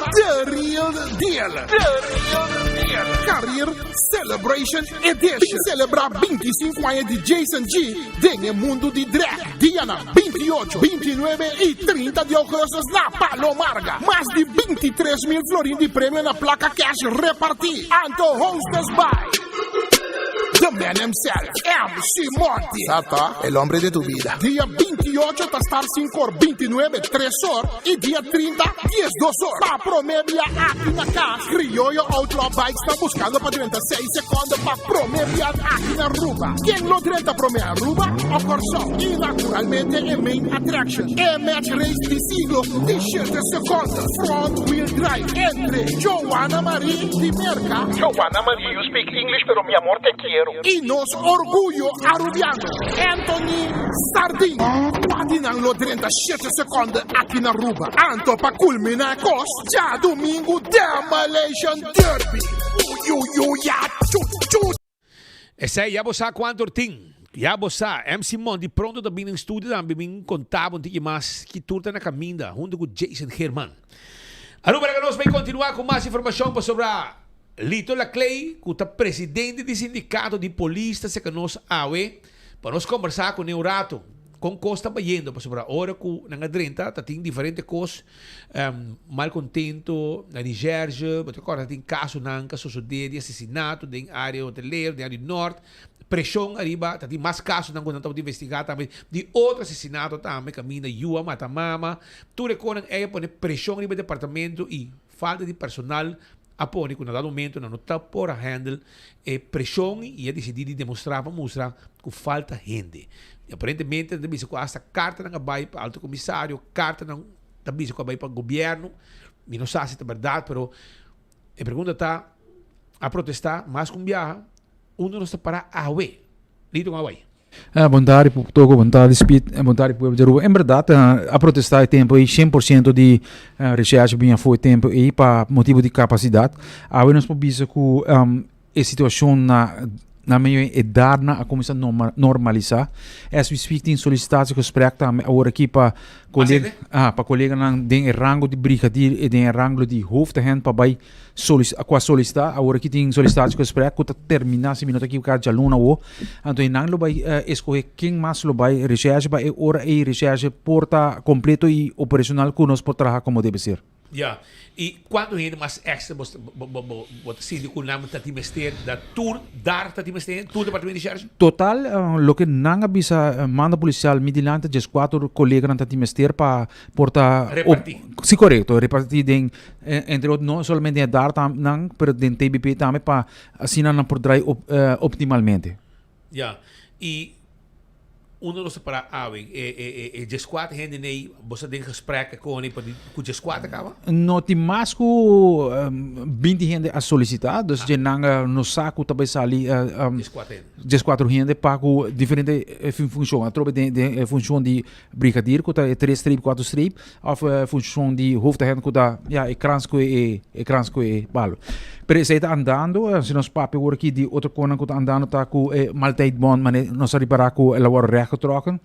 Speaker 17: The Real Deal. The Real Deal. Career Celebration Edition. Celebra 25 aña di Jason G den e mundo di drag. Dianan 28, 29 y 30 di augustus na Palo Marga. Mas di 23 mil florin di premio na placa cash reparti. Anto hostess by The man himself, MC Monty. Sata, el hombre de tu vida. Dia 28 ta start 5 or, 29 3 or y dia 30 12 or. Pa prome bia aki na cas, Criollo Outlaw Bikes ta buscando pa drenta 6 seconde pa prome bia aki na Aruba. Ken lo drenta prome Aruba o Corsou? Y naturalmente e main attraction, e match race di siglo di 7 seconde, front wheel drive entre Joanna Marie di Merca.
Speaker 18: Joanna Marie, you speak English pero mi amor te quiero.
Speaker 17: Y nos orguyo Arubiano, Anthony Sardin. Cua di nan lo drenta 7 seconde aki na Aruba? Anto pa culmina e cos, djadomingo Demolition Derby. Uyuyuya chu chu.
Speaker 24: Esei ya bo sa cuanto or tin. Ya bo sa. MC Mondi pronto ta bini den studio tambe bin conta bo un tiki mas ki tur ta na caminda hunto cu Jason Geerman. Aruba laga nos bay continua cu mas informacion pasobra Lito Laclay cu ta presidente di sindicato di polis ta seca nos awe pa nos combersa cune un rato con cos ta bayendo pasobra ora cu nan a drenta ta tin diferente cos malcontento na Nigerje bo ta corda tin casonan ca sosode di asesinato den area hotelero den area di nort presion ariba ta tin mas casonan cu nan tabata investiga tambe di otro asesinato tambe caminda yu a mata mama tur e conan ey a pone presion riba departamento y Falta di personal a pone cu na dado momento nan no ta por a handle e presion y a dicidi di demostra pa mustra cu falta hende. Y aparentemente nan ta bisa cu hasta cartanan a bay pa Alto Comisario, cartanan ta bisa cu a bay pa gobierno. Mi no sa si ta berdad pero e pregunta ta, a protesta mas cu un biaha, unda nos ta para awe? Lito con away.
Speaker 14: Bon tardi Toco, bon tardi Speed, bon tardi pueblo di Aruba. En berdad a protesta e tempo ei 100% di recherche bin afo e tempo ei pa motibo di capacidad. Awe nos por bisa cu e situacion na. Na medio e edatnan a kuminsá normalisá. As we speak tin solicitatiegesprek tambe awor aki pa kolega, ah, pa koleganan den e rango di brigadier i den e rango di hoofdagent pa bai solic ku a solisitá. Awor aki tin solicitatiegesprek ku ta terminá si mi no ta ekivoká djaluna awo. Anto e nan lo bai eskohe ken mas lo bai recherche pa e ora ei recherche por ta kompleto i operacional ku nos por traha komo debe ser.
Speaker 24: Ya, y cuanto hende mas extra bo bo bo bo bo ta sinti cu nan ta tin mester da tur dar ta tin mester tur departamento di sheriff?
Speaker 14: Total, loke nan a bisa manda policial mi dilanti diescuatro coleganan ta tin mester pa por ta
Speaker 24: Reparti.
Speaker 14: Si corecto, reparti den entre otro no solamente den e dar nan pero den TBP tambe pa asina nan por draai optimalmente.
Speaker 24: Ya, y Unda nos ta para awe? E e e e djeskuater hende nei, bo sa den gesprek koni pa di ku djeskuater kaba?
Speaker 14: No tin mas ku 20 hende a solisitá, dus dje nan no sa ku ta bai sali
Speaker 24: Djeskuater hende.
Speaker 14: djeskuater hende pa ku diferente funshon. Atrobe den den e funshon di brigadier ku ta e tres streep, kuater streep, òf funshon di hoofdagent ku ta ya e krans ku e e krans ku e palo. Pero esei ta andando, si nos papia awor aki di otro konan ku ta andando ta ku e maaltijdbon, mane nos a ripará ku el a wòrdu rechtgetrokken.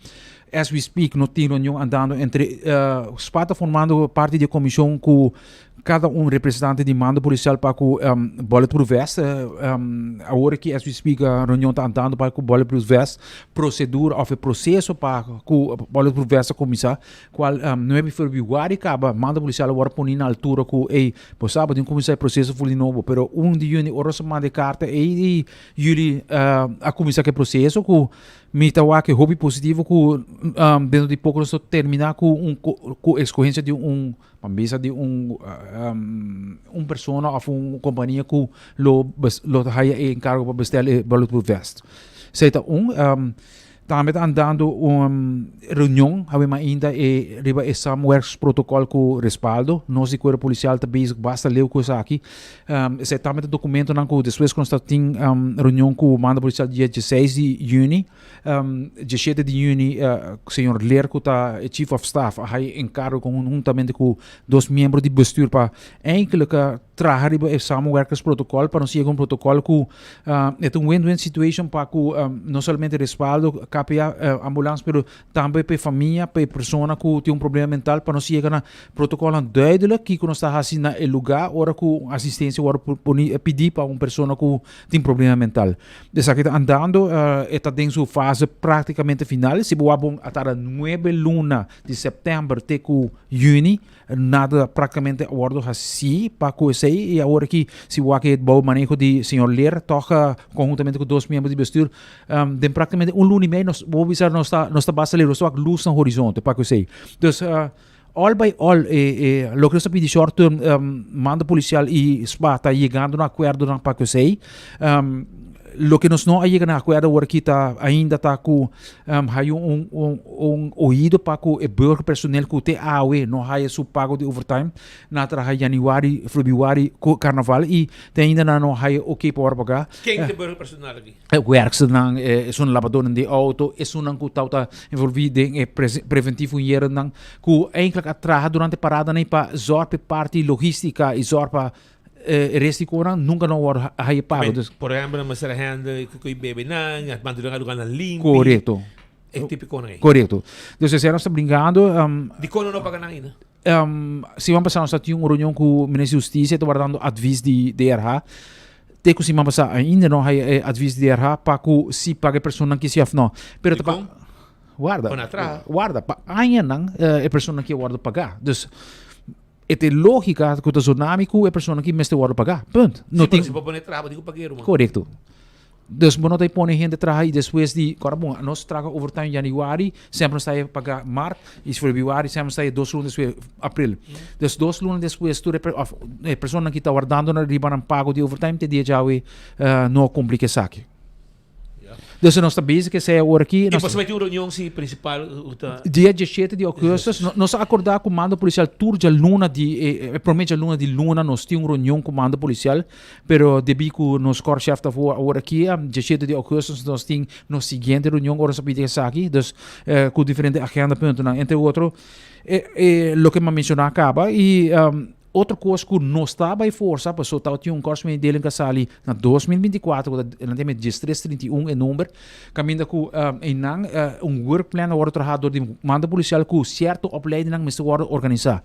Speaker 14: As we speak no tin reunion andando entre spa ta formando parti di e komishon ku kada un representante di mando polisial pa ku bulletproof vest. Awor aki as we speak reunion ta andando pa ku bulletproof vest, prosedura òf e proseso pa ku bulletproof vest a kuminsá. Cual 9 di februari caba, manda policial a worde poni na altura cu ey, bo sa bo tin cuminsa e proceso full di nobo, pero 1 di juni ora nos a manda e carta ey di juli a cuminsa cu e proceso cu mi ta wak e hopi positivo cu dentro di poco nos ta termina cu un cu escogencia di un pa bisa di un un persona of un compania cu lo lo ta haya e encargo pa bestel e bulletproof vest. Esey ta un. Tambe ta andando un reunion awe mainta e riba e samenwerkingsprotocol cu Respaldo. Nos di Cuerpo Policial ta bezig basta leu cu esaki. Esey tambe ta documentonan cu despues cu nos ta tin reunion cu Mando Policial dia dieseis di juni. Diesshete di juni señor Leer cu ta e Chief of Staff a haya encargo conhuntamente cu dos miembro di bestuur pa eindelijk traha riba e samenwerkingsprotocol pa nos yega un protocol cu e ta un win-win situation pa cu no solamente Respaldo, KPA, ambulance pero tambe pa e famia, pa e persona cu tin un problema mental pa nos yega na protocolnan duidelijk kico nos ta haci na e lugar ora cu un asistencia wordo poni pidi pa un persona cu tin problema mental. Esaki ta andando, e ta den su fase practicamente final. Si bo wak bon a tarda nuebe luna di september te cu juni. Nada prácticamente a wordo haci pa cu esey y awor aki si wak e bou maneho di señor Leer toch conhuntamente cu dos miembro di bestuur den prácticamente un luna y mei nos bo bisa nos ta nos ta basta leu nos ta wak luz na horizonte pa cu esey. Dus all by all e loke nos ta pidi short term mando policial y spa ta yegando na acuerdonan pa cu esey. Loke nos no a yega na acuerdo awor aki ta ainda ta cu Haya un un oido pa ku e burgerpersoneel ku te awe no haya su pago di overtime. Nan a traha januari, februari ku karnaval i te ainda nan no haya oké pa ora paga.
Speaker 24: Ken ta e burgerpersonal aki?
Speaker 14: E werksternan, esun labadornan di auto, esunnan ku tabata envolvi den e preventief fungerennan ku eigenlijk a traha durante paradanan pa zorg pa e parti logistica i zorg pa E restikonan nunka no wòrdu haya pago.
Speaker 24: Dus, por ehèmpel, nan mester a hende ku koe bebe nan, a mantene nan lugarnan limpi.
Speaker 14: Korekto.
Speaker 24: E tipikonan ei.
Speaker 14: Korekto. Dus esei nos ta brinkando.
Speaker 24: Dikon nan no paga nan ainda?
Speaker 14: Siman pasá nos ta tin un reunion ku Minister di Hustisia ta wardando advis di DRH. Te ku siman pasá ainda no haya e advis di DRH pa ku si paga e personanan kisi òf no. Pero ta pa. Warda. Warda. Pa añanan e personanan ki a wòrdu pagá. Dus. E ta e lógika ku ta zonami ku e persona ki mester wòrdu pagá. Punt.
Speaker 24: No tin. Si bo pone traha, bo tin ku pag'é, ruman.
Speaker 14: Korekto. Dus bo no ta pone hende traha i despues di, kòrda bon, nos traha overtime yanüari, semper nos ta e pagá mart, i febrüari semper nos ta e dos luna despues, april. Dus dos luna despues tur e òf e personanan ki ta wardando riba nan pago di overtime te dia djawe no a kumpli ku esaki. Dus nos ta bezig esei awor aki.
Speaker 24: I boso meti un reunion si principal u ta.
Speaker 14: Dia diesshete di augustus nos a acorda cu mando policial tur djaluna di e prome djaluna di luna nos tin un reunion cu mando policial pero debi cu nos korpschef ta for awor aki diesshete di augustus nos tin nos siguiente reunion ora nos a pidi esaki dus cu diferente agenda puntonan entre otro e loke mi a menciona caba y. Otro kos ku no sta bai forsa, paso tabatin un korpsmededeling ku a sali na 2024, ku ta nan ta yama 1331 e number, kaminda ku einan un werkplan a wòrdu traha dor di mando polisial ku sierto opleidingnan mester wòrdu organisá.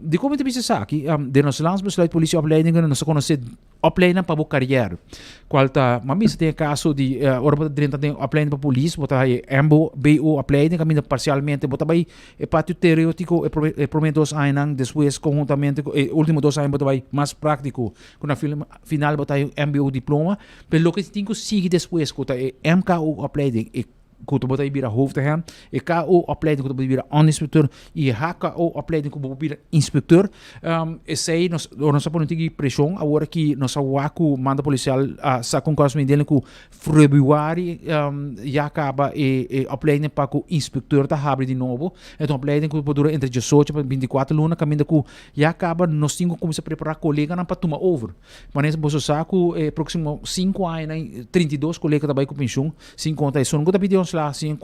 Speaker 14: Dikon mi ta bisa esaki? Den nos Landsbesluit Politieopleidingen nos ta konosé Opleiding pa bo karier, kual ta, m'a bisa den e kaso di ora bo ta drenta den opleiding pa polis, bo ta haña e mbo, bo opleiding kaminda parsialmente bo ta bai e patio teoretiko e prome e prome dos añanan, despues konhuntamente ku e ultimo dos aña bo ta bai mas praktiko, ku na final bo ta haña un mbo diploma, pero loke tin ku sigui despues ku ta e mko opleiding, e. ku bo ta bira hoofdagent, e KO opleiding ku bo ta bira onderinspecteur i e HKO opleiding ku bo bira inspecteur. Um, esei nos, nos a pone un tiki preshon awor ki nos a wak ku mando polisial a saka un korrespondeling ku februari um, ya kaba e, e opleiding pa ku inspecteur ta habri di nobo. E ta un opleiding ku por dura entre 18 pa 24 luna kaminda ku ya kaba nos tin ku kuminsá prepará koleganan pa tuma over. Manera boso sa ku e próksimo 5 añanan 32 kolega ta bai ku penshun. Sin konta esun ku ta pidi ontslag, sin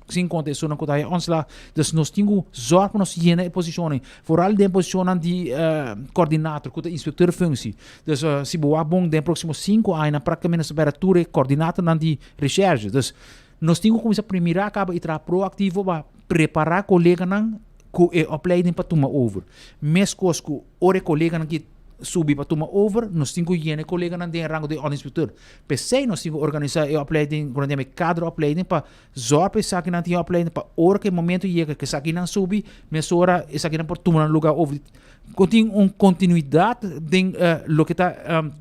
Speaker 14: sin konta esunnan ku ta haya ontslag. Dus nos tin ku zorg pa nos yena e posishonnan, foral den posishonnan di kòrdinator ku ta inspekteur functie. Dus si bo wak bon den próksimo sinku añanan praktikamente nos ta bera tur e kòrdinatornan di reshèrshe. Dus nos tin ku kuminsá primirá kaba i traha proaktivo pa prepará koleganan ku e opleiding pa tuma over. Meskos ku ora e koleganan ki subi pa tuma over, nos tin ku yena e koleganan den e rango di òrde-inspekteur. P'esei nos tin ku organisá e opleiding ku nan yama e kaderopleiding pa zòrg pa esakinan tin e opleiding pa ora ku e momento yega ku esakinan subi, mesora esakinan por tuma nan lugá over. Ku tin un kontinuidat den loke ta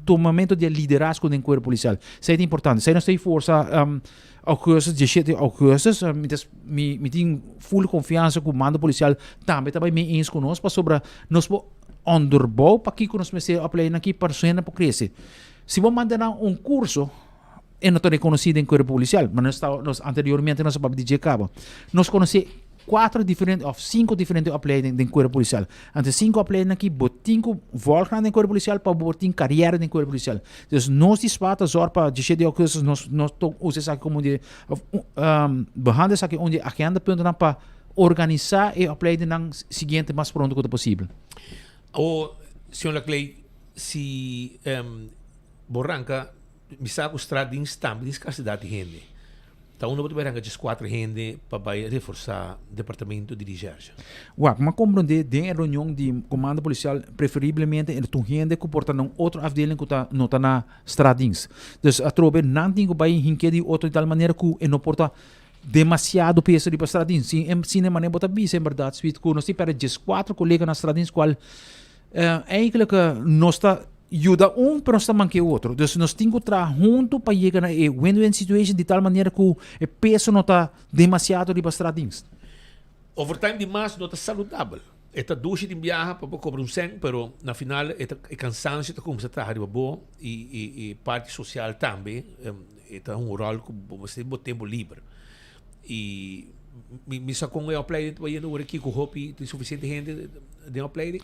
Speaker 14: tumamentu di e liderazgo den kuerpo polisial. Esei ta importante. Esei nos ta forsa augustus, diesshete augustus, mi ta mi tin ful konfiansa ku mando polisial tambe ta bai mee eens ku nos pasobra nos por onderbouw pakiko nos mester opleiding aki pa nos hende por krese. Si bo manda nan un curso, e no ta reconoci den cuerpo policial. Ma nos ta, nos anteriormente nos a papia di dje caba. Nos conoce cuatro diferente of cinco diferente opleiding den cuerpo policial. Anto cinco opleiding aki bo tin cu volg nan den cuerpo policial pa bo por tin carriera den cuerpo policial. Dus nos di spa ta zorg pa diesshete di augustus nos nos ta usa esaki como un di of behandel esaki un di agendapuntonan pa organisa e opleidingnan siguiente mas pronto cu ta posibel.
Speaker 24: Awor, señor Laclay, si bo ranka, mi sa ku straatdienst tambe tin skarsidat di hende. Ta unda bo ta bai ranka djes kuater hende pa bai reforsá departamento di reshèrshe?
Speaker 14: Wak, m'a komprondé den e reunion di komando polisial preferiblemente e tur hende ku por ta na un otro afdeling ku ta no ta na straatdienst. Dus atrobe nan tin ku bai hinké di otro di tal manera ku e no por ta demasiado peso riba straatdienst. Sin e sin e manera bo ta bisa en bèrdat Sweet ku nos tin pèrdè djes kuater kolega na straatdienst kual Eigenlijk nos ta yuda un pero nos ta manke otro. Dus nos tin ku traha huntu pa yega na e win-win situation di tal manera ku e peso no ta demasiado riba straatdienst.
Speaker 24: Overtime di mas no ta saludabel. E ta dushi tin biaha pa bo kobra un sèn pero na final e ta e kansansio ta kuminsá traha riba bo i i e parti sosial tambe e ta un ròl ku bo mester tin bo tempu liber. I mi mi sa kon e opleiding ta bayendo ora aki ku hopi tin sufisiente hende den opleiding.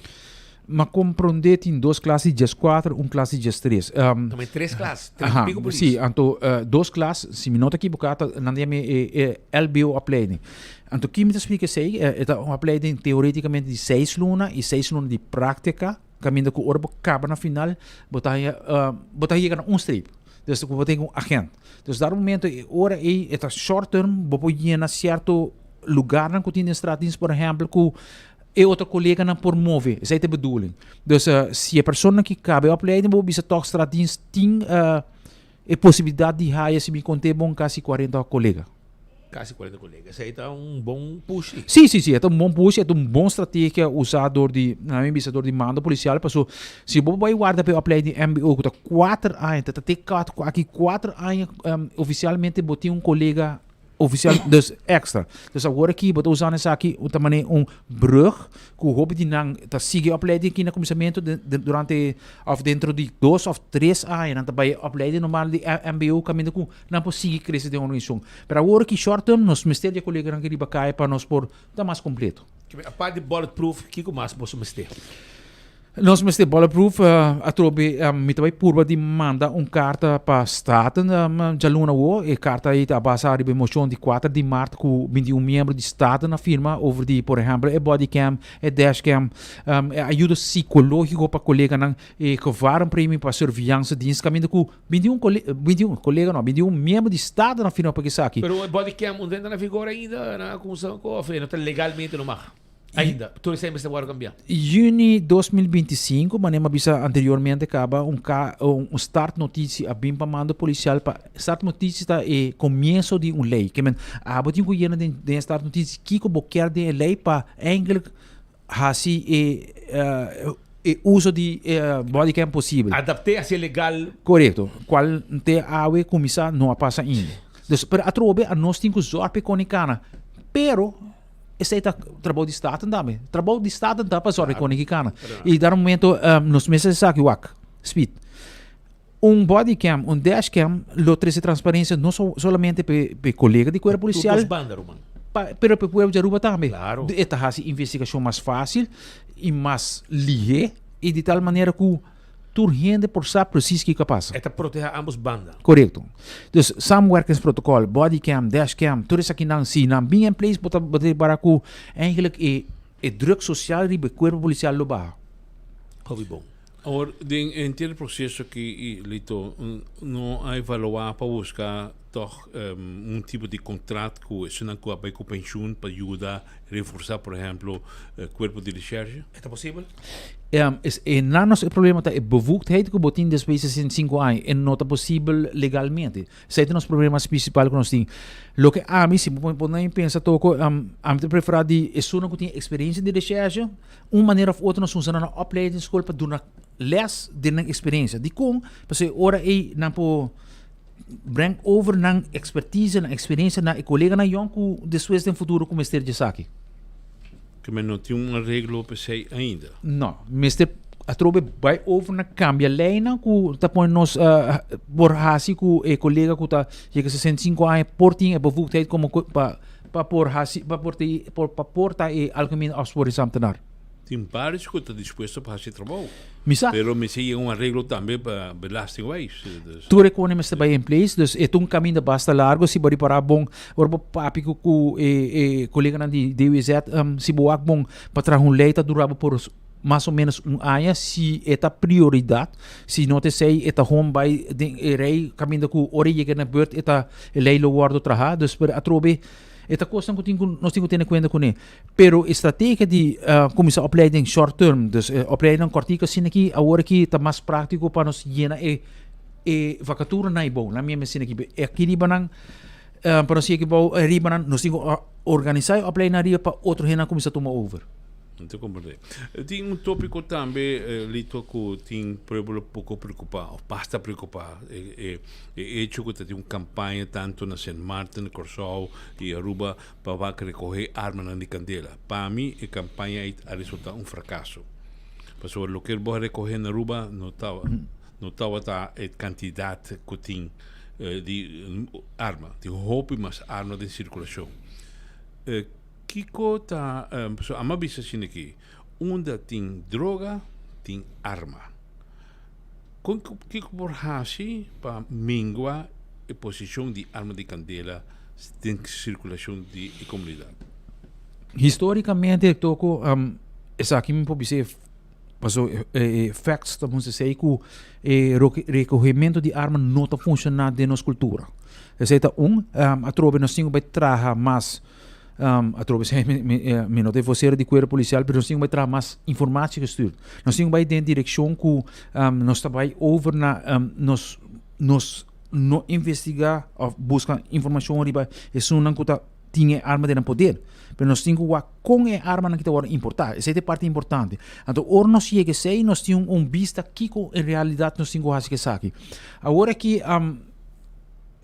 Speaker 14: Ma komprondé tin dos klas di dieskuater, un klas di diestres.
Speaker 24: Tambe tres klas, tres
Speaker 14: Aha,
Speaker 24: pico polis.
Speaker 14: si, anto dos klas, si mi no ta ekiboká, ta nan ta yama e e LBO opleiding. Anto ki mi ta splika esei? E ta un opleiding teoretikamente di seis luna i seis luna di práktika, kaminda ku ora bo kaba na final bo ta haña bo ta yega na un streep. Dus ku bo tin un agent. Dus dat momento e ora ei e ta short term, bo por yena sierto lugarnan ku tin den straatdienst por ehempel ku e otro koleganan por move. Esei ta e bedoeling. Dus si e persona ki kaba e opleiding bo bisa tòg straatdienst tin e posibilidat di haya si mi konte bon kasi kuarenta kolega.
Speaker 24: Kasi 40 kolega. Esei ta un bon pushi.
Speaker 14: Sí, sí, sí. E ta un bon pushi, e ta un bon strategia usá dor di, na mi bisa, dor di mando polisial. Paso, si bo bai warda pa e opleiding mbo ku ta kuater aña, ta te kat aki kuater aña ofisialmente bo tin un kolega ofisial, dus èkstra. Dus awor aki bo ta usando esaki ta manera un brug ku hopi di nan ta sigui opleiding aki na kuminsamentu durante òf dentro di dos òf tres aña nan ta bai opleiding normal di mbo kaminda ku Nan por sigui crece den organisacion. Pero awor ki short term nos mester di e coleganan ki riba caya pa nos por ta mas completo.
Speaker 24: Apart di bulletproof, kico mas boso mester?
Speaker 14: Nos mester bulletproof atrobe mi ta bai purba di manda un karta pa Staten djaluna awo. E karta ei ta basa riba e moshon di kuater di mart ku 21 miembro di Staten a firma over di por ehèmpel e bodycam, e dashcam, e ayudo sikológiko pa koleganan, e gevarenpremie pa surveillance-dienst kaminda ku 21 kole, 21 kolega no, 21 miembro di Staten a firma pa esaki.
Speaker 24: Pero e bodycam un ta na vigor ainda? Nan a kumsa ku òf e no ta legalmente no mag? Ainda, tur esei mester wòrdu kambiá.
Speaker 14: Juni 2025, manera mi a bisa anteriormente kaba, un ka un startnotitie a bin pa mando polisial pa startnotitie ta e komienso di un lei. Ke men abo tin ku yena den den e startnotitie kiko bo kier den e lei pa eindelijk hasi e e uso di e bodycam posibel.
Speaker 24: Adapt'é hasié legal.
Speaker 14: Korekto, kual te awe kuminsá no a pasa ainda. Dus pero atrobe anos tin ku zòrg pa e koni kana, pero. Esei ta trabou di Staten tambe. Trabou di Staten ta pa zorg kon ki kana. I dar un momento um, nos mester sa ki wak. Speed. Un bodycam, un dashcam lo trece transparencia no so, solamente pe, pe colega di cuerpo policial.
Speaker 24: Tur dos banda, Roman.
Speaker 14: Pa, pero pe pueblo di Aruba tambe.
Speaker 24: Claro.
Speaker 14: E ta hasi investigacion mas fácil y mas lihe y di tal manera ku Tur hende por sa precies kiko a pasa.
Speaker 24: E ta proteha ambos banda.
Speaker 14: Korekto. Dus samenwerkingsprotocol, bodycam, dashcam, tur esakinan si nan bin in place bo ta bo ta ripara ku eigenlijk e e druk sosial riba e kuerpo polisial lo baha.
Speaker 24: Hopi bon.
Speaker 1: Awor, den henter e proseso aki, Lito, no a evaluá pa buska tòg un tipo di kontrat ku esunnan ku a bai ku penshun pa yuda reforsá, por ehèmpel, kuerpo di reshèrshe?
Speaker 24: E ta posibel?
Speaker 14: Es, e na nos e problema ta e bevoegdheid ku bo tin despues di 65 aña e no ta posibel legalmente. Esei ta nos problema principal ku nos tin. Loke ami, si bo pone mi pensa toko, ami ta prefera di esunnan ku tin eksperensia di reshèrshe, un manera òf otro nos usa nan na opleidingsschool pa duna les den nan eksperensia. Dikon? Pasobra e ora ei nan por breng over nan ekspertise, nan eksperensia na e koleganan yòn ku despues den futuro ku mester di esaki.
Speaker 1: Ke men no tin un areglo p'esei ainda.
Speaker 14: No, mester atrobe bai over na kambia leinan ku ta pone nos por hasi ku e kolega ku ta yega 65 aña por tin e bevoegdheid komo pa pa por hasi pa por te pa por ta e algemeen opsporingsambtenaar.
Speaker 1: Tin varios ku ta dispuesto pa hasi e trabou.
Speaker 14: Mi sa.
Speaker 1: Pero mester yega un areglo tambe pa belastingwijs. Dus.
Speaker 14: Tur e kone mester bai in place, dus e ta un kaminda basta largo si bo ripará bon ora bo papia ku ku e e koleganan di DWZ si bo wak bon pa traha un lei ta dura bo por mas o menos un aña si e ta prioridat, si no ta esei e ta hon bai den e rei kaminda ku ora e yega na beurt e ta e lei lo wòrdu traha, dus pero atrobe e ta kosnan ku tin ku nos tin ku tene kuenta kuné. Pero e strategia di cuminsa opleiding short term, dus e opleidingnan cortico asina aki, awor aki ta mas practico pa nos yena e e vacaturanan ei bou. Nan meme asina aki. E aki riba nan, pa nos yega bou riba nan, nos tin cu organisa e opleidingnan riba pa otro hendenan cuminsa tuma over.
Speaker 1: No ta comprende. Tin un topico tambe, Lito, cu tin pueblo poco preocupa, of basta preocupa. E e hecho cu ta tin un campaña tanto na Sint Maarten, Corsou y Aruba pa wak rekohé armanan di kandela. Pa mi e kampaña ei a resultá un frakaso. Pasobra loke bo a rekohé na Aruba no no tabata e kantidat ku tin di arma. Tin hopi mas arma den sirkulashon. Kiko ta, pasobra ami a bisa asina aki, unda tin droga tin arma. Kon kiko por hasi pa mingua e posishon di arma di kandela den sirkulashon di e komunidat?
Speaker 14: Histórikamente toko esaki mi por bisa paso e facts ta mustra esei ku e rekohementu di arma no ta funshoná den nos kultura. Esei ta un. Atrobe nos tin ku bai traha mas. Atrobe esei mi no ta e vocero di cuerpo policial pero nos tin ku bai traha mas informatie gestuurd. Nos tin ku bai den direkshon ku nos ta bai over na nos nos no investiga of buska informashon riba esunnan ku ta tin e arma den nan poder. Pero nos tin ku wak kon e armanan ki ta wòrdu importá. Esei ta e parti importante. Anto ora nos yega esei nos tin un bista kiko en realidat nos tin ku hasi ku esaki. Awor aki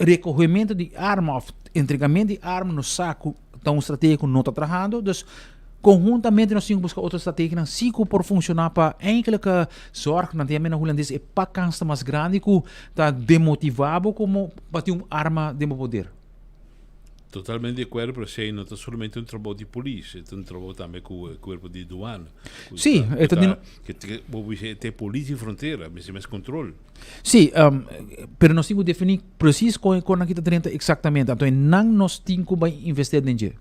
Speaker 14: Recogemento di arma of entregamento di arma nos sa cu ta un strategia cu no ta trahando, dus conhuntamente nos tin cu busca otro strategianan si cu por funciona pa eindelijk zorg, nan ta yama na Hulandes e pakkans ta mas grandi cu ta demotiva bo como pa tin un arma den bo poder.
Speaker 1: Totalmente di akuerdo, pero esei no ta solamente un trabou di polis, e ta un trabou tambe ku e kuerpo di duana.
Speaker 14: Sí, e ta di.
Speaker 1: Bo bisa e ta e polis di frontera, mester mes kontrol.
Speaker 14: Sí, pero nos tin ku definí presis kon e kon nan kita drenta eksaktamente. Anto e nan nos tin ku bai investeer den dje.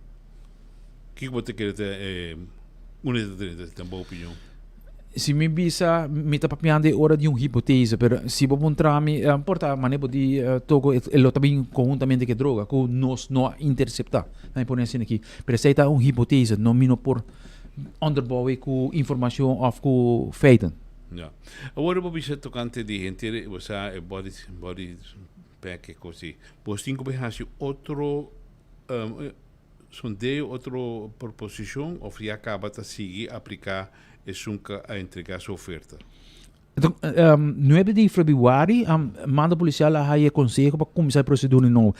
Speaker 1: Kiko bo ta kere ta e unda e ta drenta, den bo opinion?
Speaker 14: Si mi bisa, mi ta papiando e ora di un hipotese, pero si bo puntra mi, por ta mane bo di toko e lo ta bin konhuntamente ku e droga ku nos no a interseptá, na mi pone asina aki. Pero esei ta un hipotese, no mi no por onderbouwe ku informashon òf ku feiten.
Speaker 1: Ya. Awor bo bisa tokante di henter, bo sa e body, body pack e kos ei. Bo tin ku bai hasi otro Sondeo otro proposicion of ya caba ta sigui aplica esun cu a entrega su oferta?
Speaker 14: Nuebe di februari mando policial a haya e conseho pa cuminsa e procedura di nobo.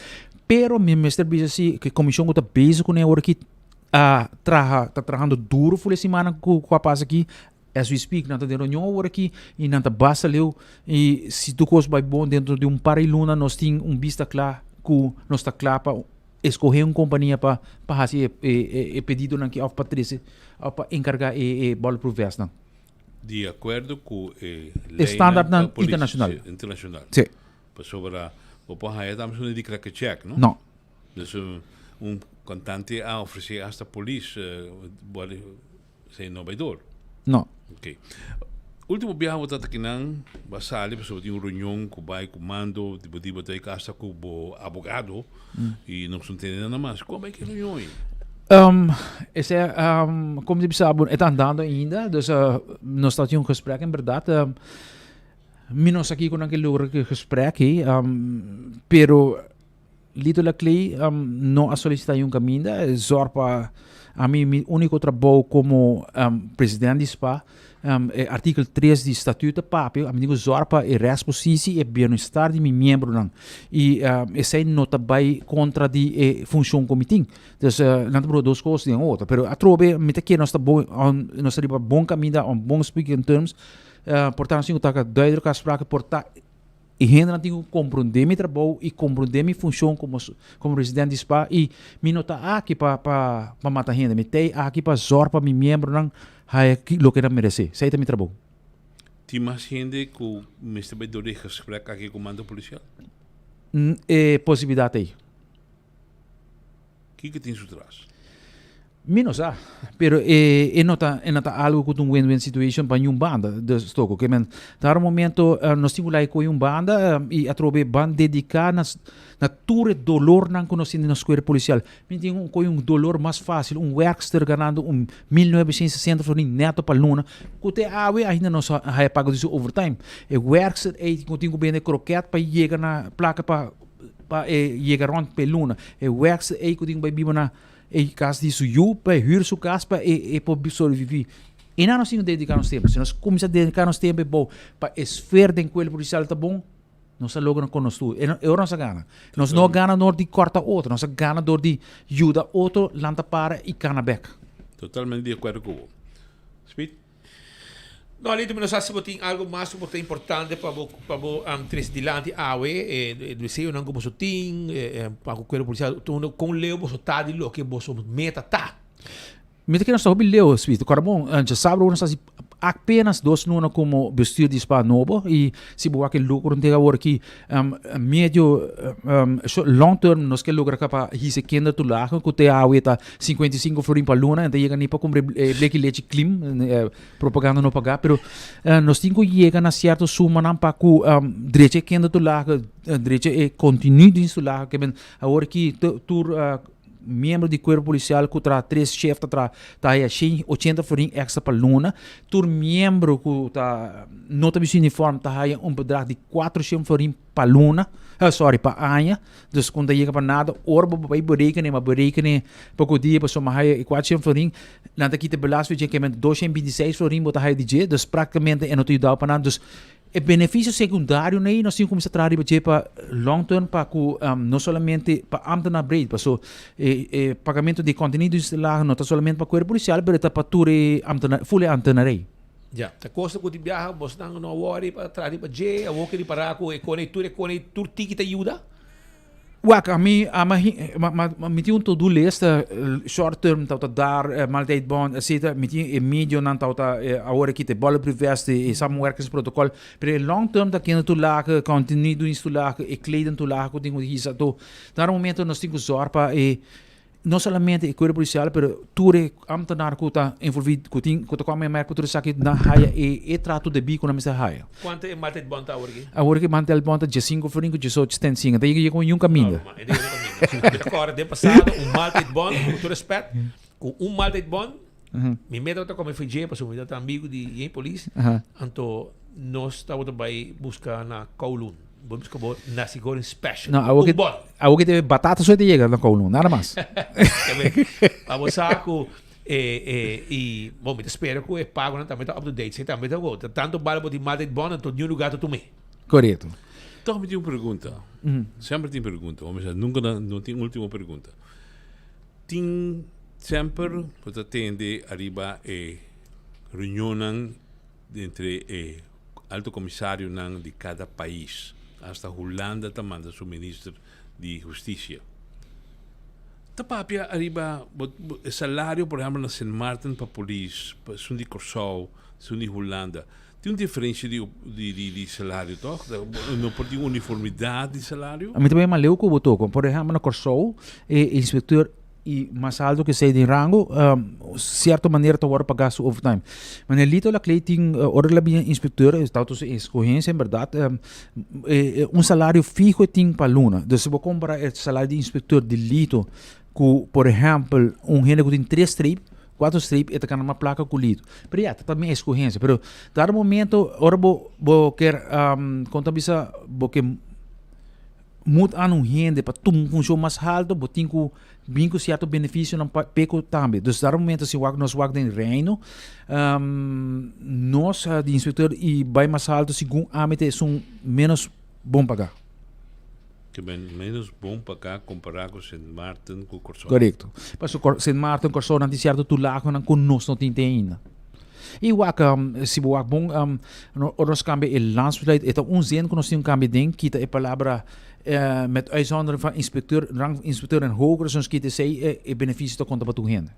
Speaker 14: Pero mi mester bisa si cu e comision cu ta bezig cune awor aki a traha, ta trahando duro for e simannan cu a pasa aki. As we speak nan ta den reunion awor aki y nan ta basta leu y si tur cos bay bon dentro di un par di luna nos tin un bista cla cu nos ta cla pa escoge un compania pa pa haci e e e pedidonan aki of pa trece of pa encarga e e bulletproof vestnan.
Speaker 1: Di acuerdo cu e
Speaker 14: E standardnan internacional.
Speaker 1: Internacional.
Speaker 14: Si.
Speaker 1: Pasobra bo por haya tambe su di crack check, no?
Speaker 14: No.
Speaker 1: Dus un cantante a ofrece hasta polis body Esei no bai dor?
Speaker 14: No.
Speaker 1: Ok. Ultimo biaha bo tata kinan bo a sali pasobra bo tin un reunion ku bai ku mando di bo di bo ta bai kasa ku bo abogado i no son tende nada mas. Kon bai ki reunion ei?
Speaker 14: Esei komo di bisa bo e ta andando ainda dus nos ta tin un gesprek en berdad mi no sa kiko nan ke logra ku e gesprek ei pero Lito Laclay no a solicita yun caminda, e zorg pa ami mi unico trabou como president di spa, e artikel 3 di statuut ta papia, ami tin cu zorg pa e rechtspositie y e bienestar di mi miembronan y esey no ta bay contra di e funcion cu mi tin. Dus nan ta proba dos cos den otro, pero atrobe mi ta kere nos ta bon, nos ta riba bon caminda on bon speaking terms, por ta nos tin cu ta duidelijk afspraken por ta. E hendenan tin ku komprondé mi trabou i komprondé mi funshon komo komo president di spa i mi no ta aki pa pa pa mata hende, mi t'ei aki pa zòrg pa mi miembronan haya loke nan meresé. Esei ta mi trabou.
Speaker 1: Tin mas hende ku mester bai dor di e gesprek aki ku mando polisial?
Speaker 14: E posibilidat ei.
Speaker 1: Kiko tin su tras?
Speaker 14: Mi no sa, pero e e no ta e no ta algo ku ta un win-win situation pa niun banda. Dus toko ke men ta un momento nos tin ku laga kohe un banda i atrobe ban dediká na na tur e dolornan ku nos tin den nos kuerpo polisial. Mi tin un kohe un dolor mas fásil, un wèrkster ganando un 1960 florin nèto pa luna ku te awe ainda no sa haya pago di su overtime. E wèrkster ei ku tin ku bende krokèt pa yega na plaka pa pa e yega rond p'e luna. E wèkster ei ku tin ku bai biba na e kas di su yu pa e hür su kas pa e e por sobreviví. I nan nos tin ku dediká nos tempu. Si nos kuminsá dediká nos tempu e bou pa e sfer den kuerpo polisial ta bon, nos ta logra kon nos tur. E e ora nos a gana. Nos no a gana dor di kòrta otro, nos a gana dor di yuda otro lanta para i kana bèk.
Speaker 1: Totalmente di akuerdo ku bo. Speed.
Speaker 24: No, Alito, mi no sa si bo tin algo mas ku bo ta importante pa bo pa bo trese dilanti awe, e deseonan ku boso tin pa ku kuerpo polisial, kon leu boso ta di loke boso meta ta?
Speaker 14: Mi ta kere nos ta hopi leu, Sweet. Kòrda bon, djasabra nos a hasi apenas dos luna komo bestuur di spa nobo i si bo wak e lukro ntega awor aki medio long term nos ke logra pa hisa e kinder toelagen ku te awe ta 55 florin pa luna, en ta yega ni pa kumpra e bleki lechi klim, propaganda no pagá, pero nos tin ku yega na sierto sumanan pa ku drecha e kindertoelage, drecha e kontenido di toelage, ke men awor aki tur miembro di kuerpo polisial ku traha tres sheft ta traha ta haya shen ochenta florin èkstra pa luna, tur miembro ku ta no ta bisti uniform ta haya un bedrag di kuatroshen florin pa luna, sorry pa aña, dus ku no ta yega pa nada, ora bo bai berekenen, bo berekenen poko dia pasobra mi a haya e kuatroshen florin, nan ta kita belasting dje kemen doshen binti seis florin bo ta haya di dje, dus praktikamente e no ta yuda bo pa nada, dus e benefisio sekundario nei nos tin ku kuminsá traha riba dje pa long term pa ku no solamente pa ambtenaar breed, paso e e pagamento di kontenido instalá no ta solamente pa kuerpo polisial pero ta pa tur e ambtenaar, ful e ambtenarei.
Speaker 24: Ya, ta kosta ku di biaha bosnan no a wòri pa traha riba dje, awor ke ripará ku e kone tur e kone tur tiki ta yuda?
Speaker 14: Wak, ami, ama, ma, ma, ma, mi tin un to-do list, short term tau ta dar, maaltijdbon, etcetera. Mi tin e medionan tau ta, awor aki ta e bollebriefwet, e samenwerkingsprotocol. Pero e long term ta kindertoelage, continue-diensttoelage, e kledingtoelage ku tin ku hisa to. Dar un momento nos tin ku zorg pa e no solamente e cuerpo policial pero tur e ambtenaar cu ta envolvi cu tin cu ta come merk cu tur esaki nan haya e e trato debí cu nan mester haya.
Speaker 24: Cuanto e maaltijdbon ta awor aki?
Speaker 14: Awor aki maaltijdbon ta diescinco florin cu diesocho setenta y cinco. Ta yega yega un caminda.
Speaker 24: No, e ta yega un caminda. Mi ta corda den pasado un maaltijdbon, cu tur respet, cu un maaltijdbon mi meta ta come fridje pasobra mi ta amigo di yen polis, anto nos tabata bay busca na Kowloon. Bo busca bo nasi goreng special.
Speaker 14: No, awor
Speaker 24: un bon.
Speaker 14: Awor ki te batata so te yega na Kowloon, nada mas.
Speaker 24: Pa bo sa ku eh, eh, i bon, mi ta spera ku e pagonan tambe ta up to date. Si tambe ta go, tanto bala bo tin maaltijd bon, anto niun lugar ta tum'é.
Speaker 14: Korekto.
Speaker 1: Toch mi tin un pregunta. Semper tin pregunta. Bo mester nunca no tin ultimo pregunta. Tin semper bo ta tende ariba e reunionnan entre e alto comisarionan di cada pais. Hasta Hulanda ta manda su minister di husticia. Ta papia ariba bo e salario por ehempel na Sint Maarten pa polis, pa esun di Corsou, esun di Hulanda. Tin un diferencia di di di salario toch? No por tin uniformidad di salario?
Speaker 14: Mi ta bay mas leu cu bo toco. Por ehempel na Corsou e inspecteur y mas alto que esey den rango, cierto manera ta worde paga su overtime. Meneer Lito Laclé tin, ora el a bini inspecteur, e ta su escogencia en berdad, un salario fiho e tin pa luna. Dus si bo compara e salario di inspecteur di Lito cu, por ehempel, un hende cu tin tres streep, cuatro streep, e ta gana mas placa cu Lito. Pero ya, ta tambe escogencia. Pero dado momento, ora bo, bo kier, con ta bisa, bo ke Mut an un hende pa tuma un funcion mas halto, bo tin cu bin cu cierto beneficionan pa p'e cu tambe. Dus dar un momento si wak nos wak den Reino, nos di inspecteur y bay mas halto segun ami ta esun menos bon paga.
Speaker 1: Ke men menos bon paga compara cu Sint Maarten cu Corsou.
Speaker 14: Corecto. Pasobra Sint Maarten, Corsou nan tin cierto tulagonan cu nos no tin te ainda. Y wak, si bo wak bon, ora nos cambia e landsbeleid, e ta un zin cu nos tin un cambia den, kita e palabra met uitzondering van inspecteur, rang inspecteur en hoger, si nos kita esey, e beneficio ta conta pa tur hende.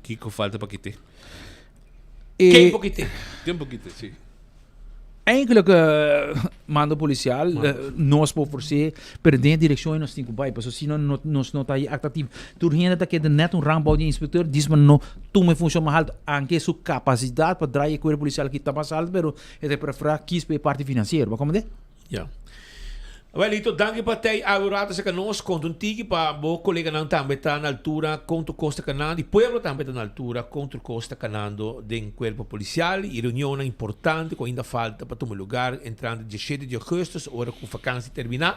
Speaker 1: Kico falta pa kite?
Speaker 24: Ken por kite?
Speaker 1: Ken por kite, si.
Speaker 14: Eigenlijk mando policial nos por ofrece, pero den e direccion ei nos tin cu bay, pasobra si no nos no ta ahí actativo. Tur hende ta keda net un rang bao di inspecteur, dis ma no tuma e funcion mas alto, anke su capacidad pa draai e cuerpo policial aki ta mas alto, pero e ta prefera kies pa e parti financiero, bo a comprende?
Speaker 24: Ya. Welito, danki pa tei awe un rato cerca nos, conta un tiki pa bo coleganan tambe ta na altura con tur cos ta canando y pueblo tambe ta na altura con tur cos ta canando den cuerpo policial y reunionnan importante cu ainda falta pa tuma lugar entrante diesshete di augustus ora cu vakantie termina.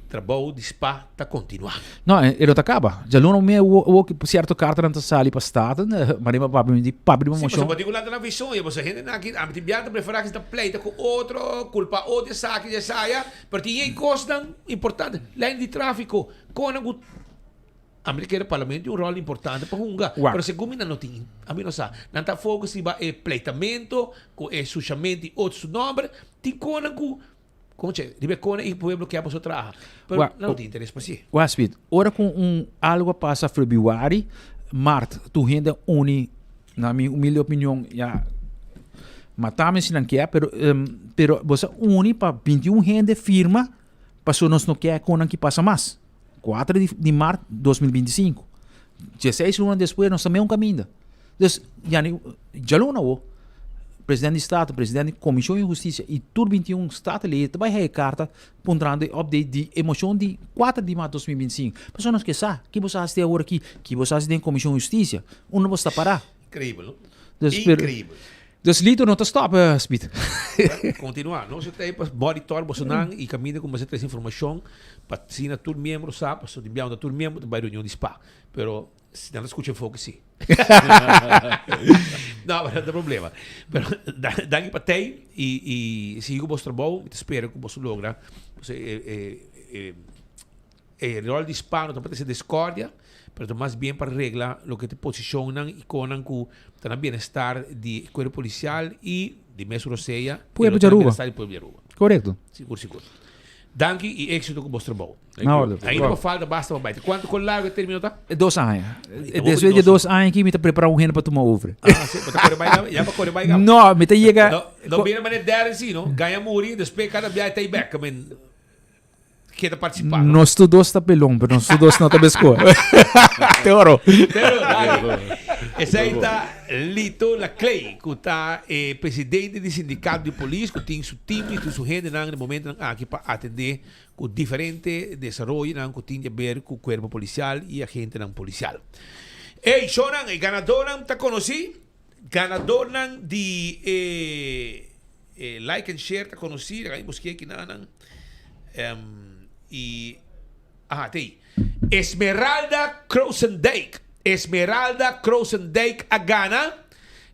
Speaker 24: Trabou di spa ta continua.
Speaker 14: No, e no ta caba. Djaluna mi awor ki cierto cartanan ta sali pa Staten, ma riba papia mi di papia di
Speaker 24: Sí,
Speaker 14: mocion.
Speaker 24: pasobra bo tin cu lanta na vision, y boso hendenan aki, ami tin biaha ta prefera ki ta pleita cu otro, culpa otro, esaki, esaya, pero tin e cosnan importante, lijn di trafico, conan cu ami ta kere parlamento tin un rol importante pa hunga,
Speaker 14: Wak.
Speaker 24: pero segun mi nan no tin, ami no sa, nan ta focus riba e pleitamento cu e sushamento di otro su nomber, tin conan cu Conche, riba e kona i pueblo ke boso traha. Pero
Speaker 14: Wa-
Speaker 24: nan no tin interes pa si.
Speaker 14: Wa Speed, ora ku un algo a pasa februari, mart, tur hende a uni, na mi humilde opinion, ya, matame si nan kier, pero, em, pero boso a uni pa 21 hende firma, pasobra nos no kier konan ki pasa mas. 4 di, di mart 2025. 16 luna despues nos ta meun kaminda. Dus, yani, djaluna awo, presidente di Staten, presidente di Comision di Husticia y tur 21 Statenleden ta bay haya e carta puntrando e update di e mocion di 4 di maart 2025. Pasobra nos ke sa, ki bo sa haci awor aki, ki bo sa haci den Comision di Husticia, unda bo sta para.
Speaker 24: Increíbel, no?
Speaker 14: Dus, pero,
Speaker 24: Increíbel.
Speaker 14: dus Lito no ta stop, Speed.
Speaker 24: Continua. Nos ta pa monitor bosonan y caminda cu mester trece informacion pa asina tur miembro sa, pasobra di biaha unda tur miembro ta bay reunion di spa. Pero Si nan ta scucha enfoke si. No, pero no ta problema. Pero danki pa tei y y sigui cu bos trabou. Mi ta spera cu bos logra. Pasobra e e e e rol di spa no ta pa trece discordia, pero ta mas bien pa regla loke ta posicionnan y conan cu ta na bienestar di e cuerpo policial y di mes Rosea.
Speaker 14: Pueblo di Aruba.
Speaker 24: Bienestar di pueblo di Aruba.
Speaker 14: Correcto.
Speaker 24: Sigur, sigur. Danki y éxito cu bos trabou.
Speaker 14: Na orde.
Speaker 24: Ainda bo falta basta pa bai. Cuanto con largo e termino ta?
Speaker 14: Dos aña. Despues di dos aña aki mi ta prepara un hende pa tuma over.
Speaker 24: Ah, si, bo ta core bai na, ya pa core bai gaba.
Speaker 14: No, mi ta yega.
Speaker 24: No, no bira manera derde si, no? Gaña muri, despues cada biaha ta bek, men keda participa. No?
Speaker 14: Nos tur dos ta pelon, pero nos tur dos no ta besco. Te oro.
Speaker 24: Te oro, dale. Esey ta Lito Laclay, cu ta e presidente di sindicato di polis, cu tin su team y tin su hendenan na e momentonan aki pa atende cu diferente desaroyonan cu tin di haber cu cuerpo policial y agentenan policial. Ey, shownan, e ganadornan ta conoci, ganadornan di e e like and share ta conoci, laga mi busca aki nan, y aha, ta ey. Esmeralda Krosendijk, Esmeralda Krosendijk a gana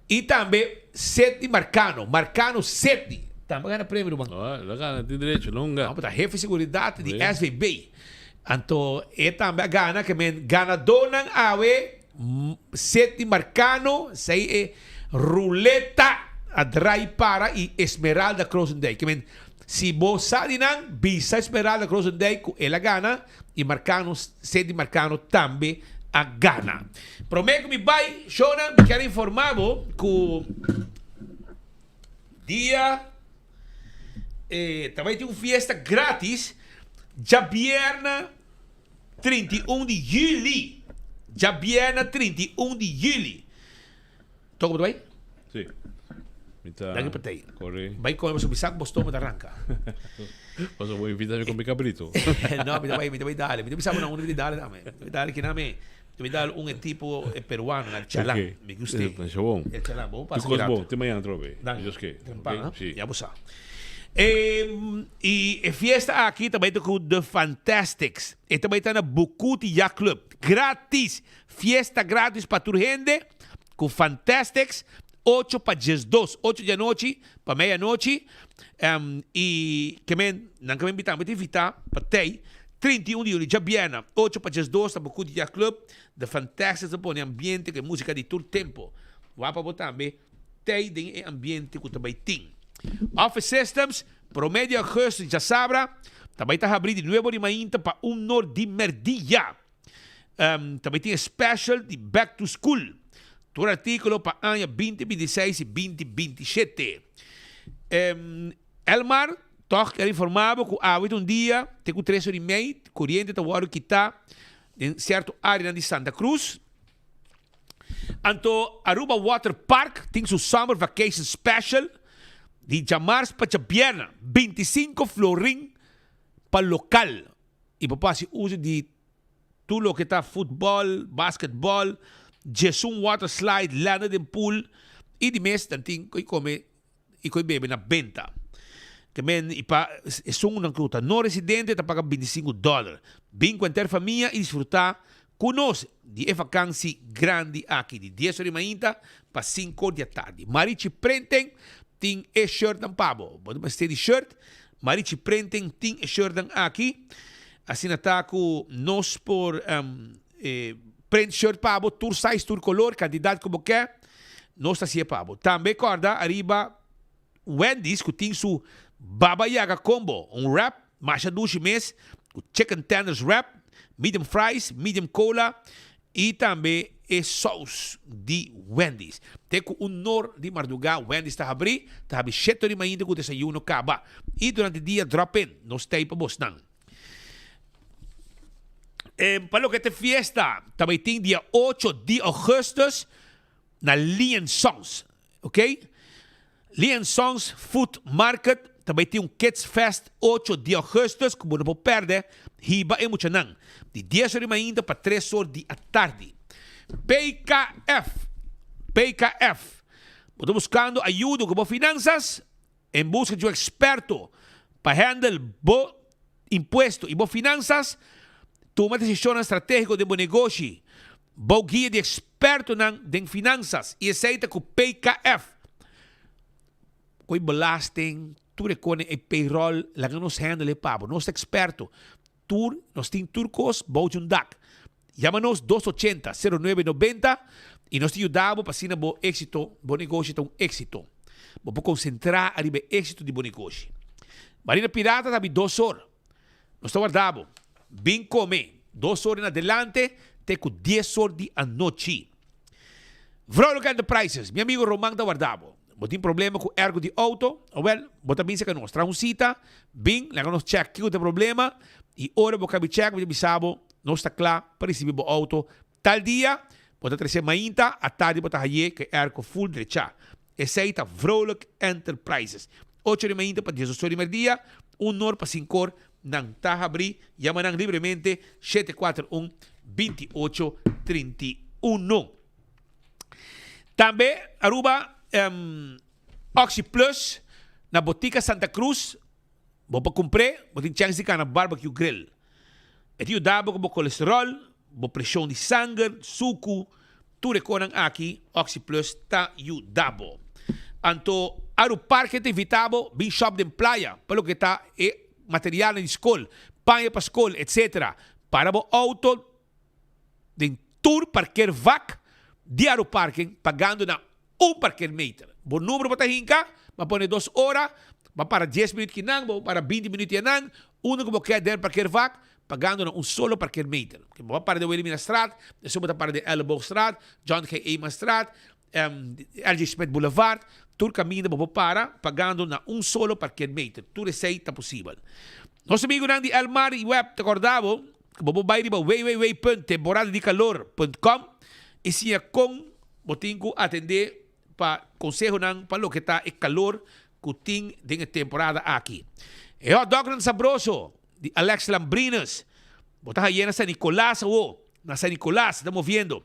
Speaker 24: y tambe Sidney Marcano, Marcano Sidney tambe a gana premio ruman.
Speaker 1: Oh, el a gana, tin derecho, longa.
Speaker 24: No, ta jefe de seguridad di SVB. Anto e tambe a gana, ke men ganadornan awe Sidney Marcano, sei e ruleta a draai para y Esmeralda Krosendijk. Ke men Si bo sa di nan, bisa Esmeralda Krozendijk ku el a gana i Marcano, Cindy Marcano tambe a gana. Promé ku mi bai, shownan, mi kier informá bo ku dia eh, ta bai tin un fiesta gratis djabièrnè 31 di juli. Djabièrnè 31 di juli. Toko bo ta bai?
Speaker 1: Sí. Mi ta
Speaker 24: Danki partij.
Speaker 1: Corre.
Speaker 24: Bai come pasobra mi sa ku bo stoma ta ranka.
Speaker 1: Pasobra bo invita mi come cabrito.
Speaker 24: No, mi ta bai, mi ta bai dale. Mi ta bisa bo na unda mi ta dale tambe. Mi ta bai dale kina mi. Mi ta bai dale un e tipo e peruano, el chalan.
Speaker 1: Ok.
Speaker 24: Mi gusta.
Speaker 1: Masha bon.
Speaker 24: El chalan, bo pasa
Speaker 1: Tu kos
Speaker 24: ki
Speaker 1: bon.
Speaker 24: rato.
Speaker 1: Te mañana atrobe.
Speaker 24: Danki.
Speaker 1: Dios ke.
Speaker 24: Trempan,
Speaker 1: Ok?
Speaker 24: ha?
Speaker 1: Sí.
Speaker 24: Ya bo sa. Y e fiesta aki ta bai ta ku The Fantastics. E ta bai ta na Bucuti Yacht Club. Gratis! Fiesta gratis pa tur hende ku Fantastics, ocho pa diesdos, ocho di anochi pa meia anochi, i ke men nan ke men bita mi ta invita pa tei 31 di juli djabièrnè ocho pa diesdos na Bucuti Yacht Club, The Fantastics ta pone ambiente ku e musika di tur tempo. Wak pa bo tambe tei den e ambiente ku ta bai tin. Office Systems, prome di augustus djasabra ta bai ta habri di nuebo di mainta pa un nor di merdia. Um, tambe tin e special di Back to School. Tur artículo pa aña 2026 y 2027. Um, Elmar, toch quier informa bo cu awe ta un dia, te cu tres ora y mei, coriente ta wordo kita den cierto areanan di Santa Cruz. Anto Aruba Water Park tin su Summer Vacation Special di djamars pa djabierna, 25 florin pa local. Y bo por haci uso di tur loke ta futbol, basketbol, djesun water slide, landa den pool y di mes nan tin cu come y cu bebe na benta. Te men y pa esun nan cu ta no residente ta paga 25 dollar. Bin cu enter famia y disfruta cu nos di e vakansi grandi aki di dies ora di mainta pa cinco di atardi. Marichi Printing tin e shirtnan pa bo. Bo ta mester di shirt? Marichi Printing tin e shirtnan aki. Asina ta cu nos por print shirt pa bo, tur size, tur color, cantidad cu bo ke, nos ta haci'e pa bo. Tambe corda ariba Wendy's cu tin su Baba Yaga Combo, un wrap masha dushi mes cu chicken tenders wrap, medium fries, medium cola y tambe e saus di Wendy's. Te cu un nor di marduga Wendy's ta habri, ta habri shete ora di mainta cu desayuno caba y durante dia drop in, nos ta ey pa bosnan. Pa loke ta e fiesta ta bay tin dia ocho di augustus na Lee and Sons, ok. Lee and Sons Food Market ta bay tin un Kids Fest ocho di augustus cu bo no por perde, hiba e muchanan di dies or di mainta pa tres or di atardi. PKF, PKF, bo ta buscando ayudo cu bo finanzas? En busca di un experto pa handle bo impuesto y bo finanzas, tuma decisionnan strategico den bo negoshi. Bou guia di expertonan den finanzas y esey ta cu PKF. Cu e belasting, tur e cone, e payroll, laga nos handle e pa bo. Nos ta experto. Tur, nos tin tur cos bou di un dak. Yama nos dos ochenta, sero nuebe nobenta y nos ta yuda bo pa asina bo exito, bo negoshi ta un exito. Bo por concentra ariba e exito di bo negoshi. Marina Pirata ta abi dos or. Nos ta warda bo. Bin come dos or en adelante te cu dies or di anochi. Vrolijk Enterprises, mi amigo Roman ta warda bo. Bo tin problema cu airco di auto? Awel, bo ta bin cerca nos. Traha un cita, bin, laga nos check kico ta e problema y ora bo cabi check bo ta bisa bo nos ta cla pa ricibi bo auto tal dia, bo ta trece mainta, atardi bo ta haye cu e airco full drecha. Esey ta Vrolijk Enterprises. Ocho di mainta pa diesocho di merdia, un or pa sinkor nan ta habri. Yama nan libremente 741 28 31. Tambe Aruba Oxi Plus na Botica Santa Cruz bo por cumpr'e, bo tin chance di cana barbecue grill. E ta yuda bo cu bo colesterol, bo presion di sanger, sucu, tur e conan aki Oxi Plus ta yuda bo. Anto Aru Parke ta invita bo bin shop den playa pa loke ta e materialnan di scol, paña pa scol etc. Para bo auto den tur parkeervak di Aru Parken pagando na un parkeermeter. Bo numero bo ta hinca, bo a pone dos ora, bo a para dies minuut kinan, bo a para binti minuut yanan, unda cu bo keda den parkeervak, pagando na un solo parkeermeter. Bo a para den Wilhelminastraat, despues bo ta para den Elleboogstraat, John G. Eemanstraat, LG. Smith Boulevard, tur caminda bo por para pagando na un solo parkeermeter. Tur esey ta posibel. Nos amigunan di Elmar y Web ta corda bo cu bo por bay riba www.temporadadicalor.com y siña con bo tin cu atende pa consehonan pa loke ta e calor cu tin den e temporada aki. E hot dognan sabroso di Alex Lambrinus bo ta haye na San Nicolas awo, na San Nicolas ta moviendo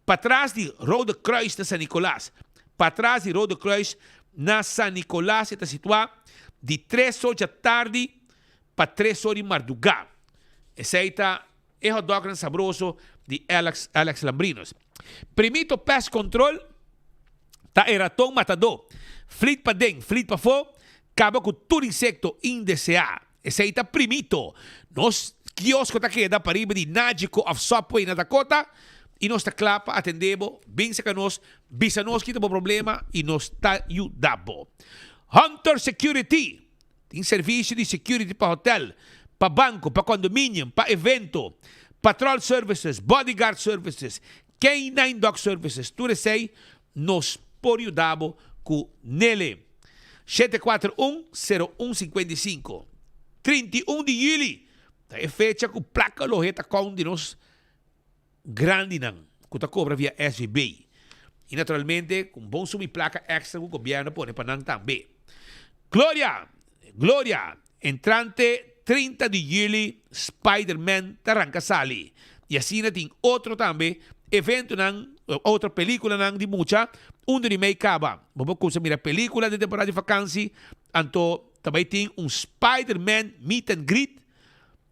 Speaker 24: patras di Rode Kruis na San Nicolas, patras di Rode Kruis na San Nicolas e ta situa di tres or djatardi pa tres or di marduga. Esey ta E hot dognan sabroso di Alex Alex Lambrinos. Primito Pest Control ta e raton matadó. Flit paden, flit pafó, kaba ku tur insekto indeseá. Esei ta Primito. Nos kiosko ta keda pariba di Nagico òf Subway na Dakota i nos ta kla pa atendé bo. Bin saka nos, bisa nos ki ta bo problema i nos ta yuda bo. Hunter Security Tin servisio di security pa hotel, pa banco, pa condominium, pa evento, patrol services, bodyguard services, K-nine dog services, tur esey nos por yuda bo cu nele. 741 01 55 31 di juli ta e fecha cu placa lo heta count di nos grandinan cu ta cobra via SVB y naturalmente cu un bon suma y placa extra cu gobierno a pone pa nan tambe. Gloria! Gloria! Entrante 30 di juli Spider-Man ta ranca sali y asina tin otro tambe eventonan, otro peliculanan di mucha unda di mei caba. Bo por cuminsa mira pelicula den temporada di vakantie anto ta bay tin un Spider-Man meet and greet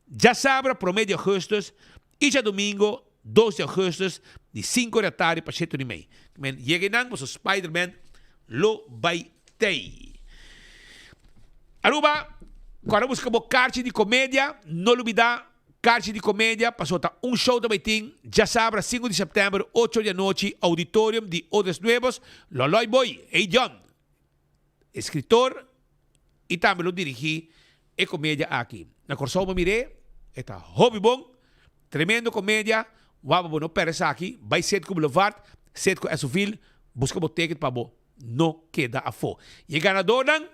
Speaker 24: Djasabra prome di augustus y djadomingo dos di augustus di cinco di atardi pa shete di mei. Men yega einan boso Spiderman lo bay tey. Aruba, cuando busca bo carchi di comedia, no lubida carchi di comedia pasobra ta un show ta bay tin djasabra cinco di september ocho di anochi auditorium di Odres Nuevos, Loloy Boy, Hey John, Escritor y tambe lo dirigi e comedia aki. Na Corsou bo mir'é, e ta hopi bon, tremendo comedia, wou bo no perde esaki, bay Setco Boulevard, Setco Esoville, busca bo ticket pa bo no keda afo. Y e ganadornan,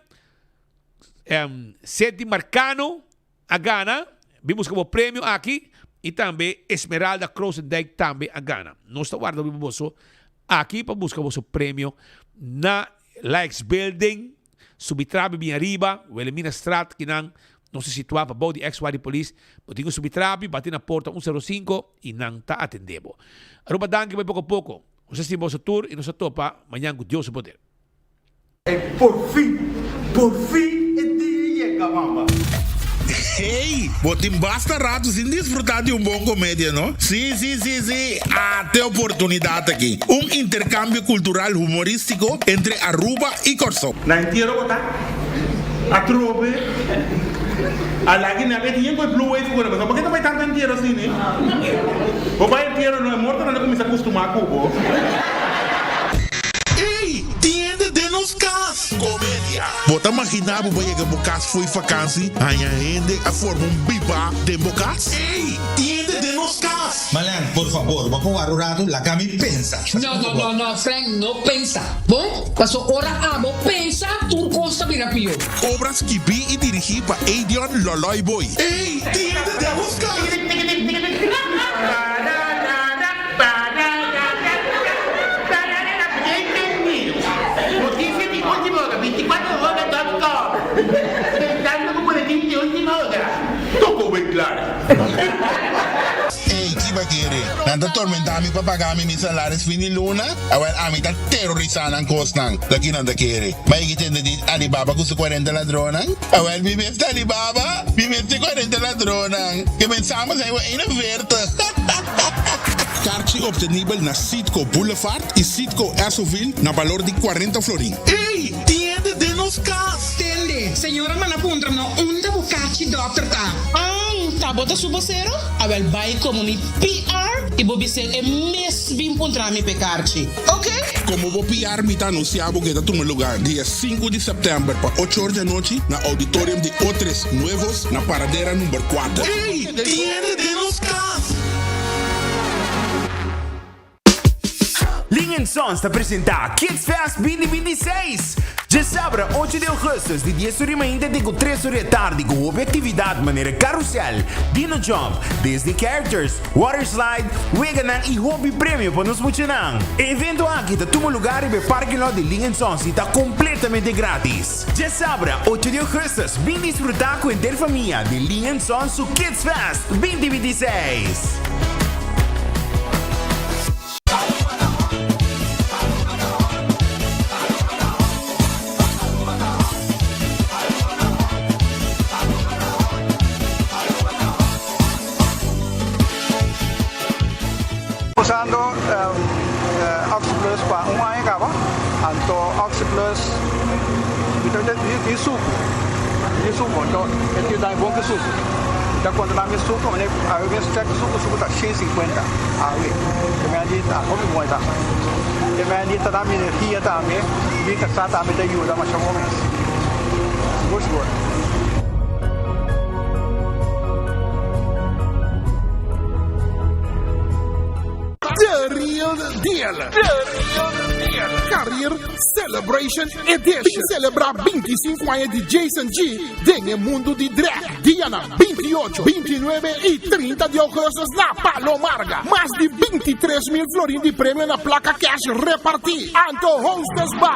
Speaker 24: Seti Marcano a gana, bin busca bo premio aki, y tambe Esmeralda Krosendijk tambe a gana. Nos ta warda riba boso aki pa busca boso premio na Likes Building, subi trabi bin ariba, Wilhelminastraat kinan nos ta situa pa bou di ex Guardia Polis. Bo tin cu subi trabi, bati na porta 105 y nan ta atende bo. Aruba danki bai poco poco. Nos ta stima boso tur y nos ta topa mañan cu Dios su poder.
Speaker 6: E por fin, por fin e dia yega mama.
Speaker 11: Hey, bo tin basta rato sin disfruta di un bon comedia, no? Si, si, si, si, ate oportunidad aki. Un intercambio cultural humoristico entre Aruba y Corsou.
Speaker 19: Na entiero bo ta atrobe a lagi nan e tin ku e blue wave ku nan pasobra bo ke ta bai tantu entiero asina bo bai entiero no e mortonan ta kuminsa kustumá ku bo.
Speaker 11: Ey, tin hende den nos cas! Comedia. Dia! Bo ta imaginá bo yega bo kas fo'i vakansi, haña hende a forma un bibá den bo kas? Ey! Tin hende den nos kas!
Speaker 20: Marlene, por fabor, bo por wara un ratu, laga mi pensa.
Speaker 21: No, no, no, no, Frank, no pensa. Bon? Paso ora abo pensa, tur kos ta bira pió.
Speaker 11: Obra skibí i dirigí pa Edion Loloy Boy. Ey! Tin hende den nos kas!
Speaker 22: Noticia di ultima hora, 24 hora dot com. Pensando cu boletin di ultima hora.
Speaker 11: Toko wen klaar. Ey, ki ba kere? Nan ta tormenta mi pa paga mi mi salaris fin di luna? Awel, ami ta terorisa nan kosnan. Ta ki nan ta kere? Ba yegi tende di Alibaba ku su 40 ladronnan? Awel, mi mes ta Alibaba, mi mes ta e 40 ladronnan. Ke men samen zijn we 41.
Speaker 17: Karchi obtenibel na Citgo Boulevard y Citgo Esso-ville na balor di 40 florin.
Speaker 6: Ey! Tin hende den nos cas!
Speaker 21: Tende, señora manda puntra no unda bo karchi dokter ta. An, ta bo ta su bosero? Awel bai komo mi PR i bo bis'é e mes bin puntra mi p'e karchi. Ok?
Speaker 17: Komo bo PR mi ta anunsiá bo ku e ta tuma lugá dia sinku di sèptèmber pa ocho or di anochi na Auditorium di Otres Nuevos na Paradera number kuater.
Speaker 11: Ey! Tin hende den nos kas!
Speaker 12: Ling and Sons ta presenta Kids Fest 2026! Djasabra ocho di augustus di dies ora di mainta te ku tres ora di atardi ku hopi aktividat manera karusel, dino jump, Disney characters, water slide, weganan i hopi premio pa nos muchanan. E evento aki ta tuma lugar riba e parking lot di Ling and Sons i ta kompletamente gratis. Djasabra ocho di augustus bin disfruta ku henter famia di Ling and Sons su Kids Fest 2026!
Speaker 15: Usando Oxi Plus pa un aña caba, anto Oxi Plus mi ta di sucu, di sucu, anto e tin dami bon ki sucu. Mi ta controla mi sucu, mi awe mes check sucu, sucu ta shen sinkuenta awe, te mei di ta hopi bon e ta. Te mei di ta dami energia tambe, mi casa tambe ta yuda masha bon mes, sigur sigur.
Speaker 17: The Real Deal. The Real Deal. Career Celebration Edition. Celebra 25 aña di Jason G den e mundo di drag. Dianan 28, 29 y 30 di augustus na Palo Marga. Mas di 23 mil florin di premio na placa cash reparti. Anto hostess by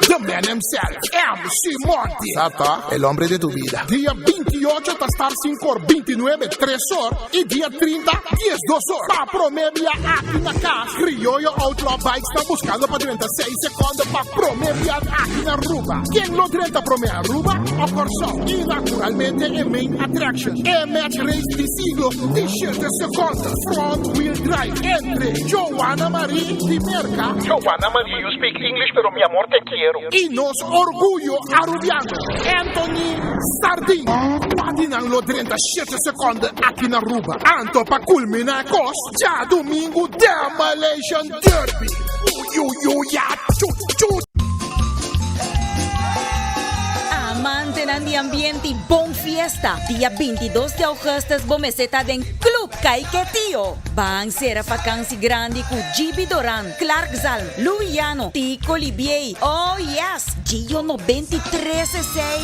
Speaker 17: The man himself, MC Monty.
Speaker 16: Sata, el hombre de tu vida.
Speaker 17: Dia 28 ta start 5 or, 29 3 or y dia 30 12 or. Pa prome bia aki na cas, Criollo Outlaw Bikes ta buscando pa drenta 6 seconde pa prome bia aki na Aruba. Ken lo drenta prome Aruba o Corsou? Y naturalmente e main attraction, e match race di siglo di 7 seconde, front wheel drive entre Joanna Marie di Merca.
Speaker 18: Joanna Marie, you speak English pero mi amor te quiero.
Speaker 17: Y nos orguyo Arubiano, Anthony Sardin. Cua di nan lo drenta 7 seconde aki na Aruba? Anto pa culmina cos, djadomingo Demolition Derby. Uyuyuya chu chu.
Speaker 13: Amantenan di ambiente y bon fiesta, dia 22 di augustus bo mester ta den Club Caiquetio. Ban cera vakantie grandi cu GB Doran, Clark Zalm, Louis Llano, Tico Libiey, oh yes, Gio 93 esey.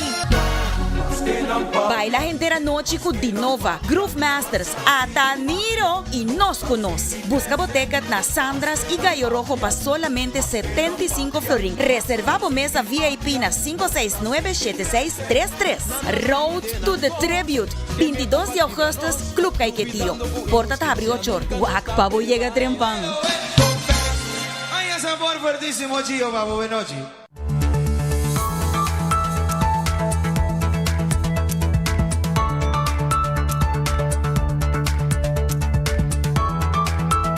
Speaker 13: Baila henter anochi cu Dinova, Groove Masters, Ata Niro y Nos cu Nos. Busca bo ticket na Sandra's y Gallo Rojo pa solamente 75 florin. Reserva bo mesa VIP na 5697633. Road to the Tribute, 22 di augustus, Club Caiquetio. Porta ta habri ocho or. Wak pa bo yega trempan.
Speaker 23: Ay, sabor fuertísimo, Gio, pa bo nochi.